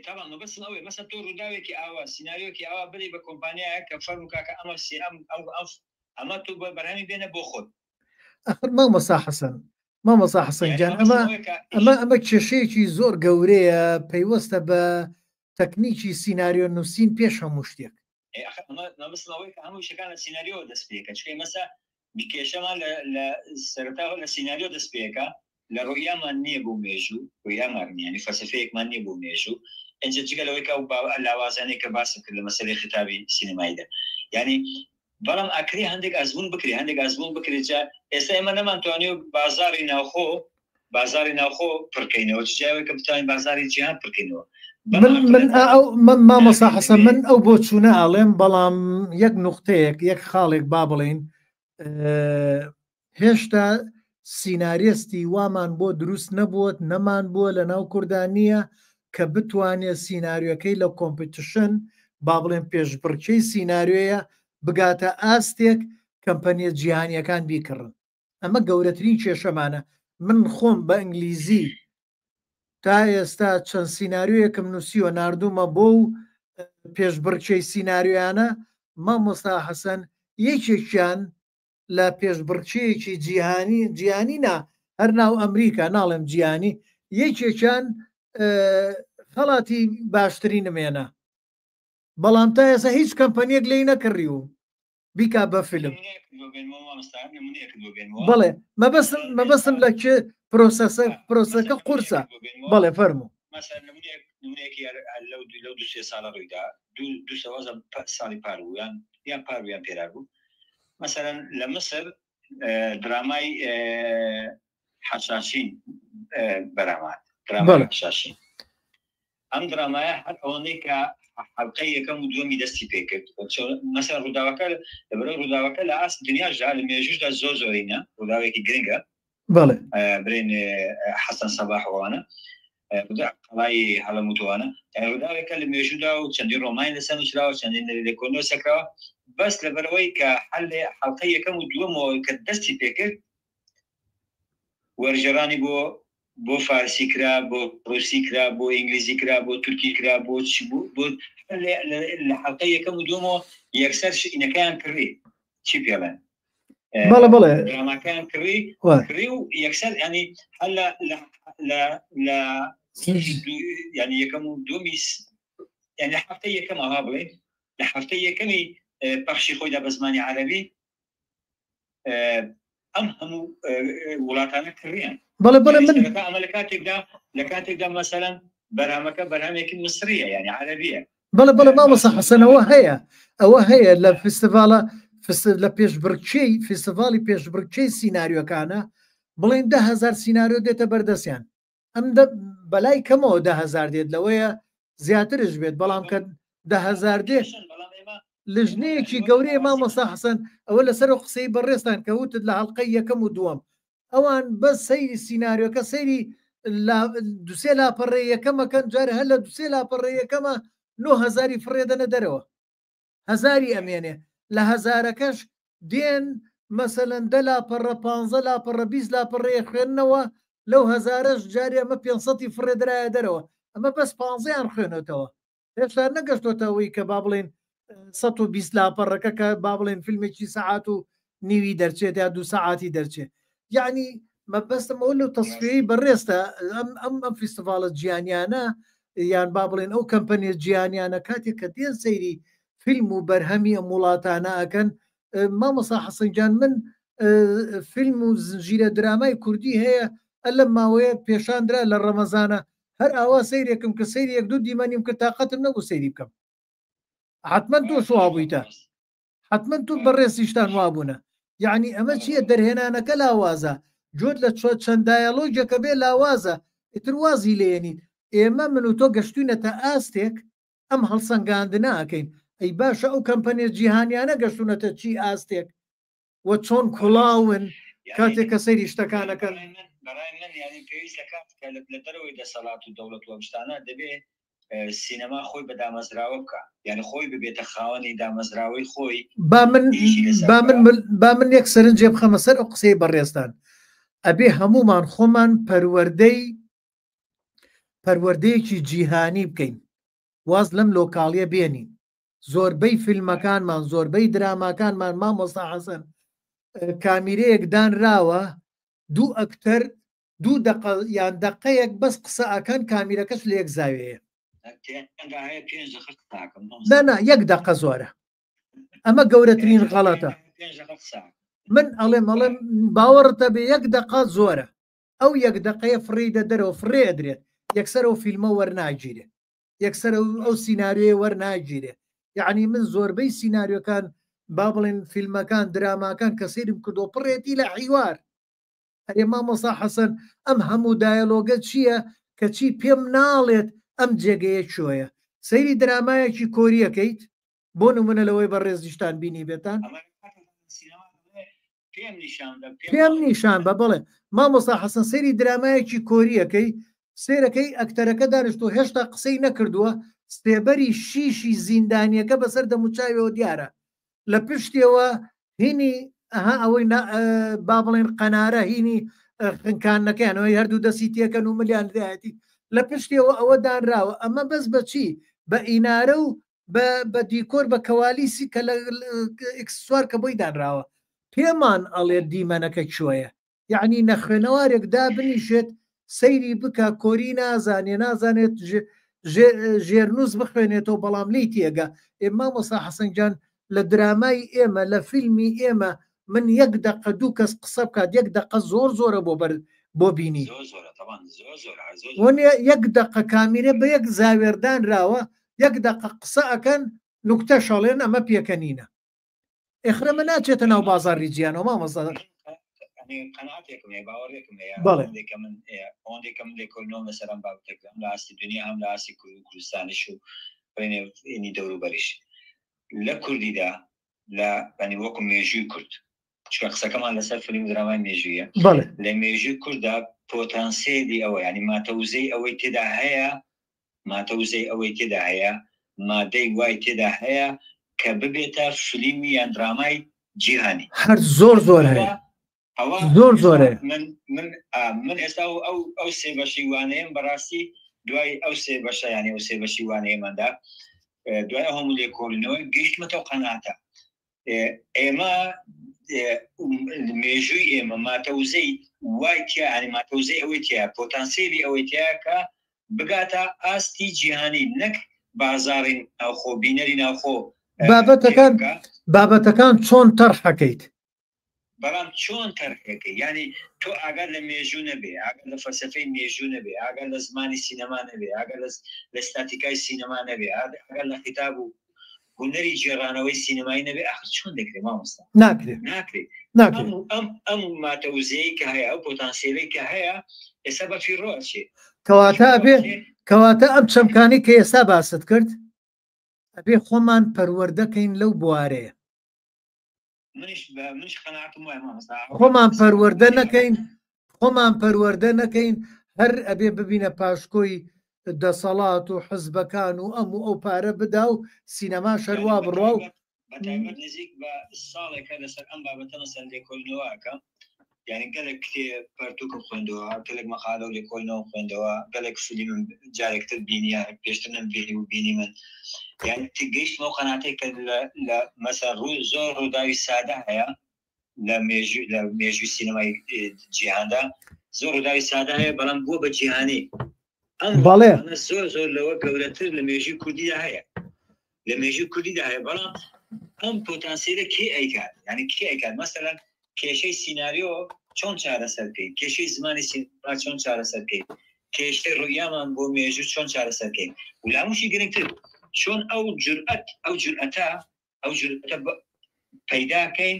تاوان مەبەستم ئەوەیە مەسە تۆ ڕووداوێکی ئاوا سیناریۆکی ئاوا بدەی بە کۆمپانیایە کە فەرموو کاکە ئەمە سی ئەم ئەو ئەف ئەمە تۆ بە بەرهەمی بێنە بۆ خۆت ئەخر مامۆسا حەسەن مامۆسا حەسەن گیان ئەمە ئەمە ئەمە کێشەیەکی زۆر گەورەیە پەیوەستە بە تەکنیکی سیناریۆ نووسین پێش هەموو شتێک مەبەستم ئەوەیە کە هەموو شتەکان لە سیناریۆوە دەست پێکە چونکە مەسە کێشەمان لە سەرەتاوە لە سیناریۆ دەست پێکە لە ڕوئیامان نییە بۆ مێژوو ڕوئیامان نییە یانی فەلسەفەیەکمان نییە بۆ مێژوو ئینجا جگە لەوەی کە ئەو لاوازانەی کە باسم کرد لە مەسەلەی خیتابی سینەماییدا یانی بەڵام ئەکرێ هەندێک ئەزموون بکرێ هەندێک ئەزموون بکرێ جا ئێستا ئێمە نەمانتوانیوە بازاڕی ناوخۆ بازاڕی ناوخۆ پڕکەینەوە چ جای ئەوەی کە بتوانین بازاڕی جیهان پڕکەینەوە من من ئەو مامۆستا حەسەن من ئەو بۆچوونە ئەڵێم بەڵام یەک نوختەیەک یەک خاڵێک با بڵێین هێشتا سیناریستی وامان بۆ دروست نەبووە نەمان بووە لە ناو کوردان نییە. کە بتوانێت سیناریۆکەی لە competition با بڵێن پێشبڕکێی سیناریۆیە بگاتە ئاستێک کەمپەنیە جیهانیەکان بیکڕن ئەمە گەورەترین کێشەمانە من خۆم بە ئینگلیزی تا ئێستا چەند سیناریۆیەکم نووسیوە ناردوومە بۆ و پێشبڕکێی سیناریۆیانە مامۆستا حەسەن یەکێکیان لە پێشبڕکێیەکی جیهانی جیهانی نا هەر ناو ئەمریکا ناڵێم جیهانی یەکێکیان خەڵاتی باشترینم هێنا بەڵام تا ئێستا هیچ کەمپەنیەک لی نەکڕی و بیکا بە فیلم بەڵێ مەبەستم مەبەستم لە کێ پرۆسەسە پرۆسەکە قورسە بەڵێ فەرموو لەو لەو سێ ساڵە ڕوویدا دوو سەوازە ساڵی پار بوو یان یان پار یان پێرار بوو مەسەرەن لە مسر درامای حەشاشین بەرامات درامای حەشاشین ئەم درامایە هەر ئەوەندەی کە حەڵقەی یەکەم و دووەمی دەستی پێکرد مەسەر ڕووداوەکە لەبەرەوە ڕووداوەکە لە ئاست دنیاشدا لە مێژوشدا زۆر زۆرینە ڕووداوێکی گرنگە بەڵێ برێن حەسەن سەباح وانە قەڵای هەڵەموتوانە ڕووداوێکە لە مێژوودا و چەندین ڕۆمانی لەسەر نووسراوە چەندین لێکۆڵینەوە سەکراوە بەس لەبەرەوەی کە حل حەڵقەی یەکەم و دووەمەوە کە دەستی پێکرد وەرگێڕانی بۆ بۆ فارسی کرا بۆ ڕوسی کرا بۆ ئینگلیزی کرا بۆ تورکی کرا بۆ چی بۆ لە حەڵقەی یەکەم و دووەمەوە یەکسەر شینەکەیان کڕی چی پێڵێن بەڵێ بەڵێ دراماکەیان کڕی کڕی و یەکسەر ینی هەر لە لە لە ینی یەکەم و دووەمی یعنی لە هەفتەی یەکەم ئاوا بڵێ لە هەفتەی یەکەمی پەخشی خۆیدا بە زمانی عەرەبی ئەم هەموو وڵاتانە کڕیان بەڵێ بەڵێ من ئەمە لە کاتێکدا لە کاتێکدا مەسەلەن بەرهەمەکە بەرهەمێکی مسریە یعنی عەرەبیە بەڵێ بەڵێ مامۆستا حەسەن ئەوە هەیە ئەوە هەیە لە فستیڤاڵە لە پێشبڕکێی فستیڤاڵی پێشبڕکێی سیناریۆکانە بڵێن دههزار سیناریۆ دێتە بەردەستیان ئەم بەلای کەمەوە دههزار دێت لەوەیە زیاترش بێت بەڵام کە دههزار دێت لژنەیەکی گەورەیە مامۆستا حەسەن ئەوە لەسەر و قسەی بەڕێزتان کە وتت لە هەڵلقەی یەکەم و دووەم ئەوان بەس سەیری سیناریۆکە سەیری دوسێ لاپەڕێ یەکەمەکەن جار هەر لە دوسێ لاپەڕێ یەکەمە 9000 فڕێدەنە دەرەوە هەزاری ئەمێنێ لە هەزارەکەش دێن مەسەلەن دە لاپەڕە پ لاپەڕە 20 لاپەڕەیە خوێندنەوە لەو هەزارەش جارێ ئەمە 500 فڕێدرایە دەرەوە ئەمە بەس پانزەیان خوێنێتەوە هێشتا نەگەشتۆتە ئەوەی کە با بڵێن 120 لاپەڕەکە کە با بڵێن فیلمێکی سەعات و نیوی دەرچێت یا دوو سەعاتی دەرچێت یعنی مەبەستم ئەو لەو تەسفیەی بەڕێزتە ئەم ئەم ئەم فیستیڤاڵە جیهانیانە یان با بڵێن ئەو کەمپەنیە جیهانیانە کاتێک کە دێن سەیری فیلم و بەرهەمی ئەم وڵاتانە ئەکەن مامۆستا حەسەن گیان من فیلم و زنجیرە درامای کوردی هەیە ئەلەم ماوەیە پێشاندرا لە ڕەمەزانە هەر ئاوا سەیرێکم کە سەیری یەک دوو دیمەنیم کرد تاقەتم نەبوو سەیری بکەم حتمما تۆش وا بوویتە حتمما تۆ بەڕێزیشتان وابوونە یعنی ئەمە چییە دەرهێنانەکە لاوازە جۆت لە چەند دایەلۆگێکە بێ لاوازە ئیتر وازی لێنیت ئێمە من و تۆ گەشتوینەتە ئاستێک ئەم هەڵسەنگاندنە ئەکەین ئەی باشە ئەو کەمپەنیە جیهانیانە گەشتونەتە چی ئاستێک و چۆن کوڵاون کاتێک کە سەیری شتەکانەکەن بەڕای من یعنی پێویست دەکات کە لە دەرەوەی دەسەڵات و دەوڵەت و ئەم شتانە دەبێ سینەما خۆی بە دامەزراوە بکە یعنی خۆی ببێتە خاوەنی دامەزراوەی خۆی با من با من با من یەک سەرنجێ بخەمە سەر ئەو قسەی بەڕێزتان ئەبێ هەمومان خۆمان پەروەردەی پەروەردەیەکی جیهانی بکەین واز لەم لۆکاڵیە بێنین زۆربەی فیلمەکانمان زۆربەی دراماکانمان مامۆستا حەسەن کامیرەیەک دانراوە دوو ئەکتەر دوو دقە یان دقەیەک بەس قسە ئەکەن کامیرەکەش لە یەک زاوێیە نا یەک دقە زۆرە ئەمە گەورەترین غەڵەتە من ئەڵێم ئەڵێم باوەڕتە بێ یەک دقە زۆرە ئەو یەک دەقەیە فڕێیدە دەرەوە فڕێ ئەدرێت یەکسەر ئەو فیلمە وەرناگیرێ یەکسەر ئەو سیناریۆیە وەرناگیرێ یعنی من زۆربەی سیناریۆکان با بڵێن فیلمەکان دراماکان کە سەیرم کردو پڕێتی لە حیوار ئەرێ مامۆسا حەسەن ئەم هەموو دایەلۆگە چییە کەچی پێم ناڵێت ئەم جێگەیە کوێیە سەیری درامایەکی کۆریەکەیت بۆ نمونە لەوەی بە ڕێزیشتان بینی بێتان پێم نیشان بە بەڵێ مامۆستا حەسەن سەیری درامایەکی کۆریەکەی سێرەکەی ئەکتەرەکە دانیشتووە هێشتا قسەی نەکردووە سێبەری شیشی زیندانیەکە بەسەر دەموچاویەوە دیارە لە پشتیەوە هینی ئەها ئەوەی با بڵێن قەنارە هینی خنکانەکەیانەوەی هەردوو دەستی تێکەن و ملیان دایەتی لە پشتیەوە ئەوە دانراوە ئەمە بەس بەچی بە ئینارە و بە دیکۆر بە کەوالیسی کە لە ئکسسوار کە بۆی دانراوە پێمان ئەڵێ دیمەنەکە کوێیە یەعنی نەخوێنەوارێک دابنیشێت سەیری بکا کۆری نازانێ نازانێت ژێرنووس بخوێنێتەوە بەڵام لێی تێگا ئێ مامۆستا حەسەن گیان لە درامای ئێمە لە فیلمی ئێمە من یەک دەقە دوو کەس قسە بکات یەک دەقە زۆر زۆرە بۆ بەر بۆ بینی یەک دەقە کامیرە بە یەک زاوێردانراوە یەک دەقە قسە ئەکەن نوکتە شەڵێن ئەمە پێکەنینە ئێخرە مە ناچێتە ناو بازاڕی جیانەوە مامۆستا. قەناعەتێکم هەیە باوەڕێکم هەیە بەڵێ ئەوەندەی کە من ئەوەندەی کە من لێکۆڵینەوەم لەسەر ئەم بابەتە کرد هەم لە ئاستی دنیا هەم لە ئاستی کورد و کوردستانیش و بڵێین دەوروبەریش لە کوردیدا لە یانی وەکو مێژووی کورد چونکە قسەکەمان لەسەر فیلم و درامای مێژوویە بەڵێ لە مێژووی کورددا پۆتانسێلی ئەوە یانی ماتەوزەی ئەوەی تێدا هەیە مادە وزەی ئەوەی تێدا هەیە، مادەی وای تێدا هەیە کە ببێتە فلیمی یان درامای جیهانی. هەر زۆر زۆر هەیە. ئەوە زۆر زۆر هەیە. من من من ئێستا ئەو ئەو سێ بەشی وانەیەم بەڕاستی دوای ئەو سێ بەشە یانی ئەو سێ بەشی وانەیەماندا دوای ئەو هەموو لێکۆڵینەوە گەیشتمەتەوە قەناعەتە ئێمە مێژووی ئێمە ماتەوزەی وای تیا ینی ماتەوزەی ئەوەی تیا پۆتانسیلی ئەوەی تیا کە بگاتە ئاستی جیهانی نەک بازاڕی ناوخۆ بینەری ناوخۆ بابەتەکان بابەتەکان چۆن تەرحەکەیت بەڵام چۆن تەرحەکەی یعنی تۆ ئاگات لە مێژوو نەبێ ئاگات لە فەلسەفەی مێژوو نەبێ ئاگات لە زمانی سینەما نەبێ ئاگات لە ستاتیکای سینەما نەبێ ئاگات لە خیتاب و هونەری گێڕانەوەی سینەمایی نەبێ ئاخر چۆن دەکرێ مامۆستا؟ ناکرێ ناکرێ ناکرێ. ئەم ئەم ماتە وزەیەی کە هەیە ئەو پۆتانسیەلەی کە هەیە ئێستا بە فیڕۆ ئەچێ. کەواتە ئەبێ کەواتە ئەم چەمکانەی کە ئێستا باست کرد ئەبێ خۆمان پەروەردەکەین لەو بوارەیە. منیش منیش قەناعەتم وایە مامۆستا. خۆمان پەروەردە نەکەین خۆمان پەروەردە نەکەین هەر ئەبێ ببینە پاشکۆی دەسەڵات و حزبەکان و ئەم و ئەو پارە بدا و سینەماش هەر وا بڕوا و بەتایبەت نزیک بە ساڵێکە لەسەر ئەم بابەتە مەسەن لێکۆڵینەوە ئەکەم یعنی گەلێک کتێب پەرتوکم خوێندەوە گەلێک مەقالە و لێکۆڵینەوەم خوێندەوە گەلێک فیلمم جارێکتر بینیە پێشتر نەمبینی و بینی من یعنی گەیشتمەوە قەناتێک کە لە مەسەن ڕوو زۆر ڕووداوی سادە هەیە لە مێژوو لە مێژووی سینەمای جیهاندا زۆر ڕووداوی سادە هەیە بەڵام بووە بە جیهانی ئەم بەڵێ زۆر زۆر لەوە گەورەتر لە مێژووی کوردیدا هەیە لە مێژووی کوردیدا هەیە بەڵام ئەم پۆتانسیلە کێ ئەیکات یعنی کێ ئەیکات مەسەلەن کێشەی سیناریۆ چۆن چارەسەر بکەین کێشەی زمانی سینەما چۆن چارەسەر بکەین کێشەی ڕویامان بۆ مێژوو چۆن چارەسەر بکەین و لاموشی گرنگتر چۆن ئەو جورئەت ئەو جورئەتە ئەو جورئەتە پەیداکەین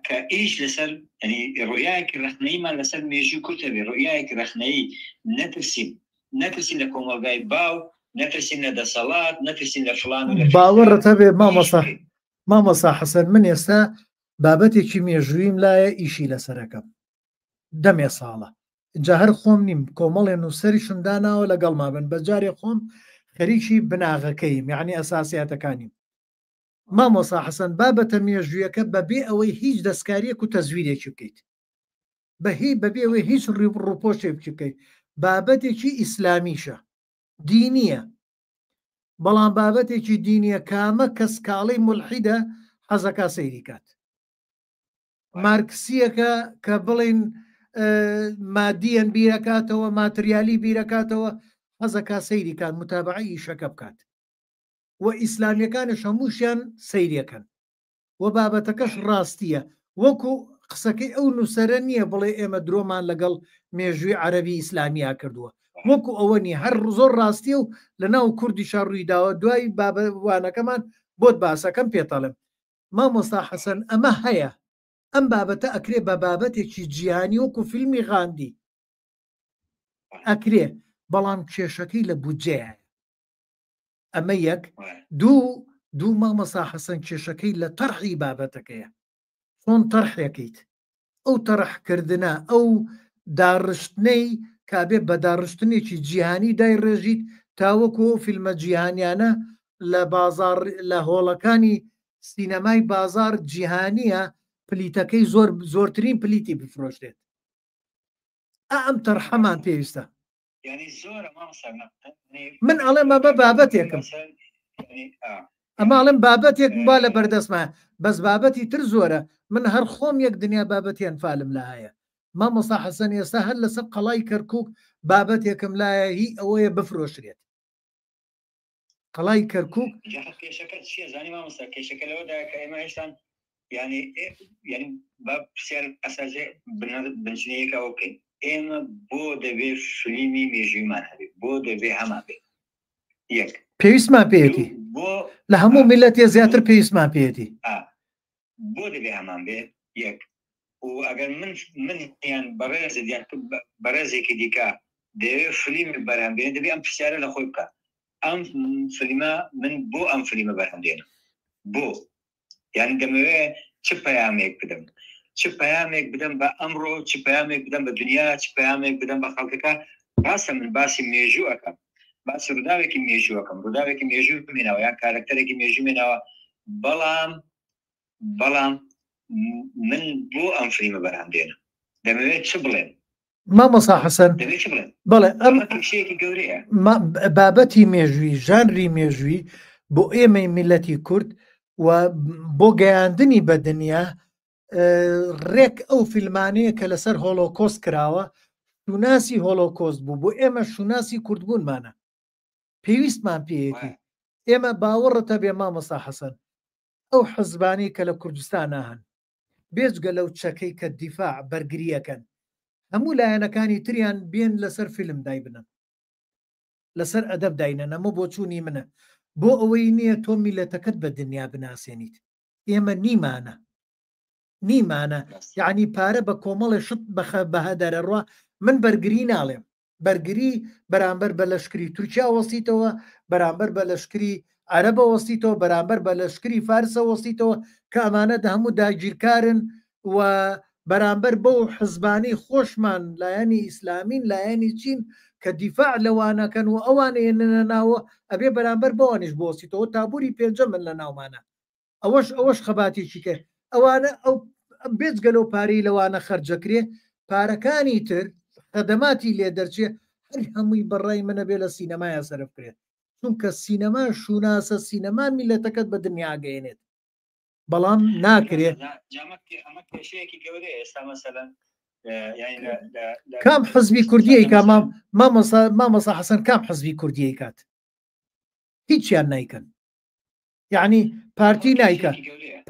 کە ئیش لەسەر ینی ڕۆیایەکی ڕەخنەییمان لەسەر مێژوو کورت هەبێ ڕۆیایەکی ڕەخنەیی نەترسین نەترسین لە کۆمەڵگای باو نەترسین لە دەسەڵات نەترسین لە فلان و لە باوەڕت هەبێ مامۆستا مامۆستا حەسەن من ئێستا بابەتێکی مێژوویم لایە ئیشی لەسەرەکەم دەمێ ساڵە جا هەر خۆم نیم کۆمەڵێ نووسەریشم داناوە لەگەڵما بن بە جارێ خۆم خەریکی بناغەکەیم یعنی ئەساسیاتەکانیم مامۆسا حەسەن بابەتە مێژوویەکە بەبێ ئەوەی هیچ دەستکاریەک و تەزویرێکی بکەیت بەهی بەبێ ئەوەی هیچ ڕوپۆشێک بکەیت بابەتێکی ئیسلامیشە دینیە بەڵام بابەتێکی دینیە کامە کەس کاڵی ملحیدە حەزەکا سەیری کات مارکسیەکە کە بڵین مادیەن بیرەکاتەوە ماتریالی بیرەکاتەوە حەزەکا سەیری کات متابعە ئیشەکە بکات و ئیسلامیەکانش هەمووشیان سەیرەکەن و بابەتەکەش ڕاستیە وەکو قسەکەی ئەو نووسەرە نییە بڵێ ئێمە درۆمان لەگەڵ مێژووی عەربی ئیسلامیا کردووە وەکو ئەوە نیە هەر زۆر ڕاستیە و لە ناو کوردیشا ڕوویداوە دوای بابەوانەکەمان بۆت باسەکەم پێتەڵێم مامۆستا حەسەن ئەمە هەیە ئەم بابەتە ئەکرێ بە بابەتێکی جیهانی وەکو فیلمی غاندی ئەکرێ بەڵام کێشەکەی لە بودجەیە ئەمە یەک دوو دوو مامۆستا حەسەن کێشەکەی لە تەرحی بابەتەکەیە چۆن تەرحەکەیت ئەو تەرحکردنە ئەو داڕشتنەی. کابێ بە داڕشتنێکی جیهانی دایڕێژیت تاوەکو ئەو فیلمە جیهانیانە لە بازاڕ لە هۆڵەکانی سینەمای بازاڕ جیهانیە پلیتەکەی زۆر زۆرترین پلیتی بفرۆشرێت. ئا ئەم تەرحەمان پێویستە. من ئەڵێم ئەمە بابەتێکم ئەمە ئەڵێم بابەتێک با لە بەردەستمە بەس بابەتی تر زۆرە من هەر خۆم یەک دنیا بابەتی ئەنفالم لا هەیە مامۆستا حەسەن ئێستا هەر لەسەر قەڵای کەرکک بابەتێکم لایە هی ئەوەیە بفرۆشرێت قەڵای کەرکک کێشەکە چیە زانی مامۆستا کێشەکە لەوەدا کە ئێمە هێشتان یعنی یعنی با پرسیار ئەساسێ بنچینەیەکە ئەوە بکەین ئێمە بۆ دەبێ فلیمی مێژوویمان هەبێ بۆ دەبێ هەمان بێ یەک پێویستمان پێیەتی بۆ لە هەموو میلەتێ زیاتر پێویستمان پێیەتی بۆ دەبێ هەمان بێ یەک و ئەگەر من من یان بەڕێزت یان بەڕێزێکی دیکە دەیەوێت فلیمی بەرهەم بێنێ دەبێ ئەم پرسیارە لە خۆی بکە ئەم فلیمە من بۆ ئەم فلیمە بەرهەم دێنم بۆ یان دەمەوێ چ پەیامێک بدەم چ پەیامێک بدەم بە ئەمڕۆ چ پەیامێک بدەم بە دنیا چ پەیامێک بدەم بە خەڵکەکە ڕاستە من باسی مێژوو ئەەکەم باسی ڕووداوێکی مێژووەکەم ڕووداوێکی مێژوو مێناوە یان کارکتەرێکی مێژوو مێناوە بەڵام بەڵام من بۆ ئەم فلیمە بەرهەم دێنم دەمەوێت چ بڵێم مامۆسا حەسەن دەبێت چ بڵێم بەڵێ ئەم کێشەیەکی گەورەیە بابەتی مێژووی ژانری مێژووی بۆ ئێمەی میلەتی کورد و بۆ گەیاندنی بە دنیا ڕێک ئەو فیلمانەیە کە لەسەر هۆلۆکۆست کراوە شوناسی هۆلۆکۆست بوو بۆ ئێمە شوناسی کوردبوونمانە پێویستمان پێیەتی ئێمە باوەڕتە بێ مامۆستا حەسەن ئەو حزبانەی کە لە کوردستانا هەن بێجگە لەو چەکەی کە دیفاع بەرگریەکەن هەموو لایەنەکانی تریان بێن لەسەر فیلم دایبنن لەسەر ئەدەب داینەن ئەمە بۆچوونی منە بۆ ئەوەی نییە تۆ میلەتەکەت بە دنیا بناسێنیت ئێمە نیمانە نیمانە یعنی پارە بە کۆمەڵێ شت بەخە بەهەدەرەڕوا من بەرگری ناڵێم بەرگری بەرامبەر بە لەشکری تورکیا وەستیتەوە، بەرامبەر بە لەشکری عەرەبە وەستیتەوە، بەرامبەر بە لەشکری فارسە وەستیتەوە کە ئەمانە هەموو داگیرکارن و بەرامبەر بەو حزبانەی خۆشمان لایەنی ئیسلامین لایەنی چین کە دیفاع لەوانەکەن و ئەوان ئێننە ناوە ئەبێ بەرامبەر بەوانیش بوەستیتەوە تابوری پێنجەمن لە ناومانە ئەوەش ئەوەش خەباتێکی کە ئەوانە ئەو بێجگە لەو پارەی لەوانە خەرجەکرێ پارەکانی تر خەدەماتی لێ دەرچێ هەر هەمووی بەڕای منە بێ لە سینەمایە سەرف کرێت چونکە سینەما شوناسە سینەما میلەتەکەت بە دنیاگەێنێت بەڵام ناکرێ کێشەیەکی گەورەیە ئێستا مەسەلەن کام حزبی کوردیە کا مامۆسا مامۆسا حەسەن کام حزبی کوردیە کات هیچیان نیکەن یعنی پارتی نایکە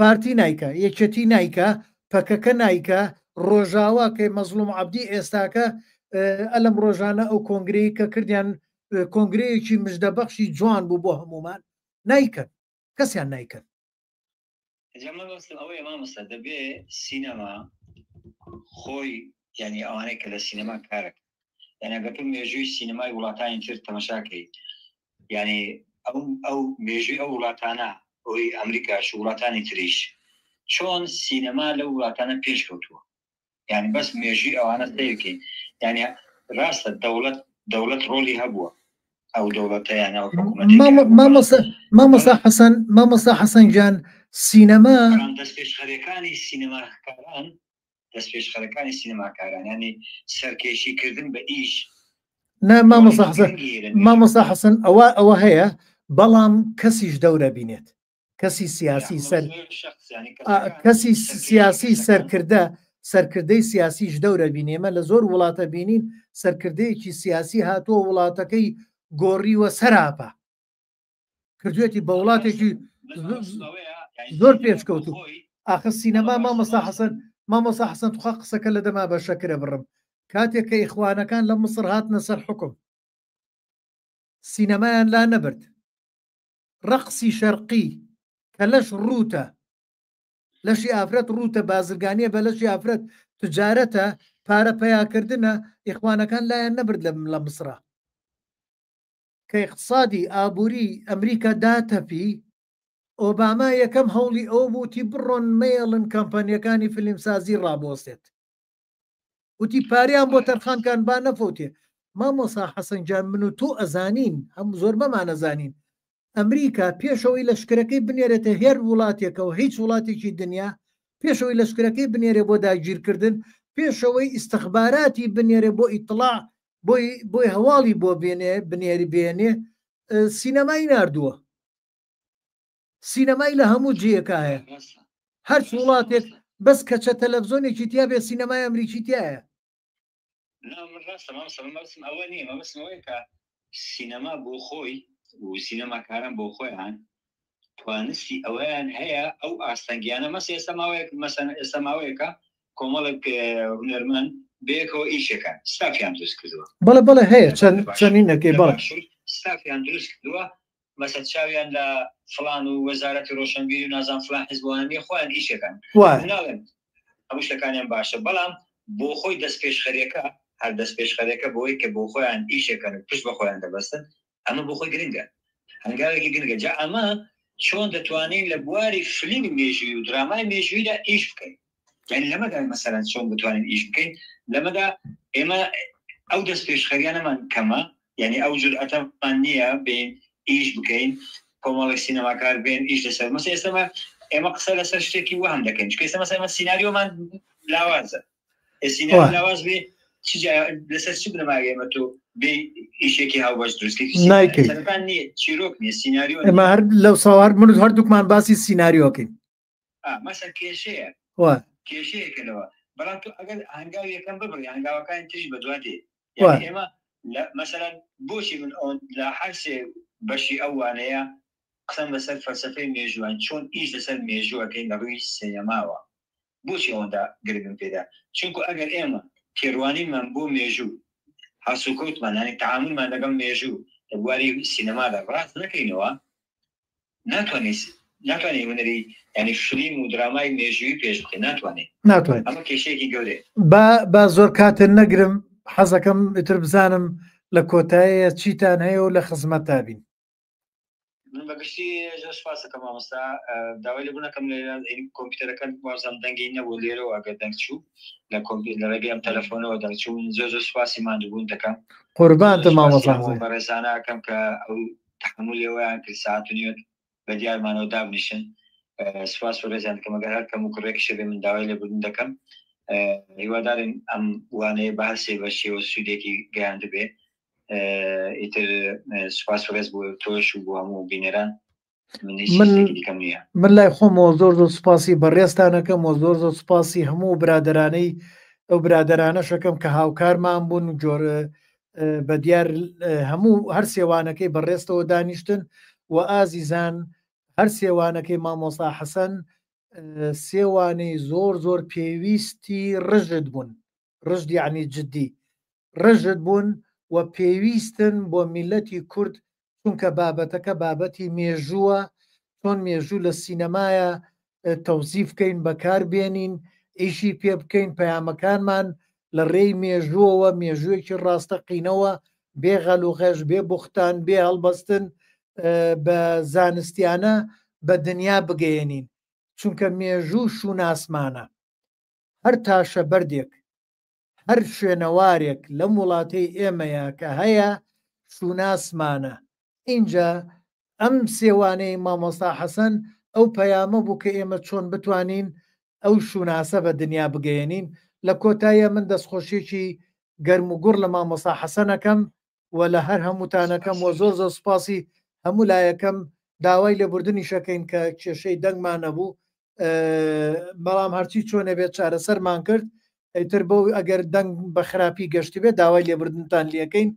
پارتی نایکە یەکێتی نایکە پەکەکە نایکە ڕۆژاوا کە مەزڵوم عبدی ئێستاکە ئەلم ڕۆژانە ئەو کۆنگرەی کە کردیان کۆنگرەیەکی مژدەبەخشی جوان بوو بۆ هەمومان نایکەن کەسیان نایکەن مەبەستم ئەوەیە مامۆستا دەبێ سینەما خۆی یعنی ئەوانەی کە لە سینەما کارەکە یعنی ئەگەر تۆ مێژووی سینەمای وڵاتانی تر تەمەشاکەی یعنی ئەو ئەو مێژووی ئەو وڵاتانە ئەوی ئەمریکاش و وڵاتانی تریش چۆن سینەما لەو وڵاتانە پێشکەوتووە یعنی بەس مێژووی ئەوانە سەیرکەین یعنی ڕاستە دەوڵەت دەوڵەت ڕۆڵی هەبووە ئەو دەوڵەتەیان ئەو حکوومەتەی کە هەبوو مامۆستا مامۆستا حەسەن مامۆستا حەسەن گیان سینەما بەڵام دەستپێشخەریەکانی سینەماکاران دەستپێشخەرەکانی سینەماکاران یعنی سەرکێشی کردن بە ئیش نا مامۆستا حەسەن مامۆستا حەسەن ئەوە ئەوە هەیە بەڵام کەسیش دەورە بینێت کەسی سیاسی سەر کەسی سیاسی سەرکردە سەرکردەی سیاسیش دەورە بینێمە لە زۆر وڵاتە بینین سەرکردەیەکی سیاسی هاتووە وڵاتەکەی گۆڕیوە سەراپا کردوێتی بە وڵاتێکی زۆر پێشکەوتو ئاخر سینەما مامۆستا حەسەن مامۆستا حەسەن تخوا قسەکە لە دەما بە شەکرە بڕم کاتێک کە ئیخوانەکان لە مسڕ هاتنە سەر حکم سینەمایان لا نەبرد ڕەقسی شەرقی کە لەش ڕووتە لەشی ئافرەت ڕووتە بازرگانیە بە لەشی ئافرەت تجارەتە پارە پەیاکردنە ئیخوانەکان لایەن نەبرد لە لە مسرا کە اقتصادی ئابووری ئەمریکا داتەپی ئۆباما یەکەم هەوڵی ئەو بووتی بڕۆن مەیەڵن کەمپانیەکانی فیلمسازی ڕابۆسێت وتی پاریان بۆ تەرخانکان با نەفەوتێ. مامۆسا حەسەن گیان من و تۆ ئەزانین هەم زۆربەمان ئەزانین ئەمریکا پێشەوەی لەشکرەکەی بنێرێتە هێر وڵاتێکەوە هیچ وڵاتێکی دنیا پێشەوەی لەشکرەکەی بنێرێ بۆ داگیرکردن پێشەوەی ئیستخباراتی بنێرێ بۆ ئیتڵاع بۆی بۆی هەواڵی بۆ بێنێ بنێری بێنێ سینەمای ناردووە سینەمای لە هەموو جێیەکە هەیە هەرچ وڵاتێک بەس کەچە تەلەڤزیۆنێکی تیا بێ سینەمای ئەمریکی تایە ڕاستە مامۆستا من مەبەستم ئەوە نییە مەبەستم ئەوەیە کە سینەما بۆ خۆی و سینەماکاران بۆ خۆیان توانستی ئەوەیان هەیە ئەو ئاستەنگیانە مەسە ئێستا ماوەیەک مەسەن ئێستا ماوەیەکە کۆمەڵێک هونەرمەند بەیەکەوە ئیشەکان ستافیان دروست کردووە بەڵێ بەڵێ هەیە چەند چەنینەکەی بەڵێ ستافیان دروست کردووە مەسە چاویان لە فلان و وەزارەتی ڕۆشنبیری و نازان فلان حزبوانە نیە خۆیان ئیشەکان ناڵێن هەموو شتەکانیان باشە بەڵام بۆ خۆی دەستپێشخەریەکە هەر دەستپێشخەریەکە بۆی کە بۆ خۆیان ئیشەکەن و پشت بە خۆیان دەبەستن ئەمە بۆ خۆی گرنگە هەنگاوێکی گرنگە جا ئەمە چۆن دەتوانین لە بواری فلیمی مێژووی و درامای مێژوویدا ئیش بکەین یعنی لەمەدا مەسەلەن چۆن بتوانین ئیش بکەین لەمەدا ئێمە ئەو دەست پێشخەریانەمان کەمە یعنی ئەو جورئەتەمان نییە بین ئیش بکەین کۆمەڵێک سینەماکار بێن ئیش لەسەر مەسە ئێستا ئێمە قسە لەسەر شتێکی وەهم دەکەین چونکە ئێستا مەسە ئێمە سیناریۆمان لاوازە سیناریۆ لاواز بێ چ لەسەر چ بنەمایەک ئێمە تۆ بێ ئیشێکی هاوبەش دروستکەی نایکەی سەرەتا نییە چیرۆک نییە سیناریۆ ئێمە هەر لەو ساوار من هەردووکمان باسی سیناریۆکەین مەسەر کێشەیە کێشەیەکە لەوە بەڵام تۆ ئەگەر هەنگاو یەکەم ببڕی هەنگاوەکانی تریش بەدوا دێ ئێمە مەسەلەن بۆچی من ئەو لە هەرسێ بەشی ئەو وانەیە قسەم لەسەر فەلسەفەی مێژووان چۆن ئیش لەسەر مێژووەکەین لە ڕووی سینەماوە بۆچی ئەوەندە گرنگم پێدا چونکو ئەگەر ئێمە تێڕوانینمان بۆ مێژوو هەڵسوکەوتمان یانی تەعامولمان لەگەڵ مێژوو لە بواری سینەمادا ڕاست نەکەینەوە ناتوانێت ناتوانێت هونەری ینی فلیم و درامای مێژووی پێش بخەی ناتوانێت ناتوانێت ئەمە کێشەیەکی گەورەیە با با زۆر کاتن نەگرم حەزەکەم ئیتر بزانم لە کۆتاییە چیتان هەیە و لە خزمەتتا بین من بەگشتی زۆر سپاسەکەم مامۆستا داوای لێبوردنەکەم لێرە کۆمپیوتەرەکە وازم دەنگی نەبوو لێرەوە ئەگەر دەنگ چوو لە کۆمپیوتەر لە ڕێگەی ئەم تەلەفۆنەوە دەنگ چوو من زۆر زۆر سپاسی ماندووبوون دەکەم قوربانتم مامۆستا بەڕێزانەکەم کە ئەو تەحەمولی ئەوەیان کرد سەعات و نیوێک بە دیارمانەوە دابنیشن سوپاس و ڕێزیان دەکەم ئەگەر هەر کەم و کوڕێکیش هەبێ من داوای لێبوردن دەکەم هیوادارین ئەم وانەیە بە هەر سێ بەشیەوە سوودێکی گەیاندبێ ئیتر سوپاس و ڕێز بۆ تۆش و بۆ هەموو بینەران من من لای خۆمەوە زۆر زۆر سوپاسی بەڕێزتانەکەم و زۆر زۆر سوپاسی هەموو برادەرانەی ئەو برادەرانەشەکەم کە هاوکارمان بوون و جۆر بە دیار هەموو هەر سێوانەکەی بەڕێزتەوە دانیشتن و ئازیزان هەر سێوانەکەی مامۆستا حەسەن سێوانەی زۆر زۆر پێویستی ڕژد بوون ڕژد یعنی جدی ڕژد بوون و پێویستن بۆ میلەتی کورد چونکە بابەتەکە بابەتی مێژووە چۆن مێژوو لە سینەمایە تەوزیف کەین بەکار بێنین ئیشی پێ بکەین پەیامەکانمان لە ڕێی مێژووەوە مێژوویەکی ڕاستەقینەوە بێ غەل و غەش بێ بوختان بێ هەڵبەستن بە زانستیانە بە دنیا بگەیەنین چونکە مێژوو شوناسمانە هەر تاشە بەردێک هەر شوێنەوارێک لەم وڵاتەی ئێمەیە کە هەیە شوناسمانە ئینجا ئەم سێوانەی مامۆستا حەسەن ئەو پەیامە بوو کە ئێمە چۆن بتوانین ئەو شوناسە بە دنیا بگەیەنین لە کۆتاییە من دەستخۆشیەکی گەرم و گوڕ لە مامۆستا حەسەن ئەکەم و لە هەر هەمووتانەکەم و زۆر زۆر سوپاسی هەموو لایەکەم داوای لێبوردنیش ئەکەین کە کێشەی دەنگمان نەبوو بەڵام هەرچی چۆنێ بێت چارەسەرمان کرد ئیتر بۆ ئەگەر دەنگ بە خراپی گەشتبێت داوای لێبوردنتان لەکەین.